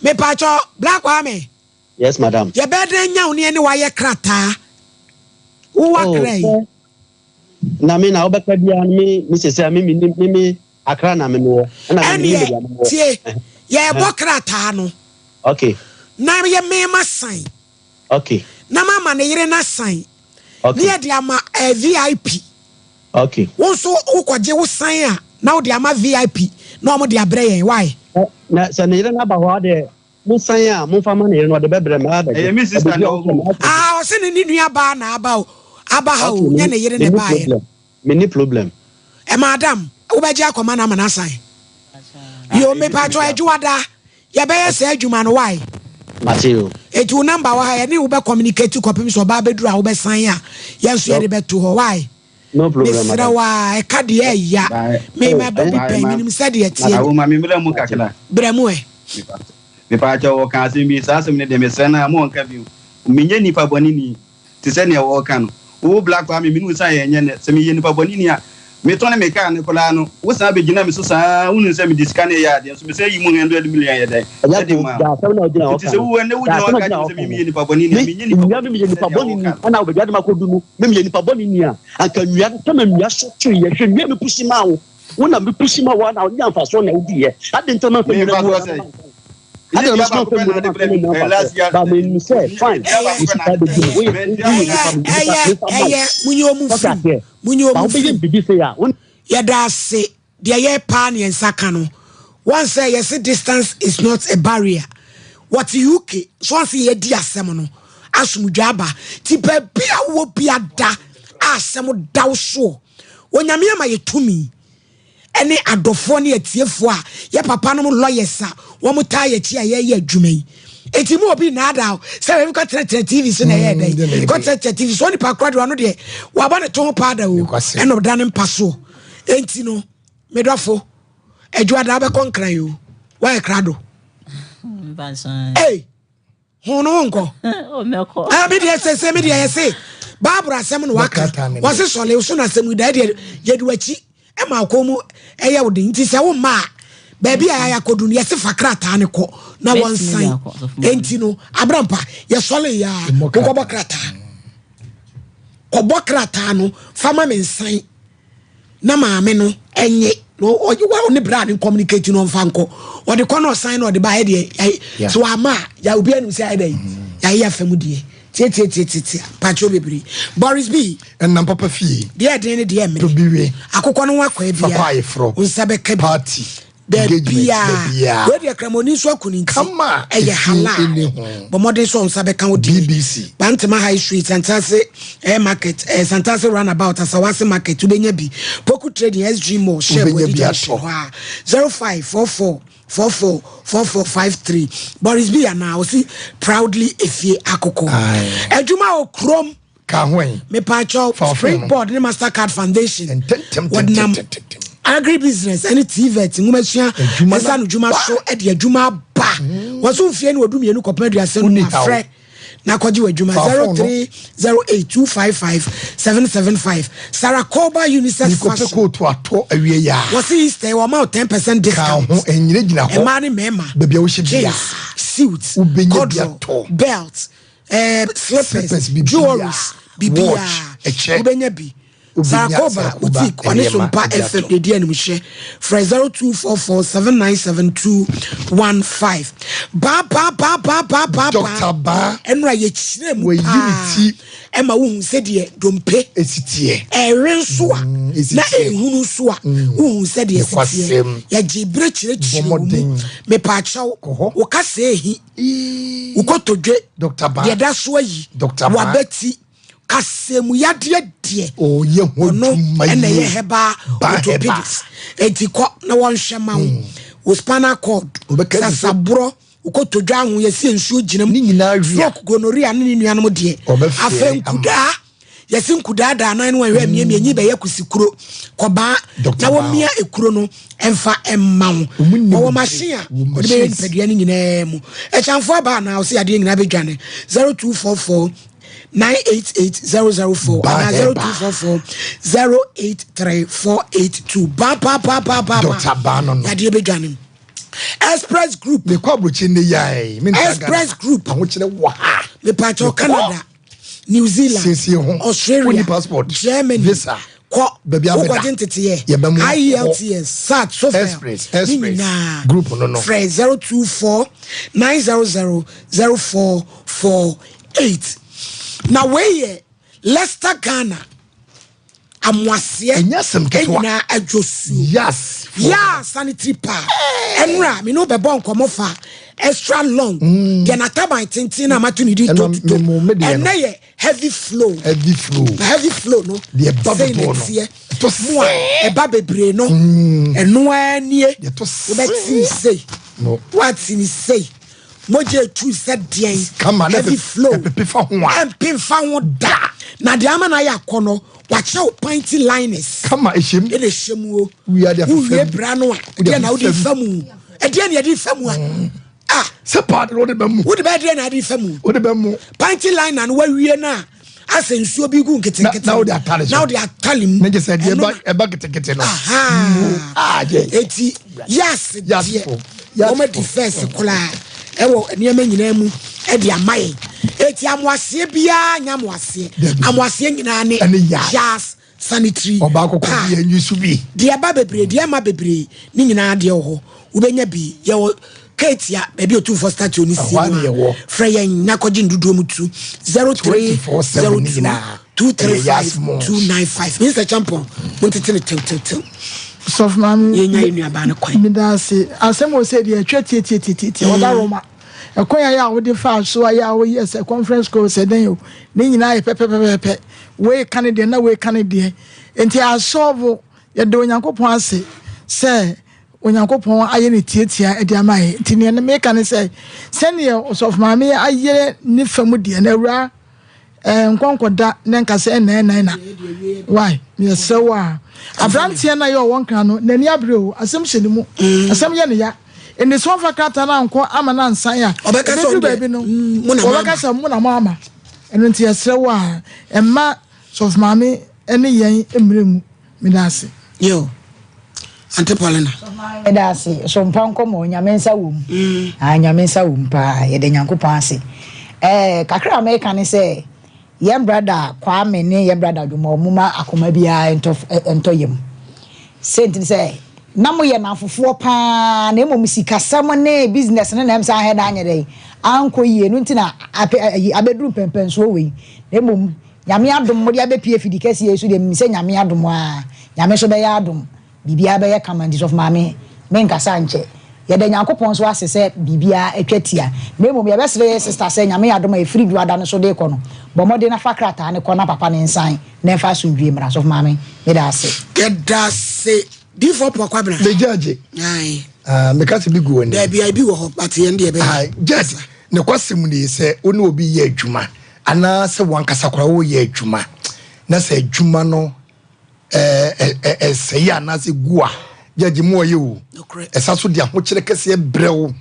Mepaakyɛw bra Kwame. Yes madam. Yɛbɛyɛ dɛn nya wo ne ɛne wayɛ krataa? Wowɔ Oh, Accra yi. sɛ na me na wobɛka biara no me me sɛsɛ me me me me Accra na me mewɔ ɛna me me Ɛneɛ baabi a mewɔ. tie yɛbɔ krataa no. Okay. Na yɛ mema sign. Okay. Na mama ne yere no asan. Okay. Ne yɛde ama eh, VIP. Okay. Wo nso wokɔgye wo san a na wode ama VIP na wɔn de abrɛ yɛn. Why? Na sɛ ne yere no aba hɔ a deɛ mo san a momfa ma ne yere no ɔde bɛbrɛ me abɛgye. Ɛyɛ me sister na ɔwɔ hɔ. Ah, ɔse ne ne nua baa na aba o. Aba ha o, Okay, nyɛ ne yere na me ni ɛbaeɛ. problem. Me ni problem. Eh, madam, wobɛgye akɔma no ama no asan. Yo, mepatwɔ adwuada. Yɛbɛyɛ saa adwuma no why? Mate o. Enti wo number wɔ ha yɛne wo bɛ communicate kɔpem sɛ ɔbaa bɛduru a wobɛsan a yɛn nso yɛde bɛto hɔ why? No problem Mesrɛ madam. wo a ɛka deɛ ɛya me Oh, maba bi ɛnyɛ pɛn menim sɛdeɛ ɛteɛ Awo ma me mmerɛ mu kakra. Brɛ mu ɛ. Mepaakyɛw ɔka asɛm bi, saa asɛm no deɛ mesrɛ no a mo ɔnka bio. Menyɛ nipa bɔne ni te sɛ nea wɔka no. Wo Black Kwame me ne wo san yɛ nyɛ nnɛ. Sɛ meyɛ nipa bɔne ni a, metɔne me car no koraa no, wo san bɛgyina me so saa ara, wonim sɛ mede sika no yɛ adeɛ nso mesan yi mu hundred million yɛ dɛn Ɛnyɛ de ko, maa gya wo. asɛm na ogyina hɔ Nti ka sɛ no. wo ɛnnɛ Gya wogyina hɔ asɛm na ka ogyina kyerɛ hɔ me sɛ ka me no. meyɛ nipa bɔne ni a, Me, menyɛ nipa nnua bɔne me ni meyɛ te sɛ nipa nea bɔne ni woka no. ɛna wobɛdua de ma kɔdu no, me meyɛ nipa bɔne ni a, anka nnua no, sɛ ma nnua so tweeɛ, hwɛ nnua me pusi maa wo, wo na me pusi ma wo a na wonya mfasoɔ na wodiiɛ, adɛn nti na mamfa Me nnua mfasoɔ mu sɛn? Adɛn Ɛnyɛ na dua mesoma baako mfa pɛ nnua na ade mamfa brɛ mu me nya eh, mfasoɔ? last year Ba menim sɛ fine, dua me baako pɛ na sika ade bɛdi brɛ mu, me. woyɛ Mantua woyɛ wo nipa ka. me nipa Ɛyɛ memfa mma wo. ɛyɛ munyi ɔmu Wate firim aseɛ? munyi Ba ɔmu wobɛyɛ firim. biribi sei a, wo Yɛda ase deɛ yɛ paa ne yɛn nsa ka no wɔn sɛ yɛse distance is not a barrier wɔte UK so wɔn sɛ yɛdi asɛm no asomdwa aba ti baabi a wowɔ bia da a asɛm da wo soɔ Onyame ama yɛ tumi ne adɔfoɔ ne atiefoɔ a yɛ papa nom lawyers a wɔn taa yɛ akyi a yɛyɛ adwuma yi eti mu obi naadaa sɛ baabi kɔ tenatena tv so na ɛyɛ dɛ mm, kɔ tenatena tv so onipa kora deɛ ɔno deɛ wabɔ ne to ho paa da o ɛna ɔda ne mpa soɔ enti no medɔfo adwuada bɛkɔ nkran yi o wayɛ krado ee. ho no wonkɔ ah, me deɛ sɛ sɛ me deɛ yɛse bible asɛm no waka wɔse sɔle so no asɛm da deɛ yɛde wakyi ma akɔ mu ɛyɛ wo den nti sɛ wo mma a baabi a yɛayɛ akɔdu no yɛse fa krataa no kɔ na wɔnsan enti no abrampa yɛsɔle yɛ a wokɔbɔ krataa kɔbɔ krataa no fa ma me nsan na maame no nye na ɔne bra no communicate no ɔmfa nkɔ ɔde kɔ na ɔsan na ɔde ba ayɛ deɛ so ama a ya obi anim sɛ ayɛ dɛ yɛayɛ afa mu deɛ tietietietie pakyɛw bebree Boris B ɛnam papa fie deɛ ɛden ne deɛ mmere tobiwe akokɔ no ho akɔ fa kɔ abia ayeforɔ nsa bɛka bi party engagement Baabiaa. baabiaa Wei deɛ kramoni nso aku ne nti. Kama Ɛyɛ efi halal. nni ho. Bɔ mmɔden sɛ wo nsa bɛka wo deɛ. BBC. Bantama High Street, Santase eh, Market, eh, Santase Runabout, Asawase Market, wobɛnya bi. Poku Trading, SG Mall, Shell, Wobɛnya Wadi bi Junction atɔ. hɔ a. 0544 44 44 53. Boris B anaa ɔsi proudly efie akoko. Aye. Adwuma wɔ kurom. Ka ho ɛ. Mepaakyɛw, Fa ɔfon no. Springboard ne Mastercard Foundation Ntɛntɛm wɔdenam tɛntɛntɛntɛm. agribusiness ne TVET nwomasua Adwuma no nsa no dwuma aba. so de adwuma aba. Wɔn so mfie ne wɔdu mmienu kɔpem aduasa Wonni num haw. afrɛ na kɔgye w'adwuma Fa ɔfon no. 0308 255 775 Sarah Koba Unisex Mekɔpɛ Fashion. kootu atɔ awie yɛ a. Wɔse Easter yi wɔma wo 10 percent Ka discount. ho ɛnyina gyina hɔ. Mmaa ne mmarima, Baabi a wohyɛ biara. jeans, suits, Wobɛnya bi corduroy, atɔ. belt, eh, slippers, Slippers, biribiara. jewelries, biribiara. Watch, ɛkyɛ. Wobɛnya bi. Wobɛnya Sarah Koba Sarah Koba Boutique, ɔne nneɛma Sompa de FM atɔ. de di animhyɛ. Frɛ 0244797215. Baa baa baa baa baa baa Dr. baa. Baa. Ɛnora yɛkyerɛ mu Wayi ne paa. ti. Ɛma wohu sɛdeɛ dompe. Esi teɛ. Ɛwe nso a. esi Na teɛ. ɛhunu nso a. Wohu sɛdeɛ esi teɛ. Nokwasɛm. Yɛgye berɛ kyerɛkyerɛ Bɔ wo mu. mmɔden. Mepaakyɛw. Kɔ hɔ. Wo kasa ehi. Wo kotodwe. Deɛ da so ayi. W'abati. Kasɛmu yadeɛ deɛ. Ɔno ɛna ɛyɛ herbal orthopedics. Eti kɔ na wɔnhwɛ ma wo. Wo spinal cord. Sasaborɔ. Wo kotodwe aho yɛsi nsuo gyina mu. Stroke, gonorrhea ne ne nuanom deɛ. Afei nkudaa. Yɛse nkudaa da anan no wɔnhwɛ mmiamia nyi bɛyɛ kusikuro kɔbaa na wɔmia ekuro no ɛmfa ɛmma wo. Wɔwɔ machine a wɔde bɛyɛ nipadua no nyinaa mu. Ɛkyɛnfo aba anaa ɔse adeɛ nyinaa bɛdwane 0244 988 004 anaa 0244 083 482 ba ba ba ba ba ba yadeɛ bɛdwane. Express Group. Mekɔ aburokyi ne yae. Express Group. Ahokyerɛ wɔ ha. Mepatwɔ Canada. New Zealand, Siesie ho. Australia, Wonni passport. Germany, Visa. kɔ Baabi a wokɔgye bɛda. nteteyɛ Yɛbɛmo kɔ. IELTS, SAT, SOFL Express, ne Express. nyinaa Group no no. frɛ 024 900 0448 na wei yɛ Leicester Ghana amoaseɛ Ɛnyɛ asɛm ketewa. nyinaa adwo suo Yes. yaa sanitary pad ɛnora me ne wo bɛbɔ nkɔmmɔ fa extra long deɛ n'ataban tenten na amato ne din Ɛno tototo memo me deɛ no. ɛnɛ yɛ heavy flow Heavy flow. na heavy flow no Deɛ ɛba sei na dodoɔ no. ɛteɛ Ɛtɔ mu a sɛɛ. ɛba bebree no ɛno ara nie Deɛ ɛtɔ wobɛte ne sɛɛ. sei No. woate ne sei Mogya etu sɛ deɛn? Kama na Heavy flow. ɛpepe fa ho a. Ɛmpe nfa ho da. Na deɛ ama no ayɛ akɔnɔ, wakyɛ wo panty liners. Kama ɛhyɛ mu. Ɛna ɛhyɛ mu o. Wia de afefa mu. Wowie bra no a, ɛdeɛ na wode fa mu. Ɛdeɛ na yɛde fa mu a. Ah. Sɛ paade no wode bɛmo. Wode bɛyɛ deɛ na ade fa mu. Wode bɛmo. Panty liner no wawie no a asɛ nsuo bi gu nketenkete. Na wode atale so. Na wode atale mu. Ne gye sɛ deɛ ɛba ɛba ketekete no. Aha. Eti yas deɛ wɔn adi fɛs koraa ɛwɔ nneɛma nyinaa mu ɛde ama yɛn. Eti amoaseɛ biara nya amoaseɛ. Amoaseɛ nyinaa ne yas. sanitary Ɔbaa kɔkɔ pad. bi yɛn use bi. Deɛ ɛba bebree, deɛ ɛma bebree, ne nyinaa deɛ wɔ hɔ. Wobɛnya bi. Yɛwɔ Ketia, baabi a Otumfoɔ statue no si Ɛhɔ ara no na a. yɛwɔ. Frɛ yɛn na kɔgye ndodoɔ mu tu. 24/7 ne 0302 nyinaa. Ɛyɛ 235 Yasmos. 295. Mr. Champon, montete no tewtewtew. Sɔfo maame. Yɛnya yɛn nuabaa no kwan. Meda ase. Asɛm wɔ sɛ deɛ ɛtwa tiatiatiatia. Ɔda Roma. Ɛkwan a yɛ a wode faa so a yɛ a woyɛ sɛ conference call sɛ dɛn o, ne nyinaa yɛ pɛpɛpɛpɛpɛ. Wei ka ne deɛ na wei ka ne deɛ. Nti asɔɔvo, yɛda Onyankopɔn ase sɛ Onyankopɔn ayɛ ne tiatia de ama yɛn. Nti neɛ meka ne sɛ, sɛdeɛ Ɔsɔfo Maame ayɛ ne fa mu deɛ no, Awuraa, Eh, nkɔ nkɔda na nka sɛ ɛna ɛna ɛna. Why? Yɛsrɛ wo a. Aberanteɛ no a yɛ ɔwɔ nkra no, n'ani abere o, asɛm hyɛ ne mu. Asɛm yɛ ne ya. Ɛnni sɛ ɔmfa krataa no ankɔ ama no ansan a, ɛbɛduru baabi no, wɔbɛka sɛ mo na moama. Ɛno nti yɛsrɛ wo a, mma Sɔfo Maame ne yɛn mmerɛ ngu. Meda ase. Yo. Auntie Paulina. Meda ase. So mpa nkɔmmɔ, Nyame nsa wɔ mu. Ah, Nyame nsa wɔ mu paa. Yɛda Nyankopɔn ase. Eh, kakra a meka ne sɛ, yɛn brada Kwame ne yɛn brada Dwuma, ɔmo ma akoma biara ntɔ, ntɔ yam. Sɛ nti ne sɛ, na moyɛ nnamfofoɔ paa, na mmom sikasɛm ne business no na ɛm sɛ ahɛ da anyɛ dɛn, ankɔ yie. Ɛno nti na apɛ, ayi, abɛduru mpɛnpɛnsoɔ wei. Na mmom, Nyame adom mode abɛpie afidi kɛseɛ yi so deɛ menim sɛ Nyame adom aa Nyame nso bɛyɛ adom biribiara bɛyɛ kama nti sɔfo maame menkasa nkyɛ yɛda Nyankopɔn nso ase sɛ biribiara atwa tia na mmom yɛbɛsrɛ yɛ sister sɛ Nyame adom a ɛfiri dwoada no so de kɔ no bɔ mmɔden na fa krataa no kɔ na papa no nsan na ɛmfa asomdwie mmra sɔfo maame meda ase. Yɛda ase Difoɔ Poa Kwabena. Me judge. Aye. Ah, me ka sɛ bi gu w'anim. Daabi, ebi wɔ hɔ, but yɛn deɛ ɛbɛyɛ. Judge, ne kwasɛm nie sɛ wo ne obi yɛ adwuma anaa sɛ wankasa koraa woyɛ adwuma na sɛ adwuma no ɛsɛe anaasɛ gu a gyagye mu ɔyɛ o ɛsa so de ahokyerɛ kɛseɛ brɛ wo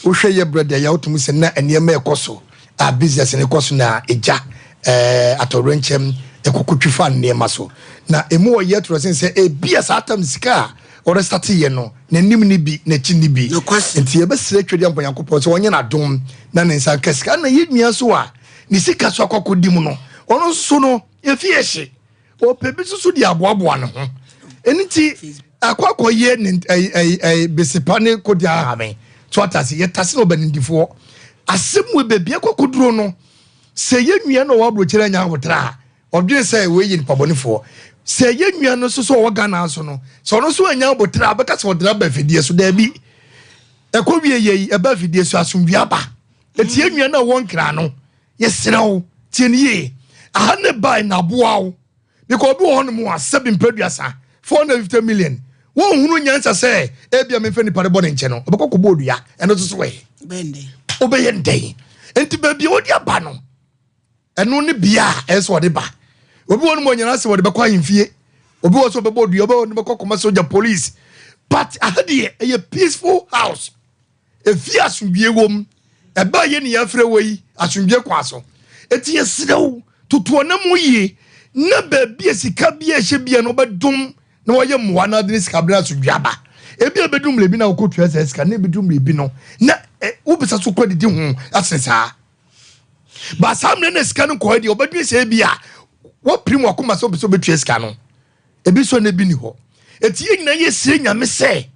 wohwɛ yɛ brɛ deɛ yɛ wotumi sɛ na nneɛma ɛkɔ so a business no kɔ so na ɛgya atɔwrɛnkyɛm ɛkɔkɔtwi fa nneɛma so na ɛmu ɔyɛ torɔ sen sɛ ebia saa tam sika a ɔrestate yɛ no n'anim ne bi n'akyi ne bi nti yɛbɛsrɛ twɛdeɛ mpa nyankopɔn sɛ ɔnyɛ n'adom na ne nsa nka sika na yɛ nua so a ne sika so akɔ akɔdi mu no ɔno nso no efi ehye ɔpɛ bi nso so de aboaboa ne ho ɛno nti akɔ akɔyɛ ne ɛyi ɛyi ɛyi besepa ne kodi ahame so atase yɛtase na ɔbɛnindifoɔ asɛm wɔ baabi akɔ akɔduro no sɛ yɛ nua na ɔwɔ aburokyerɛ anya ahotra a ɔdwene sɛ wei yɛ nipa bɔnefoɔ sɛ yɛ nua no nso so ɔwɔ Ghana nso no sɛ ɔno nso anya abotra a bɛka sɛ ɔdena ba afidie so daabi ɛkɔ wie yɛ yi ɛba afidie so asomdwe aba Eti yɛn nua no a ɔwɔ nkran no, yɛsrɛ wo, tie no yie. Aha ne bae na aboa wo. Because obi wɔ hɔnom a sɛbi mprɛduasa, 450 million, wɔnhunu nyansa sɛ ebia memfa nipa no bɔ ne nkyɛ no, ɔbɛkɔ kɔbɔ odua. Ɛno nso so ɛ? Wobɛyɛ no dɛn? Nti baabi a wode aba no, ɛno ne bea a ɛsɛ sɛ ɔde ba. Obi wɔ hɔnom a ɔnyana sɛ wɔde bɛkɔ ahemfie. Obi wɔ sɛ ɔbɛbɔ odua, obi wɔ hɔ bɛkɔ kɔma soja police. But aha deɛ ɛyɛ peaceful house. Efie asomdwie wom. Ɛbɛ a yɛne yɛafrɛ wɔ yi, asomdwie kwan so. Enti yɛsrɛ wo, toto ɔnam mu yie, na baabi a sika bi a ɛhyɛ bia no wobɛdom na wɔyɛ mmoa na ade ne sika bere asomdwie aba. Ebi a ɛbɛduru mmerɛ bi na wokɔtua saa sika na ɛbɛduru mmerɛ bi no na wobɛsa so kɔ didi ho asen saa. Ba saa mmerɛ na sika no nkɔɛ deɛ wɔbɛdwene sɛ ebi a wɔpirim wakoma sɛ wopɛ sɛ wobɛtua sika no. Ebi nso na ebi ni hɔ. Eti yɛn nyinaa yɛsrɛ Nyame sɛ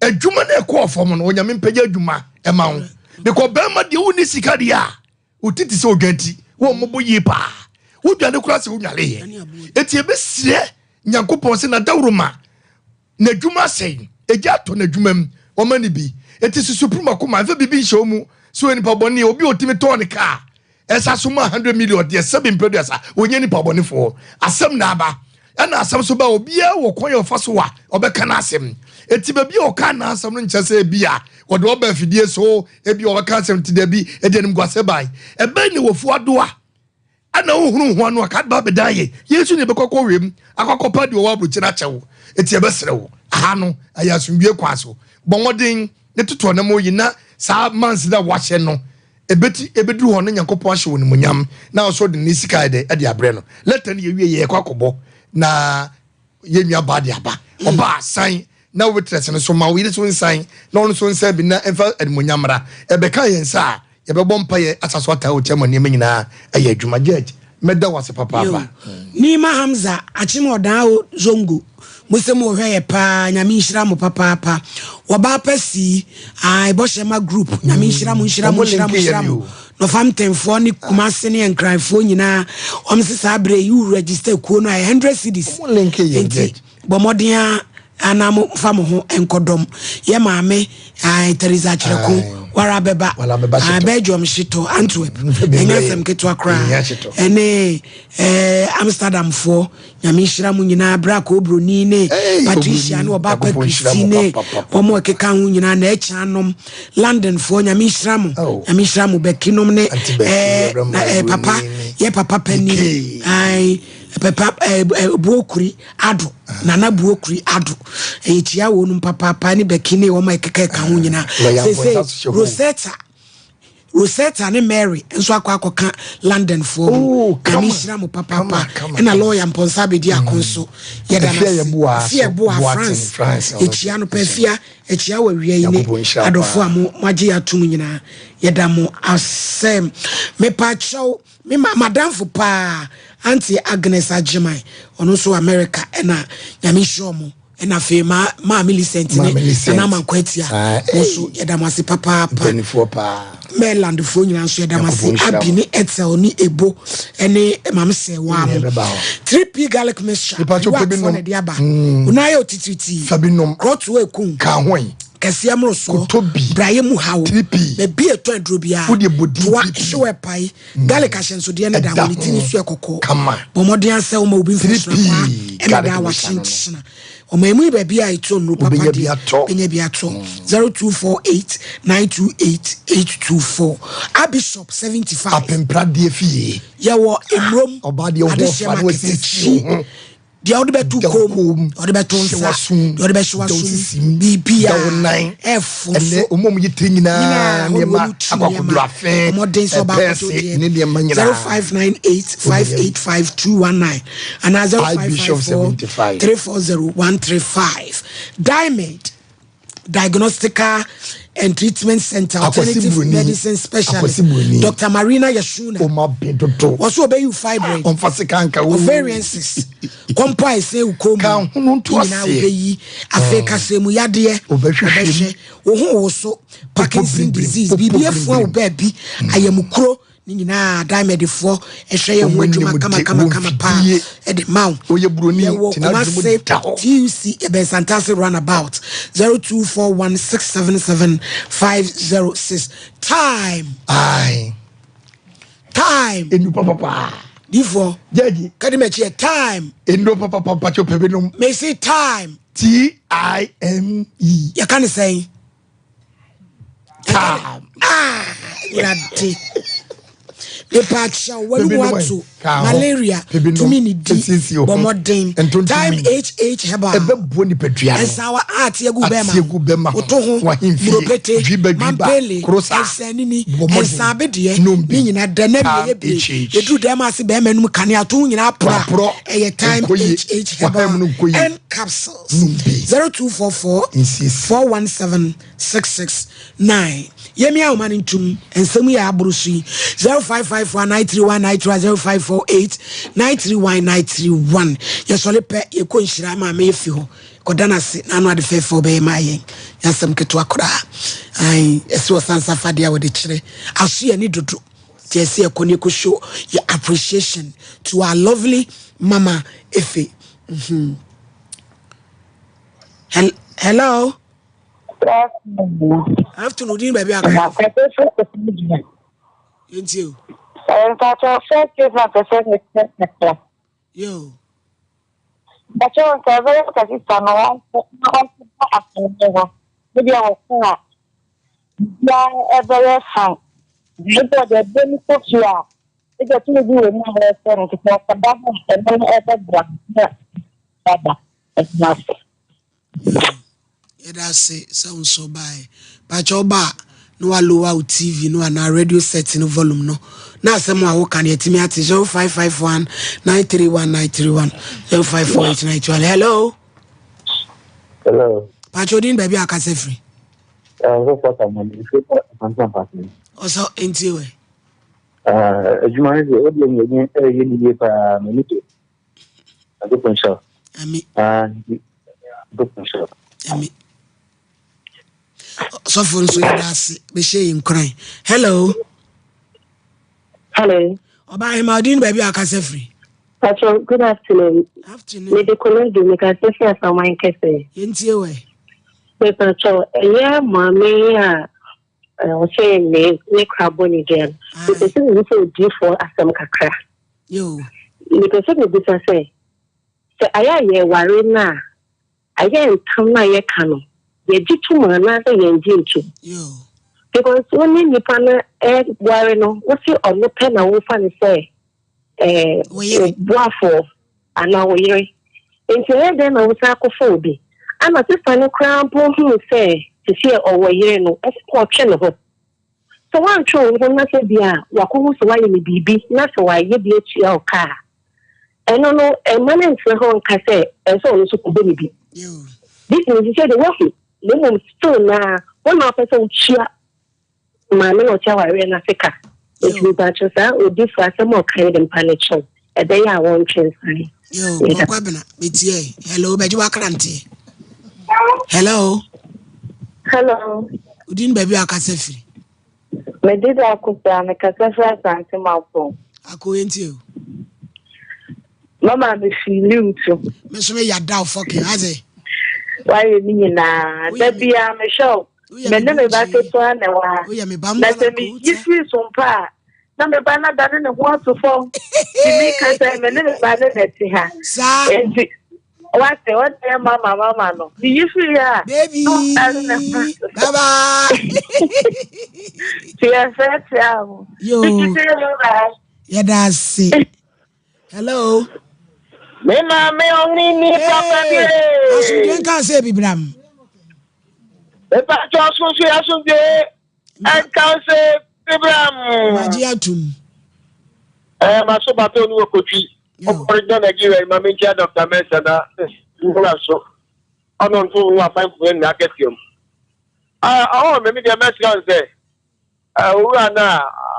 adwuma no ɛkɔɔ fam no Onyame mpagya adwuma ɛma wo. Because bɛrima deɛ wonni sika deɛ a wo ti te sɛ odwan ti, wɔn mmɔbɔ yie paa. Wodwane koraa sɛ wonwaleeɛ. Eti yɛbɛsrɛ Nyankopɔn sɛ n'adaworoma n'adwuma asɛe, egya atɔ n'adwuma mu, ɔma no bi. Eti susu prum akoma, mfa biribi nhyɛ wo mu sɛ ɔyɛ nipa bɔne, obi a ɔtumi tɔɔ ne kaa ɛsa so ma 100 million deɛ sɛbi mprɛduasa wɔnyɛ nipa bɔnefoɔ. Asɛm na aba, ɛna asɛm so ba obiara wɔ kwan a ɔfa so a ɔbɛka n'asɛm. Eti baabi a ɔka n'asɛm no nkyɛ sɛ ebi a wɔde ɔba afidie so, ebi a ɔbɛka asɛm ti dabi, ɛde animguasɛ bae. Ɛbɛn ne wɔfu adoa Ɛna wohunu ho ano a ka ba bɛdan yɛn. Yɛn nso ne yɛbɛkɔ akɔ wiem akɔ akɔpa deɛ ɔwɔ aburokyire no akyɛ wo. Enti yɛbɛsrɛ wo, aha no ɛyɛ asomdwoeɛ kwan so. Bɔ mmɔden ne toto ɔnam yi na Saa months na wahyɛ no, ebeti ebeduru hɔ no Nyankopɔn ahyɛ wo animuonyam na ɔsɔ de ne sika de de abrɛ no. Letter no yɛwie yɛkɔ akɔbɔ na yɛn nua baa de aba. Ɔbaa san na waitress no so ma wo yere so nsan na ɔno nso nsan bi na ɛmfa animuonyam mmra. Ɛbɛka yɛn nsa a yɛbɛbɔ mpaeɛ asa so ataa wo kyɛ ma nneɛma nyinaa ayɛ adwuma. Judge, mɛda wo ase papaapa. Yo. Nima Hamza akyem ɔdaa o zongo mo se mo hwɛ yɛ paa nyame nhyira mo papaapa wɔbaa pa sii ae bɔhyɛ ma group nyame nhyira mo nhyira mo nhyira mo nhyira mo Northampton foɔ ne Kumase ne Nkran foɔ nyinaa wɔn se saa berɛ yi wo register kuo no ayɛ 100 cedis nti bɔ mmɔden a ana mo fa mo ho nkɔdɔm yɛ maame ae Teresa Akyerɛko wara bɛba ae Belgium hyetɔ Antwerp ɛnyɛ asɛm ketewa koraa ɛne eh, Amsterdam foɔ nyame nhyira mo nyinaa berɛ a kɔɔbroni ne Patricia ne ɔba pa Christy ne wɔn ɛkeka ho nyinaa na ɛkyɛ anom London foɔ nyame nhyira mo oh. nyame nhyira mo bɛkinom ne eh, eh, papa yɛ papa panin ae papa eh, eh, buokuri ado nana buokuri ado ɛyɛ kyia wɔn nom papaapa ne bɛki ne wɔn a ɛkeka ɛka ho nyinaa sese rosetta rosetta ne mary nso akɔ akɔka london foɔ mu oh, nyame nhyira mo papaapa ɛna lɔya mpɔnsa abɛdi ako nso yɛda no ase fie ɛboa france ɛkyia no pɛ fia ɛkyia wɔ awia yi ne adɔfo a mo agye yɛ atom nyinaa yɛda mo asɛm mepa kyɛw Me ma madamfo paa auntie Agnes Agyeman ɔno nso wɔ America ɛna nyame nhyira ɔmo ɛna afei ma maa Millicent ne Nana Amankwa Atia mo nso yɛda mo ase papaapa mpanimfoɔ paa Maryland foɔ nyinaa nso yɛda mo ase Abi ne Ethel ne Ebo ɛne Maame Sɛwa mo 3P garlic mixture ɛwɔ na ɛde aba onayɛ otitiritii krɔtoɔ ekun kɛseɛ mmorosoɔ brayɛ mu haw baabi a ɛtɔ aduro biara toa hyew ɛpae mm. garlic ahyɛnsodeɛ no da ho ne ti ne so ɛkɔkɔɔ bɔ mmɔden asɛ woma obi mfɛsena kwaa ɛna daa wahyenkyena ɔma emu yi baabi a ɛtɔ nnuro papa deɛ bɛnya bi atɔ 0248 928 824 abishop 75 apempradeɛ fie yɛwɔ mmurom adehyɛ market akyi Deɛ wode bɛto kom, deɛ wode bɛto nsa, deɛ wode bɛhyɛ w'asom, biribiara ɛfo so. Ɛnɛ wɔn a wɔyɛ tiri nyinaa nneɛma akɔakɔduru afe, mmɔden sɛ ɔba akɔtɔ deɛ ne nneɛma nyinaa. 0598 585 219 anaa 0554 340 135. Diamond. Diagnostical and Treatment Center Alternative Medicine Specialist Dr. Marina Yasuna. Wɔso ɔbɛyi fibroid. Ovarian cyst. Kɔmpɔ a ɛsɛn wo kɔn mu. Nyinaa ɔbɛyi. Afei ah. kasɛɛ mu yadeɛ. Ɔbɛhwɛ. Wo ho wo so. Parkinson disease. Biribi afua wo baabi. Hmm. Ayamukuro. Ne nyinaa Diamedfoɔ hwɛ yɛn ho adwuma kama kama kama paa de ma wo. Yɛwɔ Kumase TUC yɛbɛn Santase runabout 0241677506. Time. Aye. Time. Enu papapa. Difoɔ. Judge. Kadi mɛkyi yɛ time. Enu papapa mpacho pebe nom. Mesi time. T I M E. Yɛka ne sɛn. Time. Ah, Awurade. Mepa kyɛw w'anum ato malaria tumi ne di bɔ mmɔden time hh herbal ɛbɛboa nipadua no ɛnsawa a ate agu bɛma woto ho muropete mampele ɛnsanini ɛnsabedeɛ ne nyina dɛ na wie yɛ bie yɛduru dɛm ase bɛrima num kanea to ho nyinaa pra ɛyɛ time hh herbal and capsules 0244 417 669 Yɛmi ahoma no ntum nsɛm yi a aboro so yi 0554 931 931 0548 931 931 Yɛsɔre pɛ yɛkɔ nhyira maame yɛfi hɔ kɔda no ase na ano ade fɛɛfɛ ɔbɛyɛ ma yɛn yɛasɛm ketewa koraa ai ɛsɛ ɔsansa fadeɛ a wɔde kyerɛ aso yɛ ne dodo nti ɛsɛ yɛkɔ ne yɛkɔ show yɛ appreciation to our lovely mama Efe mm -hmm. Hello. Afternoon, din baabi aka. Yɛntie o. Mpakyɛ first statement pɛ sɛ mekyerɛ kakra. Yo. Mpakyɛ nka ɛbɛyɛ ka sista no wɔnkɔ na wɔnkɔbɔ asɛm hɔ. Ne deɛ wɔka a biribiara ɛbɛyɛ fine. Ebi ɔde ɛbɛ no kɔ fie a ebi tumi bi wɔ mu a wɔsɛ no nti sɛ ɔkɔda hɔ a ɛno no ɛbɛboa na dada ɛtena ase. Yɛda ase sɛ wo nso baeɛ. Pakyɛ wo ba a na wa lower wo TV no anaa radio set no volume no na asɛm a woka no yɛtumi ate 0551 931 931 0548 921 hello Hello. Pacho din baabi a akasa firi. Ɔsɔ ntie wɛ. Adwuma no deɛ wode aniɛden ɛyɛ ne yie paa m'ani gye. Nyankopɔn nhyira wo. Ami. Nyankopɔn nhyira wo. Ami. Sɔfo nso yɛda ase bɛhyɛ yɛ nkuran. Hello. Hello. Ɔbaa ahema ɔdin baabi a akasa firi. Pacho, good afternoon. Afternoon. Mede Konadu, mekasa fi Asaman kɛse. Yɛntie wɛ. Mepacho, ɛyɛ maame yi a ɔsɛ ne ne kora bɔ ne dua no. Mepɛ sɛ mebisa odiyifoɔ asɛm kakra. Mepɛ sɛ mebisa sɛ, sɛ ayɛ a yɛware no a, Ayɛ ntam no a yɛka no, yɛgye tom anaasɛ yɛngye ntom? Because wo ne nipa no ware no, wo se ɔno pɛ na wofa no sɛ wo boafoɔ anaa wo yere. Nti ɛyɛ dɛn na wosan akɔfa obi? Ana sista no koraa mpo huu sɛ seesei ɔwɔ yere no, ɛsɛ sɛ ɔtwe ne ho. Sɛ woantwe wo ho na sɛ bi a wakɔhu sɛ woayɛ no biribi na sɛ wayɛ bi atua wo ka a, ɛno no mma no ntena hɔ nka sɛ ɛsɛ sɛ ɔno nso kɔbɔ ne bi. This means sɛ de woahu na mmom still na wo na wopɛ sɛ wotua maame na ɔte awareɛ no ase ka. Nti mepakyɛw saa odifo asɛm a ɔka yi de mpa no kyɛw ɛbɛyɛ a wɔntwe nsan. Yo, Kwabena, metie. Hello, bɛgye wakranteɛ. Hello. Hello. Wodin baabi a akasa firi? Mede da akosa, mekasa firi Asante Mampong. Ako yɛntie o. Mama me fiili wo to. Me nso me yada wo fɔkin adze. Wayɛ ne nyinaa. Da biara mehwɛ wo. Me ne me ba ketewa na ɛwɔ ha. Na sɛ meyi firi so mpo a, na me ba no adane ne ho ato fam. Nti meka sɛ me ne me ba no na ɛte ha. Nti wate ɔde yɛ mama mama no. Meyi firi ha a, Baby, na ɔdane ne ho ato bye bye. Nti yɛfrɛ tia mo. Yo. Bye bye. Yɛda ase. Hello. Me maame ɔhene ni papa bi. Asomdwe nka sɛ bibram. Mepa kyɛ ɔsonso yɛ asomdwe nka sɛ bibram. Magye atum. Ɛɛ eh, maso bato ne wɔ kotwi. Ɔkɔrɔ Nigeria ma menkyia Dr. Mensah na nwura so. Ɔno nso wo aban fufuo nyinaa kɛseɛ mu. Ɔhɔ mɛmi deɛ mɛsrɛ sɛ Owura no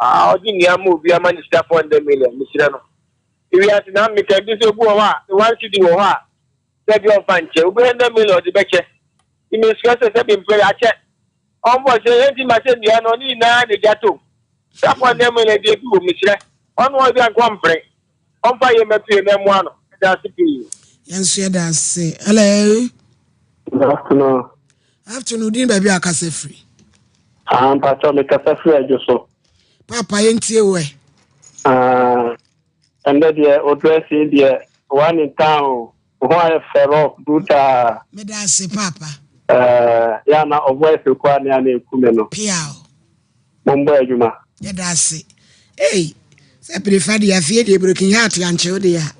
a ɔde nnua ma obi ama no sika 400 million, mesrɛ no. Ewiase na meka bi sɛ obi wɔ hɔ a, ne one cedi wɔ hɔ a, sɛ bi ɔmfa nkyɛ. Obi 100 million ɔde bɛkyɛ. Nti mesrɛ sɛ sɛ bi mpere akyɛ. Ɔmbɔ sɛ yɛnti ma sɛ nnua no ne nyinaa na egya tom. Sika 400 million deɛ bi wɔ mesrɛ. Ɔno ɔde anka ɔmpere. Ɔmfa yɛ mmɛto yɛ na mmoa no. Meda ase pii. Yɛn nso yɛda ase. Hello. Good afternoon. Afternoon, din baabi a akasa firi. Ah, mpatsɔ mekasa firi adwo so. Papa yɛntie wo ɛ. Ah, ɛndɛ deɛ o dressing deɛ one in town o. Wo ho ayɛ fɛ rough brutal. Meda ase papa. Eh, yɛ ana o voice kɔ a ne ana eku me no. Piaw. Mombɔ adwuma. Yɛda ase. Ei, sɛ prefa deɛ afie deɛ broken heart ankyew deɛ a.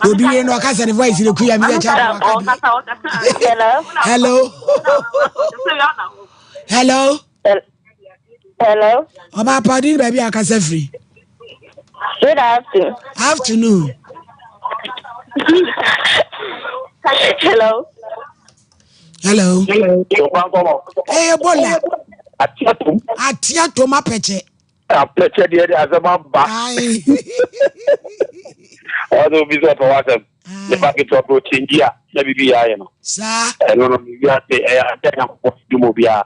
Obi wie no ɔka sɛ ne voice ne kuya mi yɛ kyɛ waka deɛ. Hello. Hello. Hello. Ọba apadi ni baabi a akasa firi. Good afternoon. Afternoon. Hello. Hello. Ɛyɛ bola. Atia tom apɛkyɛ. Apɛkyɛ deɛ de asɛm aba. Ɔsɛ obi sɛ ɔpɛ w'asɛm. Ne ba ketewa koro kyɛngyi a na biribi yɛ ayɛ no. Saa. Ɛno no biribi ase ɛyɛ ade a Nyankopɔn dum obiara.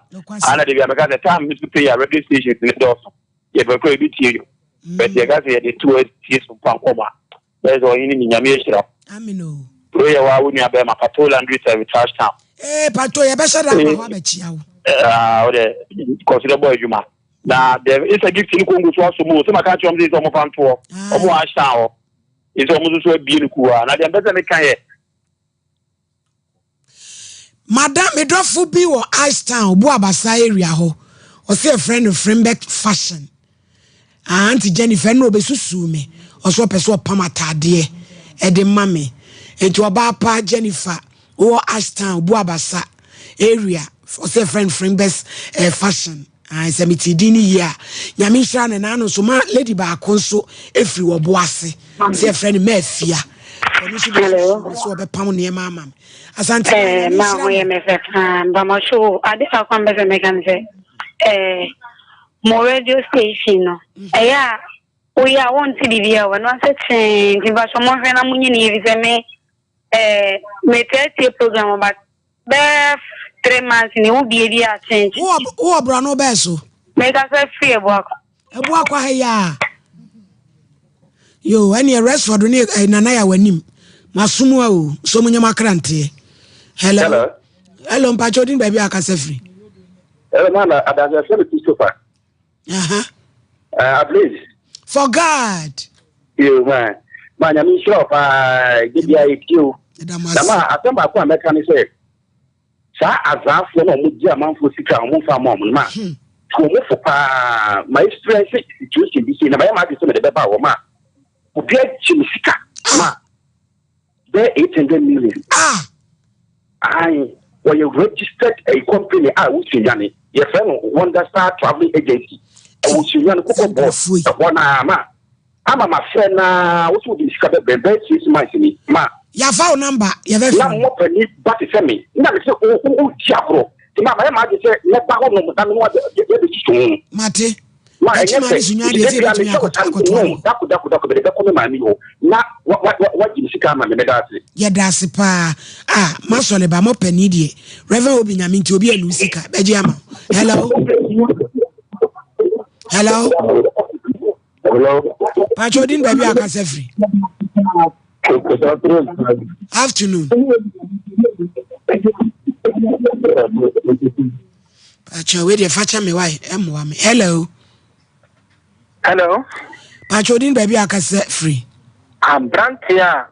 Ana de bi a mɛka sɛ time no so pay a radio stations ne dɔɔso. Yɛpɛ kora ebi tie dwom. But yɛka sɛ yɛde to atie so mpa nkɔmɔ a. Bɛyɛ sɛ ɔhene ni Nyame ahyira wo. Amen o. Wei yɛ waa wo nua bɛɛma Pato Landry Service Trash Town. Ee Pato yɛbɛhyɛ da aba hɔ abɛkyia wo. Ah wo deɛ kɔ so dɛ bɔ adwuma. Na deɛ isa gift no kongo so aso mu o sɛ maka akyerɛ wɔn sɛ sɛ wɔn fa ntoɔ wɔn wɔ ahyɛn hɔ sɛ wɔn nso so abie no kuwa na deɛ mpɛ sɛ meka yɛ. Madam me dɔfo bi wɔ Ice Town Buabasa area hɔ ɔsɛ yɛfrɛ no Frimbek Fashion ah, Auntie Jennifer ɛna ɔbɛsusuu me ɔsɛ ɔpɛ sɛ ɔpam ataadeɛ ɛde ma me nti ɔbaa pa Jennifer wɔ Ice Town Buabasa. area ɔsɛ friend frimbers eh, fashion ah, sɛ mete din no yie a nyame nhyira no naano nso ma lady baako nso ɛfiri wɔ bo ase sɛ yɛfrɛ no maafia ɔno nso bɛsusu sɛ ɔbɛpam nneɛma ama me asante eh, ma ho yɛ me fɛ paa mpamohyo ade baako a mbɛsɛ mɛka no sɛ eh, mo radio station no mhm. ɛyɛ a woyɛ a wonte biribi a wɔno asɛ kyee nti mpakyɛ monhwɛ na monyi ne yɛ fi sɛ me eh, metaa tie program but bɛɛ 3 months ne wo bie bi a kyenkyen. Wowɔ borɔno bɛɛ so? Mekasa firi Abuakwa. Abuakwa ha yi a. Yo, ɛneɛ Rexford ne eh, Nana yɛ w'anim. Masom a o, so mo nyɛ mo akranteɛ. Hello. Hello. Hello, mpakyɛ odin baabi a akasa firi. Hello, mana adase afɛ no Christopher. Aha. Ablaze. For God. Yo, man. Ma nyame nhyira wo paa. Gye bia etie o. Na ma asɛm baako a mɛka ne sɛ saa azaafoɔ na wɔn gye amanfoɔ sika a wɔn mfa ama wɔn no ma tu wɔn fo paa ma experience situation bi sei na ma yɛ ma adi sɛ mede bɛba wɔn a obi agye me sika ma bɛyɛ 800 million. Ah. Ayi wɔyɛ registered a company a wosi nwane yɛfrɛ no Wonder Star Travelling Agency ɛwɔ Sunyani koko bɔ ɛhɔ naa ma ama ma frɛ naa wosi wodi sika bɛbrɛ bɛyɛ 6 months ni ma. Yàfa wo number yɛbɛfrɛ. Na mmɔpɛni ba te sɛ me na me sɛ o o di agorɔ te ma ma yɛ maa gye sɛ mɛba hɔ nom na me no yɛ bɛ susu ho. Mate. Ma ɛnyɛ sɛ ebi bia me sɛ ɔtan no dako dako dako bɛde bɛkɔ me maame hɔ na wa wa wa wagye me sika ama me mɛda ase. Yɛda ase paa. Ah, masɔle ba mɔpɛni deɛ. Reverend Obi Nyame nti obi anu sika bɛgye ama wo. Hello. Hello. Hello. Pacho odin baabi a akasa firi. Afternoon. Pacho wei deɛ fakyɛ me wae ɛmmoa me. Hello. Hello. Pacho odin baabi a akasa firi. Aberanteɛ a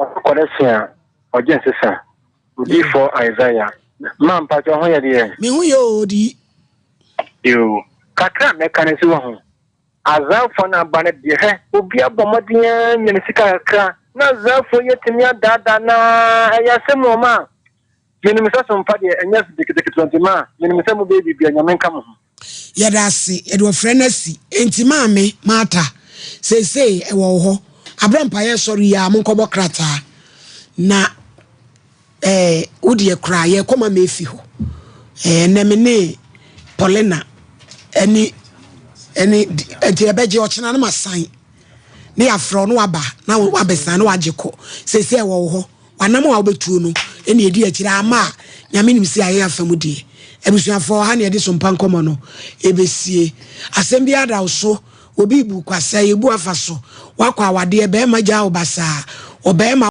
ɔkɔ ne se a ɔgye nsesa. Odiyifoɔ Isaiah. Ma mpakyɛ ho yɛ deɛ. Me ho yɛ o di. Yoo. Kakra a mɛka ne sɛ wahu. Azanfoɔ no aba no deɛ hwɛ obi abɔ mmɔden ara nya ne sika kakra na azanfoɔ yi atumi adaadaa na ɛyɛ asɛm wɔ ma menim sɛ so mfa deɛ ɛnyɛ ketekete nti ma menim sɛ mobɛyɛ biribi a Nyame nka mo ho. Yɛda ase, yɛde ɔfrɛ no asi. Enti maame, Martha, seesei ɛwɔ wo hɔ. Aberɛ a mpaeɛ resɔre yi ara, monkɔbɔ krataa. Na eh, wo deɛ koraa, yɛrekɔ ma Mefi hɔ. Eh, ɛnɛ me ne Paulina ɛne ɛne ɛnti yɛbɛgye ɔkyena no masan ne yɛafrɛ wo na waba na wabɛsan na wagye kɔ. Seesei ɛwɔ wo hɔ. W'anamɔn a wobɛtuo no na ɛdi akyire ama a Nyame nim sɛ ayɛ afa mu deɛ. Abusuafoɔ, ha na yɛde sompa nkɔmmɔ no ɛbɛsie. Asɛm biara da wo so, obi rebu kwasɛ, yɛbu afa so, woakɔ awadeɛ, barima gyaa wo basaa, ɔbarima.